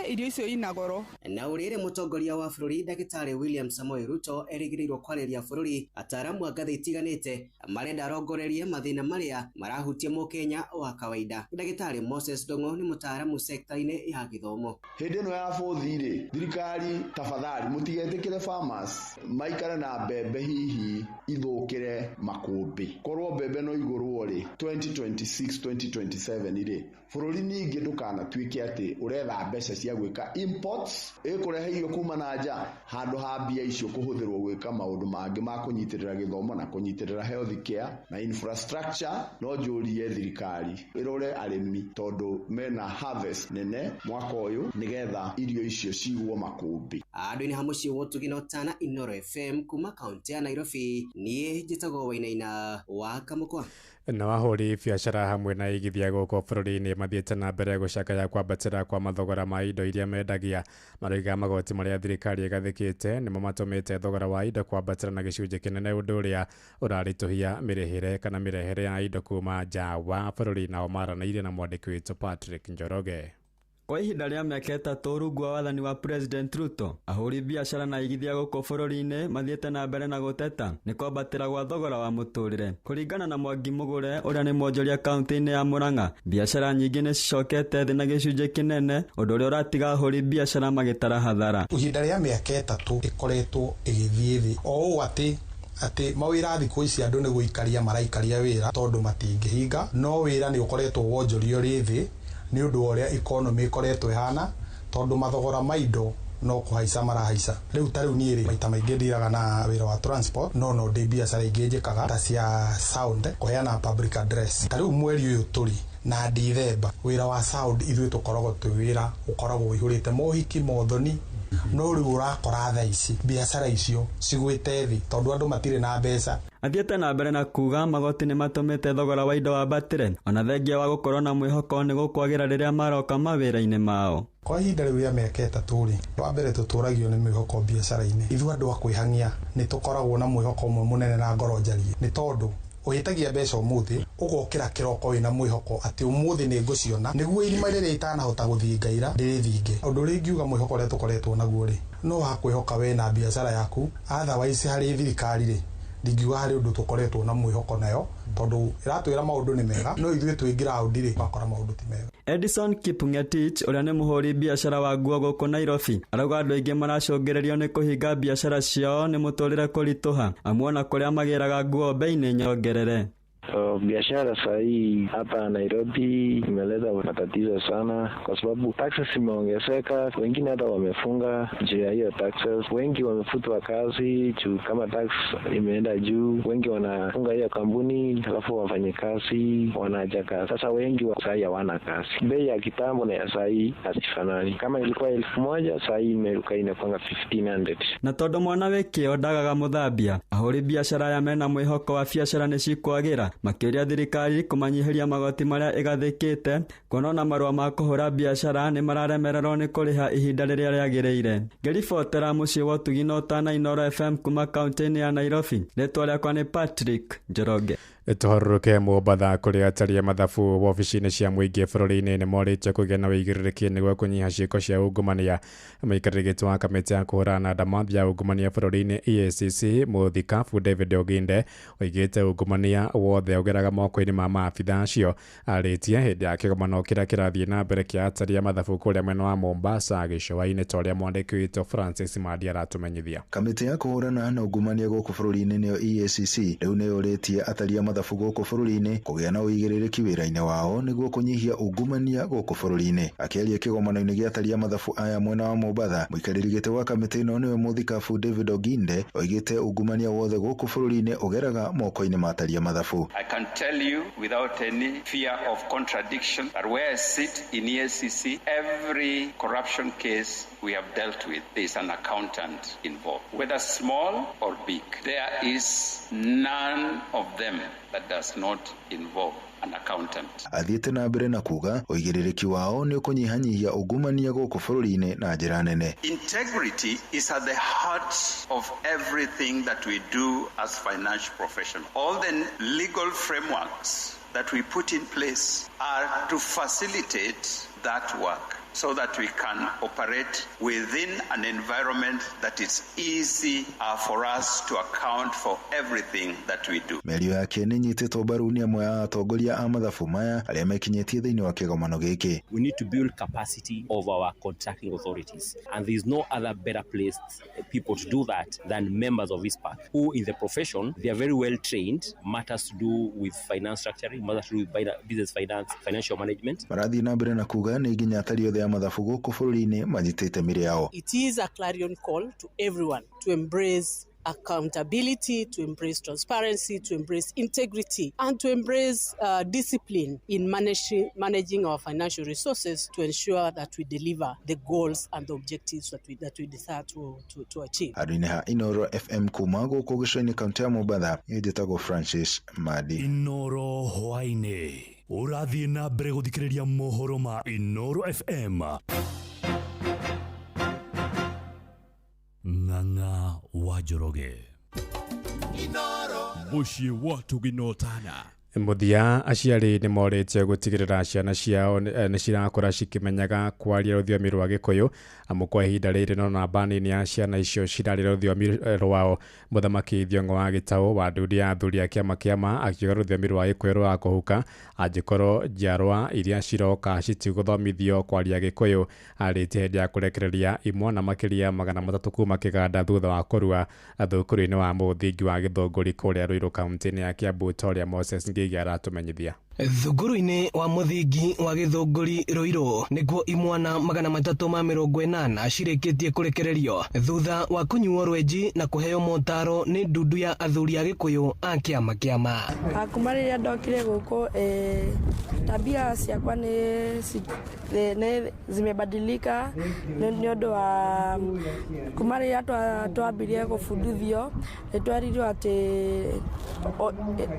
irio icio ina goro. Na ũrĩrĩ mũtongoria wa bũrũri Ndagĩtarĩ William Samoei Ruto erĩgĩrĩirwo kwarĩria bũrũri, ataaramu a ngathĩ itiganĩte marenda arongorerie mathĩna marĩa marahutia mũkenya wa kawaida. Ndagĩtarĩ Moses Ndong'o nĩ mũtaaramu sekta-inĩ ya gĩthomo. Hĩndĩ ĩno ya bũthi rĩ, thirikari tafadhali mũtigetĩkĩre farmers maikare na mbembe hihi ithũkĩre makũmbĩ. Korwo mbembe no igũrwo rĩ 2026 2027 rĩ, bũrũri ningĩ ndũkanatuĩke atĩ ũretha mbeca cia gwĩka imports ĩkũrehe irio kuma na nja, handũ ha mbia icio kũhũthĩrwo gwĩka maũndũ mangĩ ma kũnyitĩrĩra gĩthomo na kũnyitĩrĩra health care na infrastructure. No njũrie thirikari ĩrore arĩmi tondũ mena harvest nene mwaka ũyũ nĩgetha irio icio cigwo makũmbĩ. Andũ-inĩ ha mũciĩ wa Ũtugi na Ũtana, Inooro FM kuma kaunti ya Nairobi, niĩ njĩtagwo Wainaina wa Kamũkwa. Na ahũri biacara hamwe na aigithia gũkũ bũrũri-inĩ mathiĩte na mbere gũcakaya kwambatĩra kwa mathogora ma indo iria mendagia. Maroiga magoti marĩa thirikari ĩgathĩkĩte nĩmo matũmĩte thogora wa indo kwambatĩra na gĩcunjĩ kĩnene, ũndũ ũrĩa ũraritũhia mĩrĩhĩre kana mĩrehere ya indo kuma nja wa bũrũri. Nao maranĩirie na mwandĩki witũ Patrick Njoroge. Kwa ihinda rĩa mĩaka 3 rungu wa wathani wa President Ruto, ahũri biacara na aigithia gũkũ bũrũri-inĩ mathiĩte na mbere na gũteta nĩ kwambatĩra gwa thogora wa mũtũrĩre. Kũringana na Mwangi Mũgũre ũrĩa nĩ mwonjoria kaunti-inĩ ya Murang'a, biacara nyingĩ nĩ cicokete thĩ na gĩcunjĩ kĩnene, ũndũ ũrĩa ũratiga ahũri biacara magĩtara hathara. Ihinda rĩa mĩaka 3 ĩkoretwo ĩgĩthiĩ thĩ o ũũ atĩ mawĩra thikũ ici andũ nĩ gũikaria maraikaria wĩra tondũ matingĩhinga, no wĩra nĩ ũkoretwo wonjorio rĩ thĩ nĩ ũndũ wa ũrĩa economy ĩkoretwo ĩhana, tondũ mathogora ma indo no kũhaica marahaica. Rĩu ta rĩu niĩ rĩ, maita maingĩ ndiraga na wĩra wa transport, no ndĩ biacara ingĩ njĩkaga ta cia sound, kũheana public address. Ta rĩu mweri ũyũ tũrĩ na Dithemba, wĩra wa sound ithuĩ tũkoragwo twĩ wĩra ũkoragwo ũihũrĩte mohiki mothoni, no rĩu ũrakora thaa ici biacara icio cigwĩte thĩ tondũ andũ matirĩ na mbeca. Athiĩte na mbere na kuga magoti nĩ matũmĩte thogora wa indo wambatĩre, ona thengia wa gũkorwo na mwĩhoko nĩ gũkwagĩra rĩrĩa maroka mawĩra-inĩ mao. Kwa ihinda rĩu rĩa mĩaka 3 rĩ, wa mbere tũtũragio nĩ mwĩhoko biacara-inĩ. Ithuĩ andũ a kwĩhang'ia nĩ tũkoragwo na mwĩhoko ũmwe mũnene na ngoro njarie, nĩ tondũ ũhĩtagia mbeca ũmũthĩ ũgokĩra kĩroko wĩna mwĩhoko atĩ ũmũthĩ nĩ ngũciona, nĩguo irima rĩrĩa itanahota gũthinga ira ndĩrĩthinge. Ũndũ ũrĩa ingiuga mwĩhoko ũrĩa tũkoretwo naguo rĩ, no wa kwĩhoka we na biacara yaku. Otherwise harĩ thirikari rĩ, ndingiuga harĩ ũndũ tũkoretwo na mwĩhoko nayo, tondũ ĩratwĩra maũndũ nĩ mega, no ithuĩ twĩ ground rĩ, ũgakora maũndũ ti mega. Edison Kipngetich ũrĩa nĩ mũhũri biacara wa nguo gũkũ Nairobi arauga andũ aingĩ maracũngĩrĩrio nĩ kũhinga biacara ciao nĩ mũtũrĩre kũritũha, amu ona kũrĩa magĩraga nguo bei nĩ nyongerere. Biashara saa hii hapa Nairobi imeleta matatizo sana, kwa sababu taxes imeongezeka, wengine hata wamefunga juu ya hiyo taxes, wengi wamefutwa kazi juu kama tax imeenda juu, wengi wanafunga hiyo kampuni, alafu wafanyikazi wanaacha kazi. Sasa wengi wa saa hii hawana kazi. Bei ya kitambo na ya saa hii hazifanani. Kama ilikuwa 1000 saa hii imeruka inakuwa 1500. Na tondũ mwana wĩ kĩo ndagaga mũthambia, ahũri biacara aya mena mwĩhoko wa biacara nĩ cikwagĩra, makĩũria thirikari kũmanyihĩria magoti marĩa ĩgathĩkĩte, kuona ona marũa ma kũhũra biacara nĩ mararemererwo nĩ kũrĩha ihinda rĩrĩa rĩagĩrĩire. Ngĩribotera mũciĩ wa Ũtugi na Ũtana Inooro FM kuma kaunti-inĩ ya Nairobi, rĩtwa rĩakwa nĩ Patrick Njoroge. Tũharũrũke Mombatha kũrĩa atari a mathabu wobici-inĩ cia mũingĩ bũrũri-inĩ nĩmorĩtio kũgĩa na ũigĩrĩrĩki nĩguo kũnyiha ciĩko cia ungumania. Mũikarĩri gĩtĩ wa kamĩtĩ ya kũhũrana na ndamathia ya ungumania bũrũri-inĩ EACC mũthikabu David Oginde oigĩte ungumania wothe ũgeraga moko-inĩ ma maabitha acio. Arĩtie hĩndĩ ya kĩgomano kĩrĩa kĩrathiĩ na mbere kĩa atari a mathabu kũrĩa mwena wa Mombasa gĩcũa-inĩ ta ũrĩa mwandĩki witũ Francis Mandi aratũmenyithia. Kamĩtĩ ya kũhũrana na ungumania gũkũ bũrũri-inĩ nĩyo EACC rĩu nĩyũrĩtie atari a mathabu gũkũ bũrũri-inĩ kũgĩa na ũigĩrĩrĩki wĩra-inĩ wao nĩguo kũnyihia ungumania gũkũ bũrũri-inĩ. Akĩaria kĩgomano-inĩ gĩa atari a mathabu aya mwena wa Mombatha, mũikarĩri gĩtĩ wa kamĩtĩ ĩno nĩwe mũthikabu David Oginde oigĩte ungumania wothe gũkũ bũrũri-inĩ ũgeraga moko-inĩ ma atari a mathabu. I can tell you without any fear of contradiction that where I sit in EACC, every corruption case we have dealt with, there is an accountant involved, whether small or big. There is none of them that does not involve an accountant. Athiĩte na mbere na kuga ũigĩrĩrĩki wao nĩ ũkũnyihanyihia ungumania gũkũ bũrũri-inĩ na njĩra nene. Integrity is at the heart of everything that we do as financial professionals. All the legal frameworks that we put in place are to facilitate that work so that we can operate within an environment that is easy for us to account for everything that we do. Mĩario yake nĩ ĩnyitĩtwo mbaru nĩ amwe a atongoria a mathabu maya arĩa mekinyĩtie thĩinĩ wa kĩgomano gĩkĩ. We need to build capacity of our contracting authorities, and there is no other better placed people to do that than members of ICPAK, who in the profession, they are very well trained, matters to do with finance structuring, matters to do with business finance, financial management. Marathiĩ na mbere na kuga nĩ nginya atari othe a mathabu gũkũ bũrũri-inĩ manyitĩte mĩrĩ yao. It is a clarion call to everyone to embrace accountability, to embrace transparency, to embrace integrity, and to embrace discipline in managing our financial resources to ensure that we deliver the goals and the objectives that we desire to achieve. Handũ-inĩ ha Inoro FM kuma gũkũ gĩcũa-inĩ kaunti ya Mombatha, njĩtagwo Francis Madi. Inoro hwaĩ-inĩ ũrathiĩ na mbere gũthikĩrĩria mohoro ma Inoro FM. Ng'ang'a wa Njoroge. Mũciĩ wa tũginotana. Mũthia aciari nĩ morĩtio gũtigĩrĩra ciana ciao nĩ cirakũra cikĩmenyaga kwaria rũthiomi rwa Gĩkũyũ amu kwa ihinda rĩrĩ no namba nini ya ciana icio ciraria rũthiomi rwao. Mũthamaki Thiong'o wa Gĩtaũ wa ndundu ya athuri a kĩama kĩama akiuga rũthiomi rwa Gĩkũyũ rũgakũhuka angĩkorwo njiarwa iria ciroka citigũthomithio kwaria Gĩkũyũ. Arĩtie hĩndĩ ya kũrekereria imwana makĩria 300 kuma kĩganda thutha wa kũrua thukuru-inĩ wa mũthingi wa Gĩthũngũri kũrĩa Ruiru kaunti-inĩ ya Kiambu ta ũrĩa Moses Ngigi aratũmenyithia. Thukuru-inĩ wa mũthingi wa Gĩthũngũri Ruiru nĩkuo imwana 380 cirĩkĩtie kũrekererio thutha wa kũnyuo rwenji na kũheo motaro nĩ ndundu ya athuri a Gĩkũyũ a kĩama kĩama. Kuma rĩrĩa ndokire gũkũ tabia ciakwa nĩ zimebadilika nĩ ũndũ wa kuma rĩrĩa twambirie gũbundithio nĩ twerirwo atĩ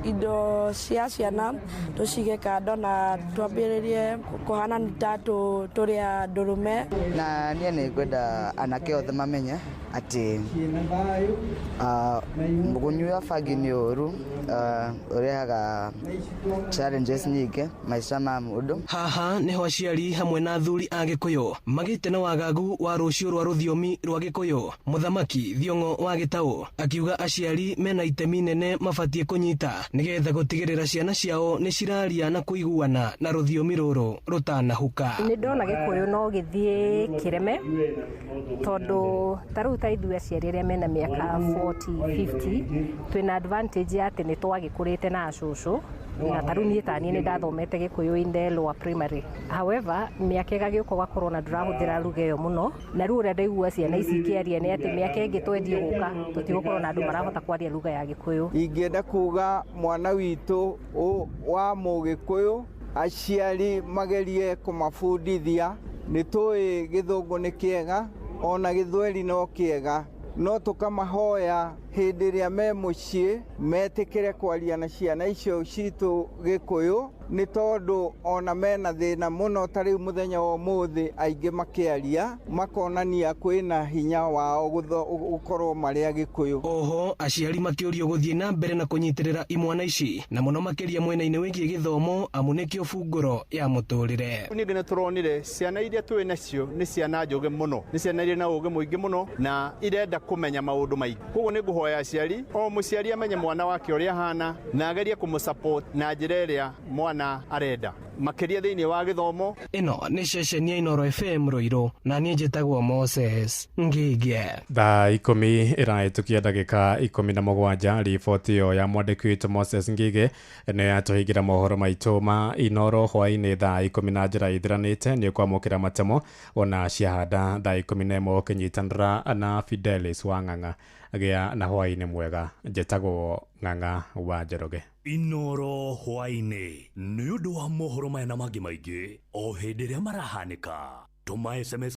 indo cia ciana tucige kando na twambĩrĩrie kũhana ta tũrĩ andũrũme. Na niĩ nĩ ngwenda anake othe mamenye atĩ kũnyua bangi nĩ ũru, ũrehaga challenges nyingĩ maica ma mũndũ. Haha nĩho aciari hamwe na athuri a Gĩkũyũ magĩte na wagagu wa rũciũ rwa rũthiomi rwa Gĩkũyũ. Mũthamaki Thiong'o wa Gĩtaũ akiuga aciari mena itemi nene mabatiĩ kũnyita nĩgetha gũtigĩrĩra ciana ciao nĩ ciraria na kũiguana na rũthiomi rũrũ rũtanahuka. Nĩ ndona Gĩkũyũ no gĩthiĩ kĩreme tondũ ta rĩu ta ithuĩ aciari arĩa mena mĩaka 40 50 twĩna advantage ya atĩ nĩ twagĩkũrĩte na acũcũ na ta rĩu niĩ ta niĩ nĩ ndathomete Gĩkũyũ in the lower primary. However, mĩaka ĩgagĩũka ũgakorwo na ndũrahũthĩra lugha ĩyo mũno, na rĩu ũrĩa ndaigua ciana ici ikĩaria nĩ atĩ mĩaka ĩngĩ twendie gũka tũtigũkorwo na andũ marahota kwaria lugha ya Gĩkũyũ. Ingĩenda kuga mwana witũ wa Mũgĩkũyũ aciari magerie kũmabundithia. Nĩ tũĩ Gĩthũngũ nĩ kĩega ona Gĩthweri no kĩega, no tũkamahoya hĩndĩ ĩrĩa me mũciĩ metĩkĩre kwaria na ciana icio citũ Gĩkũyũ Nĩ tondũ ona mena thĩna mũno, ta rĩu mũthenya wa ũmũthĩ aingĩ makĩaria makonania kwĩna hinya wao gũkorwo marĩ Agĩkũyũ. Oho aciari makĩũrio gũthiĩ na mbere na kũnyitĩrĩra imwana ici na mũno makĩria mwena-inĩ wĩgiĩ gĩthomo, amu nĩkĩo bungũro ya mũtũrĩre. Ningĩ nĩ tũronire ciana iria twĩ nacio nĩ ciana njũgĩ mũno, nĩ ciana irĩ na ũgĩ mũingĩ mũno na irenda kũmenya maũndũ maingĩ. Koguo nĩ ngũhoya aciari, o mũciari amenye mwana wake ũrĩa ahana na agerie kũmũsupport na njĩra ĩrĩa mwana arenda, makĩria thĩinĩ wa gĩthomo. Ĩno nĩ ceceni ya Inooro FM Ruiru, na niĩ njĩtagwo Moses Ngige. Thaa 10 ĩrahĩtũkia ndagĩka 17. Riboti ĩyo ya mwandĩki witũ Moses Ngige nĩ yatũhingĩra mohoro maitũ ma Inooro hwaĩ-inĩ thaa 10 na njĩra ithiranĩte. Nĩ ũkwamũkĩra matemo ona ciahanda thaa 11 ũkĩnyitanĩra na Fidelis wa Ng'ang'a. Gĩa na hwaĩ-inĩ mwega. Njĩtagwo Ng'ang'a wa Njoroge. Inooro hwaĩ-inĩ nĩ ũndũ wa mohoro maya na mangĩ maingĩ o hĩndĩ ĩrĩa marahanĩka. Tũma SMS.